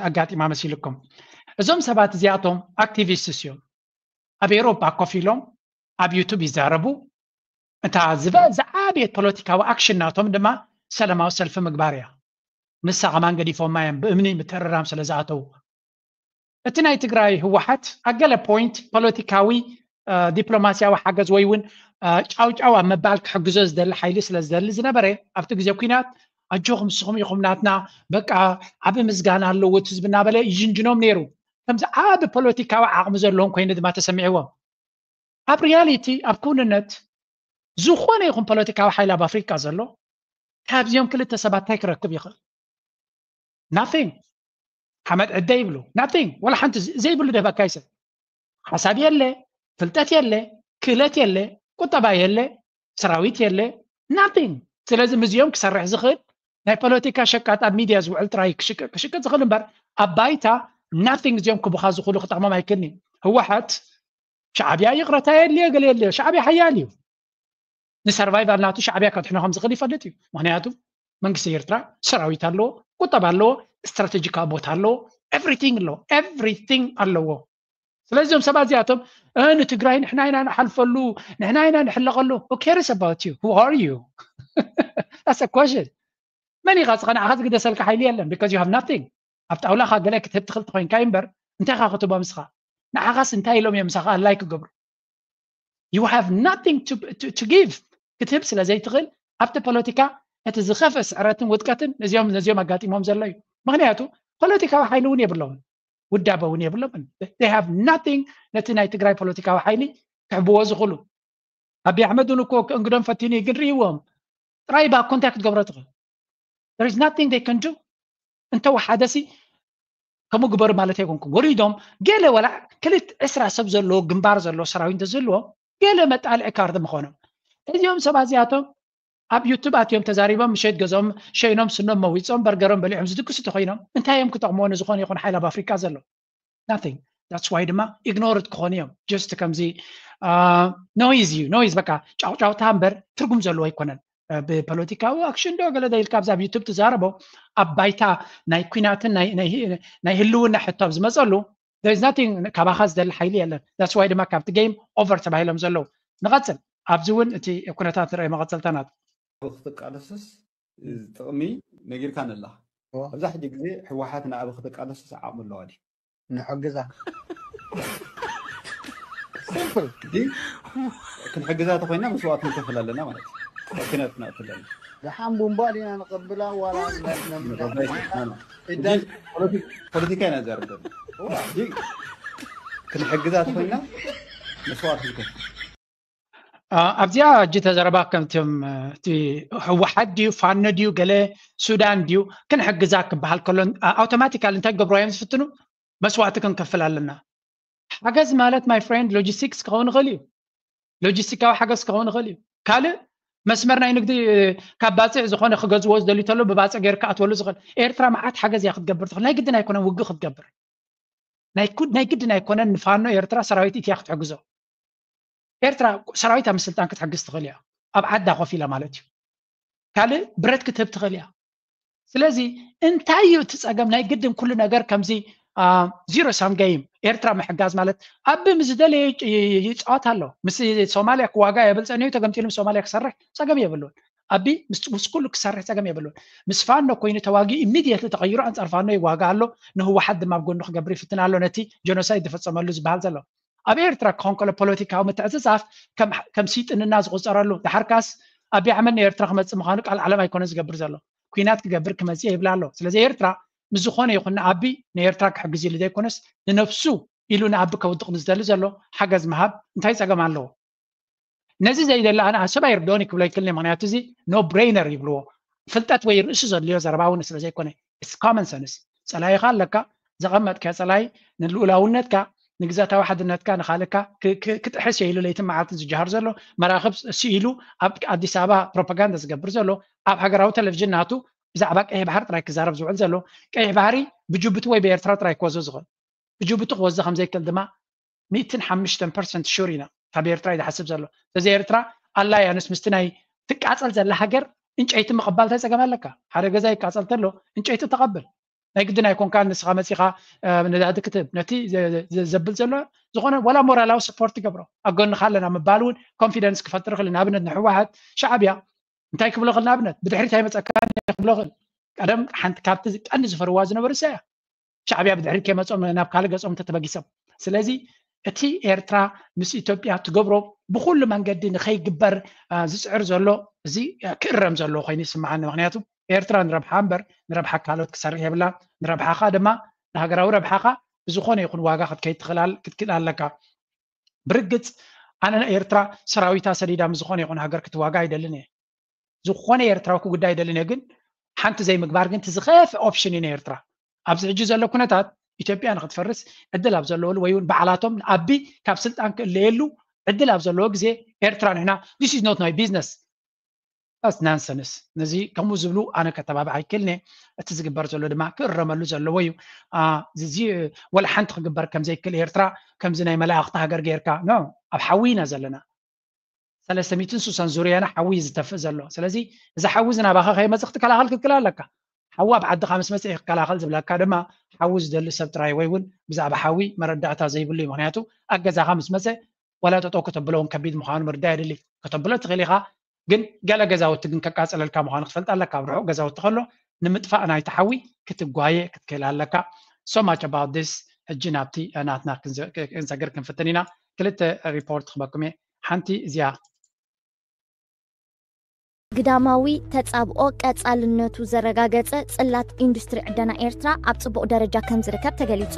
ኣጋጢማ መሲልኩም? እዞም ሰባት እዚኣቶም ኣክቲቪስትስ እዮም። ኣብ ኤሮፓ ኮፍ ኢሎም ኣብ ዩቱብ ይዛረቡ። እታ ዝበ ዝዓበየት ፖለቲካዊ ኣክሽን ናቶም ድማ ሰላማዊ ሰልፊ ምግባር እያ። ንሳ ከማን ገዲፎማ እዮም ብእምኒ ምትእርራም ስለ ዝኣተዉ። እቲ ናይ ትግራይ ህወሓት ኣብ ገለ ፖይንት ፖለቲካዊ ዲፕሎማስያዊ ሓገዝ ወይ እውን ጫውጫው ኣብ ምባል ክሕግዞ ዝደሊ ሓይሊ ስለ ዝደሊ ዝነበረ ኣብቲ ግዜ ኩናት ኣጆኹም ንስኹም ኢኹም ናትና በቃ ዓቢ ምስጋና ኣለዎ እቲ ህዝቢ እናበለ ይጅንጅኖም ነይሩ። ከምዚ ዓቢ ፖለቲካዊ ዓቕሚ ዘለዎም ኮይኑ ድማ ተሰሚዕዎም። ኣብ ሪያሊቲ ኣብ ክውንነት ዝኾነ ይኹን ፖለቲካዊ ሓይሊ ኣብ ኣፍሪቃ ዘሎ ካብዚኦም ክልተ ሰባት እንታይ ክረክብ ይኽእል? ናቲንግ። ሓመድ ዕደ ይብሉ ናቲንግ፣ ወላ ሓንቲ ዘይብሉ ደህበካ ይሰብ። ሓሳብ የለ፣ ፍልጠት የለ፣ ክእለት የለ፣ ቁጠባ የለ፣ ሰራዊት የለ፣ ናቲንግ። ስለዚ ምስዚኦም ክሰርሕ ዝኽእል ናይ ፖለቲካ ሸቃጥ ኣብ ሚድያ ዝውዕል ጥራይ ክሽቅጥ ዝኽእል እምበር ኣብ ባይታ ናቲንግ። እዚኦም ክቡኻ ዝኽእሉ ክጠቕሞም ኣይክእልን እዩ። ህወሓት ሻዕብያ ይቕረታ የድልዮ ገለ የድልዮ። ሻዕብያ ሓያል እዩ። ንሰርቫይቫል ናቱ ሻዕብያ ከድሕኖ ከም ዝኽእል ይፈልጥ እዩ። ምክንያቱ መንግስቲ ኤርትራ ሰራዊት ኣለዎ፣ ቁጠባ ኣለዎ፣ ስትራቴጂካዊ ቦታ ኣለዎ፣ ኤቭሪቲንግ ኣለዎ፣ ኤቭሪቲንግ ኣለዎ። ስለዚ እዞም ሰባት እዚኣቶም ንትግራይ ንሕና ኢና ንሓልፈሉ፣ ንሕና ኢና ንሕለቐሉ። Who cares about you? Who are you? That's a question. መን ኢኻ? ንዓኻ ዝግደሰልካ ሓይሊ የለን because you have nothing። ኣብ ጣውላኻ ገለ ክትህብ ትኽእል ተኾይንካ እዩ እምበር እንታይ ኢኻ ክትህቦም ንስኻ? ንዓኻስ እንታይ ኢሎም እዮም ምሳኻ ኣላይ ክገብሩ? You have nothing to give ክትህብ ስለ ዘይትኽእል ኣብቲ ፖለቲካ እቲ ዝኸፍአ ስዕረትን ውድቀትን ነዚኦም ነዚኦም ኣጋጢሞም ዘሎ እዩ። ምክንያቱ ፖለቲካዊ ሓይሊ እውን የብሎምን፣ ውዳበ እውን የብሎምን። They have nothing ነቲ ናይ ትግራይ ፖለቲካዊ ሓይሊ ክሕብዎ ዝኽእሉ። ኣቢ ኣሕመድ እውን እኮ ክእንግዶም ፈቲኑ እዩ፣ ግን ርእይዎም ጥራይ ባ ኮንታክት ገብሮ ትኽእል። There is nothing they can do። እንተወሓደሲ ከምኡ ግበሩ ማለት ኣይኮንኩ። ወሪዶም ገለ ወላ ክልተ ዕስራ ሰብ ዘለዎ ግንባር ዘለዎ ሰራዊት እንተዝህልዎም ገለ መጣልዒ ካርድ ምኾኖም። እዚኦም ሰባት እዚኣቶም ኣብ ዩቱብ ኣትዮም ተዛሪቦም ምሸት ገዝኦም ሸይኖም ስኖም መዊፆም በርገሮም በሊዖም ዝድግሱ ተኮይኖም እንታይ እዮም ክጠቕምዎ ንዝኾነ ይኹን ሓይል ኣብ ኣፍሪቃ ዘሎ? Nothing። That's why ድማ ኢግኖርድ ክኾኑ እዮም። ጀስት ከምዚ ኖይዝ እዩ ኖይዝ በቃ ጫውጫውታ እምበር ትርጉም ዘለዎ ኣይኮነን። ብፖለቲካዊ ኣክሽን ዶ ገለ ዶ ኢልካ ኣብዚ ኣብ ዩቱብ ትዛረቦ ኣብ ባይታ ናይ ኩናትን ናይ ህልውና ሕቶ ኣብ ዝመፀሉ there is nothing ካባኻ ዝደሊ ሓይሊ የለን። That's why ድማ ካብቲ ጌም ኦቨር ተባሂሎም ዘለዉ። ንቐፅል ኣብዚ እውን እቲ ኩነታት ንርኢ መቐፀልታ ናቱ። ክትቃለስስ ጥቕሚ ነጊርካ ነላ። ኣብዛ ሕጂ ግዜ ህወሓት ንኣብ ክትቃለስ ዓቕሚ ኣለዋ ድዩ? ንሕግዛ። ሲምፕል። ክንሕግዛ ተኮይና መስዋዕት ንከፍል ኣለና ማለት እዩ። ኩናት ክንኣቱ ኣለና። ደሓን ቡምባ ዲና ንቐብላ ዋላ ፖለቲካ ኢና ዘርብ። ክንሕግዛ ተኮይና መስዋዕት ንከፍል። ኣብዚኣ ሕጂ ተዘረባ ከምቲም ህወሓት ድዩ ፋኖ ድዩ ገለ ሱዳን ድዩ ክንሕግዛ ክበሃል ከሎ ኣውቶማቲካል እንታይ ገብሮ እዮም ዝፍትኑ መስዋዕቲ ክንከፍል ኣለና። ሓገዝ ማለት my friend logistics ክኸውን ይኽእል እዩ። ሎጂስቲካዊ ሓገዝ ክኸውን ይኽእል እዩ። ካልእ መስመር ናይ ንግዲ ካብ ባፅዕ ዝኾነ ክገዝዎ ዝደልዩ ተሎ ብባፅዕ ገይር ክኣትወሉ ዝኽእል። ኤርትራ መዓት ሓገዝ እያ ክትገብር ትኽእል። ናይ ግድን ኣይኮነን ውግእ ክትገብር ናይ ግድን ኣይኮነን ንፋኖ ኤርትራ ሰራዊት ኢትያ ክትሕግዞ። ኤርትራ ሰራዊት ኣብ ምስልጣን ክትሕግዝ ትኽእል እያ ኣብ ዓዳ ኮፍ ኢላ ማለት እዩ። ካልእ ብረት ክትህብ ትኽእል እያ። ስለዚ እንታይ እዩ እቲ ፀገም? ናይ ግድን ኩሉ ነገር ከምዚ zero sum game ኤርትራ ምሕጋዝ ማለት ኣብ ምስ ዝደለየ ይፃወት ኣሎ። ምስ ሶማልያ ክዋጋ የብል ፀኒሑ ተገምጢሉ ምስ ሶማልያ ክሰርሕ ፀገም የብሉን። ኣቢ ምስ ኩሉ ክሰርሕ ፀገም የብሉን። ምስ ፋኖ ኮይኑ ተዋጊኡ immediately ተቐይሩ ኣንፃር ፋኖ ይዋጋ ኣሎ። ንህወሓት ድማ ኣብ ጎኑ ክገብር ይፍትን ኣሎ ነቲ genocide ዝፈፀመሉ ዝበሃል ዘሎ። ኣብ ኤርትራ ክኾን ከሎ ፖለቲካዊ ምትዕፅፃፍ ከም ስይጥንና ዝቑፀረሉ። ድሓርካስ ኣቢ ኣሕመድ ንኤርትራ ክመፅእ ምዃኑ ቃል ዓለም ኣይኮነን ዝገብር ዘሎ። ኲናት ክገብር ክመፅእ ይብል ኣሎ። ስለዚ ኤርትራ ምስ ዝኾነ ይኹን ንኣቢ ንኤርትራ ክሕግዝ ኢሉ ዘይኮነስ ንነብሱ ኢሉ ንኣቢ ከውድቕ ንዝደሊ ዘሎ ሓገዝ ምሃብ እንታይ ፀገም ኣለዎ? ነዚ ዘይደሊ ኣነ ሰብ ኣይርድኦን ክብሎ ይክልኒ። ምክንያቱ እዚ no brainer ይብልዎ። ፍልጠት ወይ ርእሱ ዘድልዮ ዘረባ እውን ስለ ዘይኮነ it's common sense። ፀላኢኻ ኣለካ፣ ዘቐመጥካዮ ፀላኢ ንልኡላውነትካ ንግዛታዊ ሓድነትካ ንኻልካ ክጥሕስ ኢሉ ለይትን መዓልትን ዝጀሃር ዘሎ መራኽብ ስኢሉ ኣብ ኣዲስ ኣበባ ፕሮፓጋንዳ ዝገብር ዘሎ ኣብ ሃገራዊ ቴሌቪዥን ናቱ ብዛዕባ ቀይሕ ባሕሪ ጥራይ ክዛረብ ዝውዕል ዘሎ ቀይሕ ባሕሪ ብጅቡቲ ወይ ብኤርትራ ጥራይ ክወዞ ዝኽእል ብጅቡቲ ክወዞ ከምዘይክእል ድማ ሚእትን ሓሙሽተን ፐርሰንት ሹር ኢና ካብ ኤርትራ እዩ ዝሓስብ ዘሎ። ስለዚ ኤርትራ ኣላ እያ ንስ ምስቲ ናይ ትቃፀል ዘላ ሃገር እንጨይቲ ምቕባል እንታይ ፀገም ኣለካ? ሓደ ገዛ ይቃፀል ተሎ እንጨይቲ ተቐብል ናይ ግድን ኣይኮንካ ንስኻ መፂኻ ነዳዲ ክትህብ ነቲ ዘብል ዘሎ ዝኾነ ዋላ ሞራላዊ ስፖርት ይገብሮ ኣብ ጎንኻ ኣለና ምባል እውን ኮንፊደንስ ክፈጥር ይኽእል። ንኣብነት ንሕወሓት ሻዕብያ እንታይ ክብሎ ክእል ንኣብነት ብድሕሪት ኣይመፀካን ክብሎ ክእል። ቀደም ሓንቲ ካብቲ ቀንዲ ዝፈርዋ ዝነበሩ እሳ እያ። ሻዕብያ ብድሕሪት ከይመፆም ናብ ካልእ ገፆም እንተተበጊሶም። ስለዚ እቲ ኤርትራ ምስ ኢትዮጵያ ትገብሮ ብኩሉ መንገዲ ንኸይግበር ዝፅዕር ዘሎ እዚ ክእረም ዘለዎ ኮይኑ ይስምዓኒ። ምክንያቱ ኤርትራ ንረብሓ እምበር ንረብሓ ካልኦት ክሰርሕ የብላ። ንረብሓኻ ድማ ንሃገራዊ ረብሓኻ ብዝኾነ ይኹን ዋጋ ክትከይድ ትኽእል ክትክእል ኣለካ። ብርግፅ ኣነ ኤርትራ ሰራዊታ ሰዲዳ ምስ ዝኾነ ይኹን ሃገር ክትዋጋ ኣይደልን እየ። ዝኾነ ኤርትራዊ ክጉዳ ኣይደልን እየ። ግን ሓንቲ ዘይምግባር ግን ትዝኸፍ ኦፕሽን እዩ ንኤርትራ ኣብዚ ሕጂ ዘሎ ኩነታት ኢትዮጵያ ንክትፈርስ ዕድል ኣብ ዘለወሉ ወይ እውን በዓላቶም ንኣቢ ካብ ስልጣን ክእለየሉ ዕድል ኣብ ዘለዎ ግዜ ኤርትራ ንሕና this is not my business that's nonsense። ነዚ ከምኡ ዝብሉ ኣነ ከተባብዕ ኣይክእልን እየ። እቲ ዝግበር ዘሎ ድማ ክእረመሉ ዘለዎ እዩ። እዚ ወላ ሓንቲ ክግበር ከምዘይክእል ኤርትራ ከምዚ ናይ መላእኽቲ ሃገር ጌርካ ኖ ኣብ ሓዊ ኢና ዘለና። ሰለስተ ሚእትን ስሳን ዙርያና ሓዊ እዩ ዝተፍእ ዘሎ። ስለዚ እዚ ሓዊ እዚ ናባኻ ከይመፅእ ክትከላኸል ክትክእል ኣለካ። ሓዊ ኣብ ዓድኻ ምስ መፅእ ክከላኸል ዝብለካ ድማ ሓዊ ዝደሊ ሰብ ጥራይ ወይ እውን ብዛዕባ ሓዊ መረዳእታ ዘይብሉ እዩ። ምክንያቱ ኣብ ገዛኻ ምስ መፀ ዋላ ጠጠው ከተብሎ እውን ከቢድ ምዃኑ ምርዳእ የድሊ። ከተብሎ ትኽእል ኢኻ፣ ግን ገለ ገዛውቲ ግን ከቃፅለልካ ምዃኑ ክትፈልጥ ኣለካ። ኣብ ርሑቕ ገዛውቲ ከሎ ንምጥፋእ ናይቲ ሓዊ ክትጓየ ክትክእል ኣለካ። So much about this። ሕጂ ናብቲ ናትና ክንሰግር ክንፍትን ኢና። ክልተ ሪፖርት ክበኩም እየ። ሓንቲ እዚኣ ግዳማዊ ተጻብኦ ቀጻልነቱ ዘረጋገጸ ጽላት ኢንዱስትሪ ዕደና ኤርትራ ኣብ ጽቡቕ ደረጃ ከም ዝርከብ ተገሊጹ።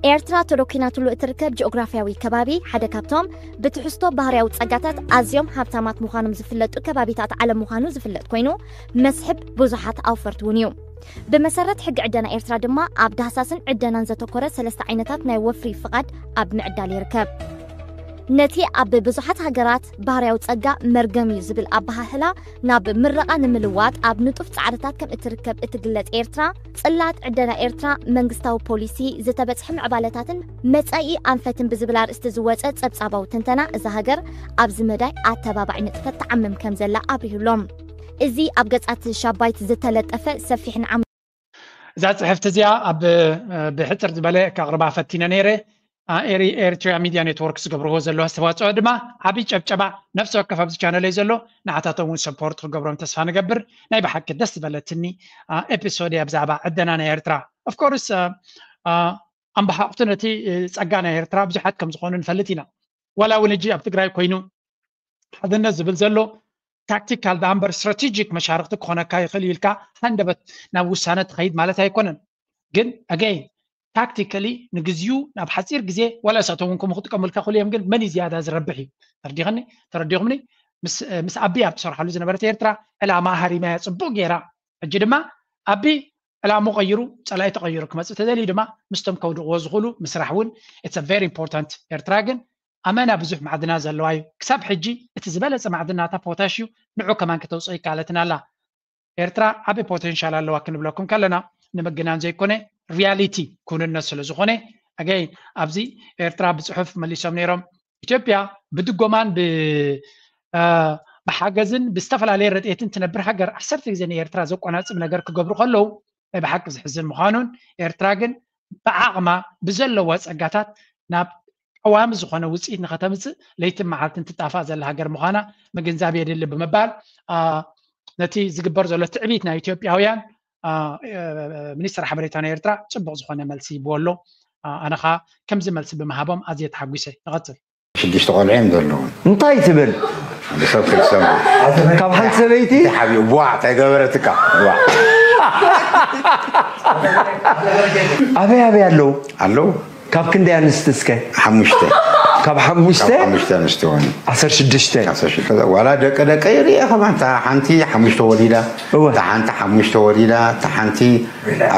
ኤርትራ ተዶኪናትሉ እትርከብ ጂኦግራፍያዊ ከባቢ ሓደ ካብቶም ብትሕዝቶ ባህርያዊ ጸጋታት ኣዝዮም ሃብታማት ምዃኖም ዝፍለጡ ከባቢታት ዓለም ምዃኑ ዝፍለጥ ኮይኑ መስሕብ ብዙሓት ኣውፈርቲ እውን እዩ። ብመሰረት ሕጊ ዕደና ኤርትራ ድማ ኣብ ዳህሳስን ዕደናን ዘተኮረ ሰለስተ ዓይነታት ናይ ወፍሪ ፍቓድ ኣብ ምዕዳል ይርከብ። ነቲ ኣብ ብዙሓት ሃገራት ባህርያዊ ጸጋ መርገም እዩ ዝብል ኣበሃህላ ናብ ምረቓ ንምልዋጥ ኣብ ንጡፍ ጻዕርታት ከም እትርከብ እትግለጽ ኤርትራ፣ ጽላት ዕደና ኤርትራ መንግስታዊ ፖሊሲ፣ ዝተበጽሐ ምዕባለታትን መጻኢ ኣንፈትን ብዝብል ኣርእስቲ ዝወጸ ጸብጻባዊ ትንተና እዛ ሃገር ኣብዚ መዳይ ኣተባባዒ ንጥፈት ትዓምም ከም ዘላ ኣብሪሁሎም። እዚ ኣብ ገጻት ሻባይት ዝተለጠፈ ሰፊሕን ዓም እዛ ጽሕፍቲ እዚኣ ኣብ ብሕጽር ዝበለ ከቕርባ ፈቲነ ነይረ። ኤሪትሪያ ሚድያ ኔትወርክ ዝገብርዎ ዘለዉ ኣስተዋፅኦ ድማ ዓብዪ ጨብጨባ። ነፍሲ ወከፍ ኣብዚ ቻነለይ ዘሎ ንዓታቶም እውን ሰፖርት ክገብሮም ተስፋ ንገብር። ናይ ብሓቂ ደስ ዝበለትኒ ኤፒሶድ እያ ብዛዕባ ዕደና ናይ ኤርትራ። ኦፍኮርስ ኣምባሓቕቱ ነቲ ጸጋ ናይ ኤርትራ ብዙሓት ከም ዝኾኑ ንፈልጥ ኢና። ዋላ እውን ሕጂ ኣብ ትግራይ ኮይኑ ሓድነት ዝብል ዘሎ ታክቲካል ዳኣ እምበር ስትራቴጂክ መሻርክቲ ክኾነካ ይኽእል ኢልካ ሃንደበት ናብ ውሳነ ትኸይድ ማለት ኣይኮነን። ግን ኣገይ ታክቲካሊ ንግዚኡ ናብ ሓፂር ግዜ ዋላ እሳቶም እውን ከምኡ ክጥቀሙልካ ክኽእሉ እዮም። ግን መን እዩ ዝያዳ ዝረብሕ እዩ። ተረዲኸኒ? ተረዲኹምኒ? ምስ ኣቢ ኣብ ትሰርሓሉ ዝነበረት ኤርትራ ዕላማ ሃሪማያ ፅቡቅ ገይራ። ሕጂ ድማ ኣቢ ዕላሙ ቀይሩ ፀላኢ ተቐይሩ ክመፅእ ተደልዩ ድማ ምስቶም ከውድቕዎ ዝኽእሉ ምስራሕ እውን it's very important። ኤርትራ ግን ኣመና ብዙሕ ማዕድና ዘለዋ እዩ። ክሳብ ሕጂ እቲ ዝበለፀ ማዕድናታ ፖታሽ እዩ። ንዑ ከማን ክተውፅኦ ይከኣለትን ኣላ። ኤርትራ ዓቢ ፖቴንሻል ኣለዋ ክንብለኩም ከለና ንምግናን ዘይኮነ ሪያሊቲ ክውንነት ስለ ዝኾነ ኣገይ ኣብዚ ኤርትራ ብፅሑፍ መሊሶም ነይሮም። ኢትዮጵያ ብድጎማን ብሓገዝን ብዝተፈላለየ ረድኤትን ትነብር ሃገር ዓሰርተ ግዜ ንኤርትራ ዘቆናፅብ ነገር ክገብሩ ከለዉ ናይ ብሓቂ ዝሕዝን ምዃኑን ኤርትራ ግን ብዓቕማ ብዘለዋ ፀጋታት ናብ ቀዋሚ ዝኾነ ውፅኢት ንኸተምፅእ ለይትን መዓልትን ትጣፋእ ዘላ ሃገር ምዃና ምግንዛብ የድሊ ብምባል ነቲ ዝግበር ዘሎ ትዕቢት ናይ ኢትዮጵያውያን ሚኒስትር ሓበሬታ ናይ ኤርትራ ፅቡቕ ዝኾነ መልሲ ይብዎ ኣሎ። ኣነ ኸዓ ከምዚ መልሲ ብምሃቦም ኣዝየ ተሓጒሰ። ንቐፅል። ሽዱሽተ ቆልዑ እዮም ዘለዉ። እንታይ ትብል? ብሰብ ክትሰሙ ካብ ሓንቲ ሰበይቲ ሓቢኡ ቧዕ እንታይ ገበረትካ? ቧዕ ኣበይ ኣበይ ኣለዉ? ኣለዉ። ካብ ክንደይ ኣንስቲ እስከ? ሓሙሽተ ካብ ሓሙሽተ ካብ ሓሙሽተ ኣንስቲ ሆኑ ዓሰርተ ሽዱሽተ ዋላ ደቂ ደቂ ይርኤ ከማን እታ ሓንቲ ሓሙሽተ ወሊዳ እወ። እታ ሓንቲ ሓሙሽተ ወሊዳ እታ ሓንቲ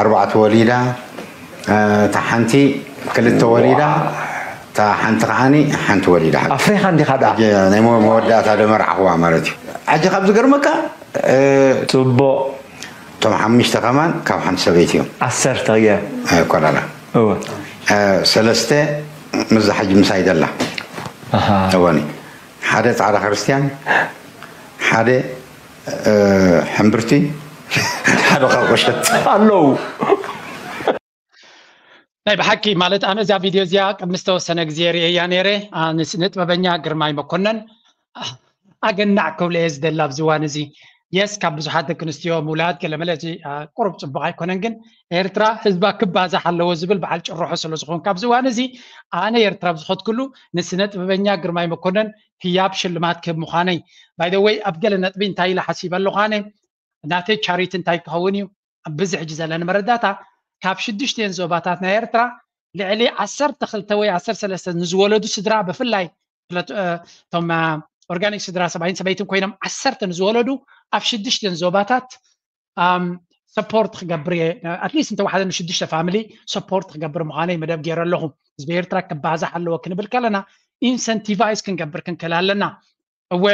ኣርባዕተ ወሊዳ እታ ሓንቲ ክልተ ወሊዳ እታ ሓንቲ ከዓኒ ሓንቲ ወሊዳ ኣፍሪኻ እንዲኻ ደኣ ናይ መወዳእታ ደመርዓኽዋ ማለት እዩ። ሕጂ ካብ ዝገርመካ ፅቡቕ እቶም ሓሙሽተ ከማን ካብ ሓንቲ ሰበይቲ እዮም ዓሰርተ እየ ኮላላ እወ ሰለስተ ምዛ ሕጂ ምሳይ ደላ ኣሃ እወኒ ሓደ ፃዕዳ ክርስትያን ሓደ ሕምብርቲ ሓደ ካብ ቆሸት ኣለዉ ናይ ብሓቂ ማለት ኣነ እዛ ቪድዮ እዚኣ ቅድሚ ዝተወሰነ ግዜ ርእየያ ነይረ። ንጥበበኛ ግርማይ መኮነን ኣገናዕ ክብሎ እየ ዝደሊ ኣብዚ እዋን እዚ። የስ ካብ ብዙሓት ደቂ ኣንስትዮ ምውላድ ገለመለ እዚ ቁሩብ ፅቡቕ ኣይኮነን፣ ግን ኤርትራ ህዝባ ክባዛሕ ኣለዎ ዝብል በዓል ጭርሖ ስለ ዝኾንኩ ኣብዚ እዋን እዚ ኣነ ኤርትራ ኣብ ዝኸድኩሉ ንስነ ጥበበኛ ግርማይ መኮነን ህያብ ሽልማት ክህብ ምዃነይ። ባይ ዘ ወይ ኣብ ገለ ነጥቢ እንታይ ኢለ ሓሲበ ኣለኹ ኣነ ናተይ ቻሪቲ እንታይ ክኸውን እዩ? ኣብዚ ሕጂ ዘለኒ መረዳእታ ካብ ሽዱሽተን ዞባታት ናይ ኤርትራ ልዕሊ ዓሰርተ ክልተ ወይ ዓሰርተ ሰለስተ ንዝወለዱ ስድራ ብፍላይ እቶም ኦርጋኒክ ስድራ ሰብኣይን ሰበይትን ኮይኖም ዓሰርተ ንዝወለዱ ኣብ ሽዱሽተን ዞባታት ሰፖርት ክገብር እየ ኣትሊስት እንተወሓደ ንሽዱሽተ ፋሚሊ ሰፖርት ክገብር ምዃነይ መደብ ገይረ ኣለኹ። ህዝቢ ኤርትራ ክባዛሕ ኣለዎ ክንብል ከለና ኢንሰንቲቫይዝ ክንገብር ክንክእል ኣለና። እወ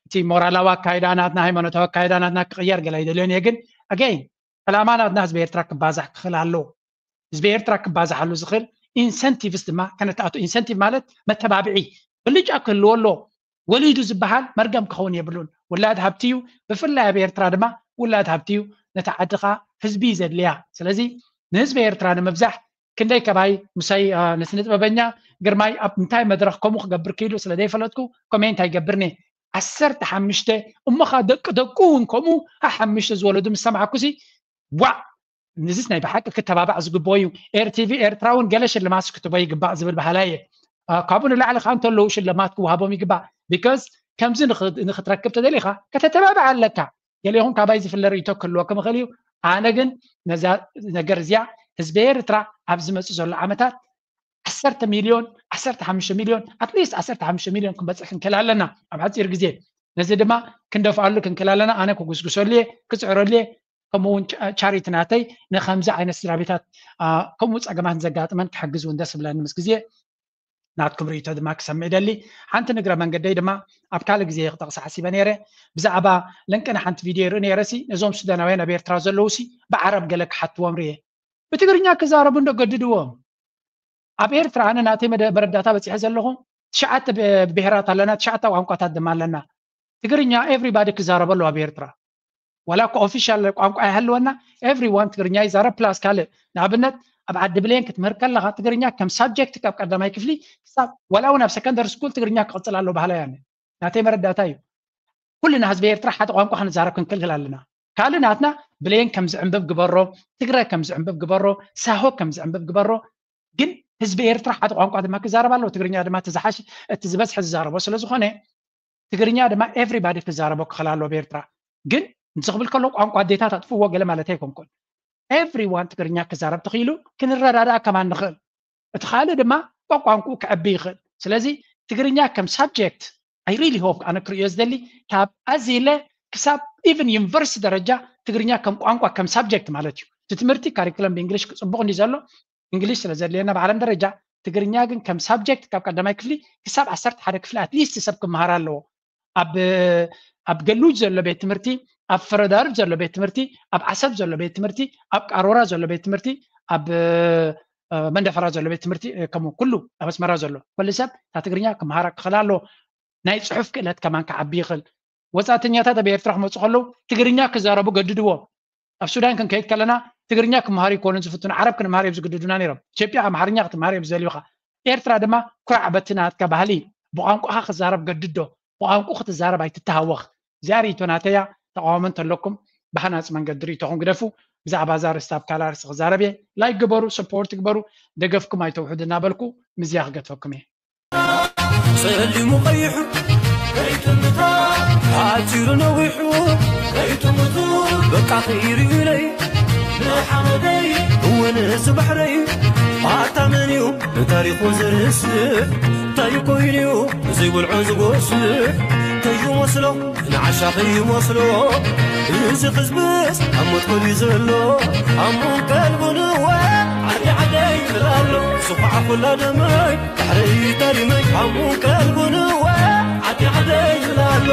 እቲ ሞራላዊ ኣካይዳ ናትና ሃይማኖታዊ ኣካይዳ ናትና ክቕየር ገለ ኣይደልዮን እየ ግን ኣገይ ዕላማ ናትና ህዝቢ ኤርትራ ክባዛሕ ክኽእል ኣለዎ። ህዝቢ ኤርትራ ክባዛሓሉ ዝኽእል ኢንሰንቲቭስ ድማ ከነተኣቶ ኢንሰንቲቭ ማለት መተባብዒ ብልጫ ክህልዎ ኣለዎ። ወሊዱ ዝበሃል መርገም ክኸውን የብሉን። ውላድ ሃብቲ እዩ። ብፍላይ ኣብ ኤርትራ ድማ ውላድ ሃብቲ እዩ። ነቲ ዓድኻ ህዝቢ እዩ ዘድልያ። ስለዚ ንህዝቢ ኤርትራ ንምብዛሕ ክንደይ ከባይ ምሳይ ነስነ ጥበበኛ ግርማይ ኣብ እንታይ መድረኽ ከምኡ ክገብር ክኢሉ ስለ ዘይፈለጥኩ ኮሜንት ኣይገብርኒ። ዓሰርተ ሓሙሽተ እሞኻ ደቂ ደቁ እውን ከምኡ ሓሙሽተ ዝወለዱ ምስ ሰማዕኩሲ ዋዕ ንዝስ ናይ ብሓቂ ክተባባዕ ዝግብኦ እዩ። ኤርቲቪ ኤርትራ እውን ገለ ሽልማት ክትቦ ይግባእ ዝብል ባህላ እየ። ካብኡ ንላዕሊ ከዓ እንተለዉ ሽልማት ክወሃቦም ይግባእ። ቢካዝ ከምዚ ንኽትረክብ ተደሊኻ ከተተባብዕ ኣለካ። ገሊኹም ካባይ ዝፍለ ርእይቶ ክህልወኩም ይኽእል እዩ። ኣነ ግን ነዛ ነገር እዚኣ ህዝቢ ኤርትራ ኣብ ዝመፅእ ዘሎ ዓመታት ዓሰርተ ሚልዮን ዓሰርተ ሓሙሽተ ሚልዮን ኣትሊስት ዓሰርተ ሓሙሽተ ሚልዮን ክንበፅሕ ክንክእል ኣለና ኣብ ሓፂር ግዜ። ነዚ ድማ ክንደፍኣሉ ክንክእል ኣለና። ኣነ ክጉስጉሰሉ እየ፣ ክፅዕረሉ እየ። ከምኡ እውን ቻሪቲ ናተይ ንከምዚ ዓይነት ስድራ ቤታት ከምኡ ፀገማት ዘጋጥመን ክሕግዝ እውን ደስ ብለኒ ምስ ግዜ ናትኩም ርእይቶ ድማ ክሰምዕ ይደሊ። ሓንቲ ንግረ መንገደይ ድማ ኣብ ካልእ ግዜ ክጠቕሳ ሓሲበ ነይረ። ብዛዕባ ለንቅነ ሓንቲ ቪድዮ ይርኢ ነይረ ሲ ነዞም ሱዳናውያን ኣብ ኤርትራ ዘለዉ ሲ ብዓረብ ገለ ክሓትዎም ርየ። ብትግርኛ ክዛረቡ እንዶ ገድድዎም። ኣብ ኤርትራ ኣነ ናተይ መረዳእታ በፂሐ ዘለኹ ትሽዓተ ብሄራት ኣለና፣ ትሽዓተ ቋንቋታት ድማ ኣለና። ትግርኛ ኤቭሪባዲ ክዛረበሉ ኣብ ኤርትራ ዋላ እኮ ኦፊሻል ቋንቋ ይሃልወና ኤቭሪዋን ትግርኛ ይዛረብ ፕላስ ካልእ ንኣብነት ኣብ ዓዲ ብሌን ክትምህር ከለኻ ትግርኛ ከም ሳብጀክት ካብ ቀዳማይ ክፍሊ ክሳብ ዋላ እውን ኣብ ሰከንደሪ ስኩል ትግርኛ ክቕፅል ኣሎ ባህላ ያነ ናተይ መረዳእታ እዩ። ኩልና ህዝቢ ኤርትራ ሓደ ቋንቋ ክንዛረብ ክንክልክል ኣለና። ካልእ ናትና ብሌን ከም ዝዕንብብ ግበሮ፣ ትግረ ከም ዝዕንብብ ግበሮ፣ ሳሆ ከም ዝዕንብብ ግበሮ። ግን ህዝቢ ኤርትራ ሓደ ቋንቋ ድማ ክዛረብ ኣለዎ። ትግርኛ ድማ እቲ ዝሓሽ እቲ ዝበዝሐ ዝዛረቦ ስለ ዝኾነ ትግርኛ ድማ ኤቭሪባዲ ክዛረቦ ክኽእል ኣለዎ ኣብ ኤርትራ። ግን እዚ ክብል ከሎ ቋንቋ ኣዴታት ኣጥፍዎ ገለ ማለት ኣይኮንኩን። ኤቭሪዋን ትግርኛ ክዛረብ ተኽኢሉ ክንረዳዳእ ከማን ንኽእል። እቲ ካልእ ድማ ቋንቋንቁ ክዕቢ ይኽእል። ስለዚ ትግርኛ ከም ሳብጀክት ኣይ ሪሊ ሆፕ ኣነ ክርእዮ ዝደሊ ካብ ኣዚለ ክሳብ ኢቨን ዩኒቨርሲቲ ደረጃ ትግርኛ ከም ቋንቋ ከም ሳብጀክት ማለት እዩ። እቲ ትምህርቲ ካሪክለም ብእንግሊሽ ክፅቡቕ እንዲ ዘሎ እንግሊሽ ስለ ዘድልየና ብዓለም ደረጃ ትግርኛ ግን ከም ሳብጀክት ካብ ቀዳማይ ክፍሊ ክሳብ ዓሰርተ ሓደ ክፍሊ ኣትሊስት ሰብ ክመሃር ኣለዎ። ኣብ ኣብ ገሉጅ ዘሎ ቤት ትምህርቲ፣ ኣብ ፍረዳርብ ዘሎ ቤት ትምህርቲ፣ ኣብ ዓሰብ ዘሎ ቤት ትምህርቲ፣ ኣብ ቃሮራ ዘሎ ቤት ትምህርቲ፣ ኣብ መንደፈራ ዘሎ ቤት ትምህርቲ ከምኡ ኩሉ ኣብ ኣስመራ ዘሎ ኩሉ ሰብ እታ ትግርኛ ክመሃራ ክኽእል ኣለዎ። ናይ ፅሑፍ ክእለት ከማን ክዓቢ ይኽእል። ወፃእተኛታት ኣብ ኤርትራ ክመፁ ከለዉ ትግርኛ ክዛረቡ ገድድዎም። ኣብ ሱዳን ክንከይድ ከለና ትግርኛ ክመሃሩ ይኮኑን ዝፍትኑ፣ ዓረብ ክንመሃር እዮም ዝግድዱና ነይሮም። ኢትዮጵያ ኣምሓርኛ ክትመሃር እዮም ዝደልዩኻ። ኤርትራ ድማ ኩራዕ በቲ ናትካ ባህሊ፣ ብቋንቋኻ ክዛረብ ገድዶ፣ ብቋንቋ ክትዛረብ ኣይትተሃወኽ። እዚኣ ርእይቶ ናተያ። ተቃውሞ እንተለኩም ብሃናፂ መንገዲ ርእይቶኹም ግደፉ። ብዛዕባ እዛ ርእስቲ ኣብ ካልእ ኣርእስቲ ክዛረብ እየ። ላይክ ግበሩ፣ ሰፖርት ግበሩ፣ ደገፍኩም ኣይተውሕዱ እናበልኩ ምስዚኣ ክገድፈኩም እየ። ጸሊሙ ቀይሑ ከይትምታ፣ ሓጺሩ ነዊሑ ከይትምቱ፣ በቃ ከይርዩለይ ንሓመደይ እውን እዚ ባሕረይ ኣታ መን እዩ ንታሪኹ ዝርስዕ? እንታይ ኮይኑ እዩ ዘይብልዑ ዝጎስዕ? ከይመስሎ ንዓሻ ከይመስሎ እዚ ህዝብስ ኣብ ሞት ከልዩ ዘሎ ኣሙን ቀልቡን እወ ዓዲ ዓደይ ይብል ኣሎ ዝኹዓ ኩላ ደመይ ባሕረይ ታሪመይ ኣሙን ቀልቡን እወ ዓዲ ዓደይ ይብል ኣሎ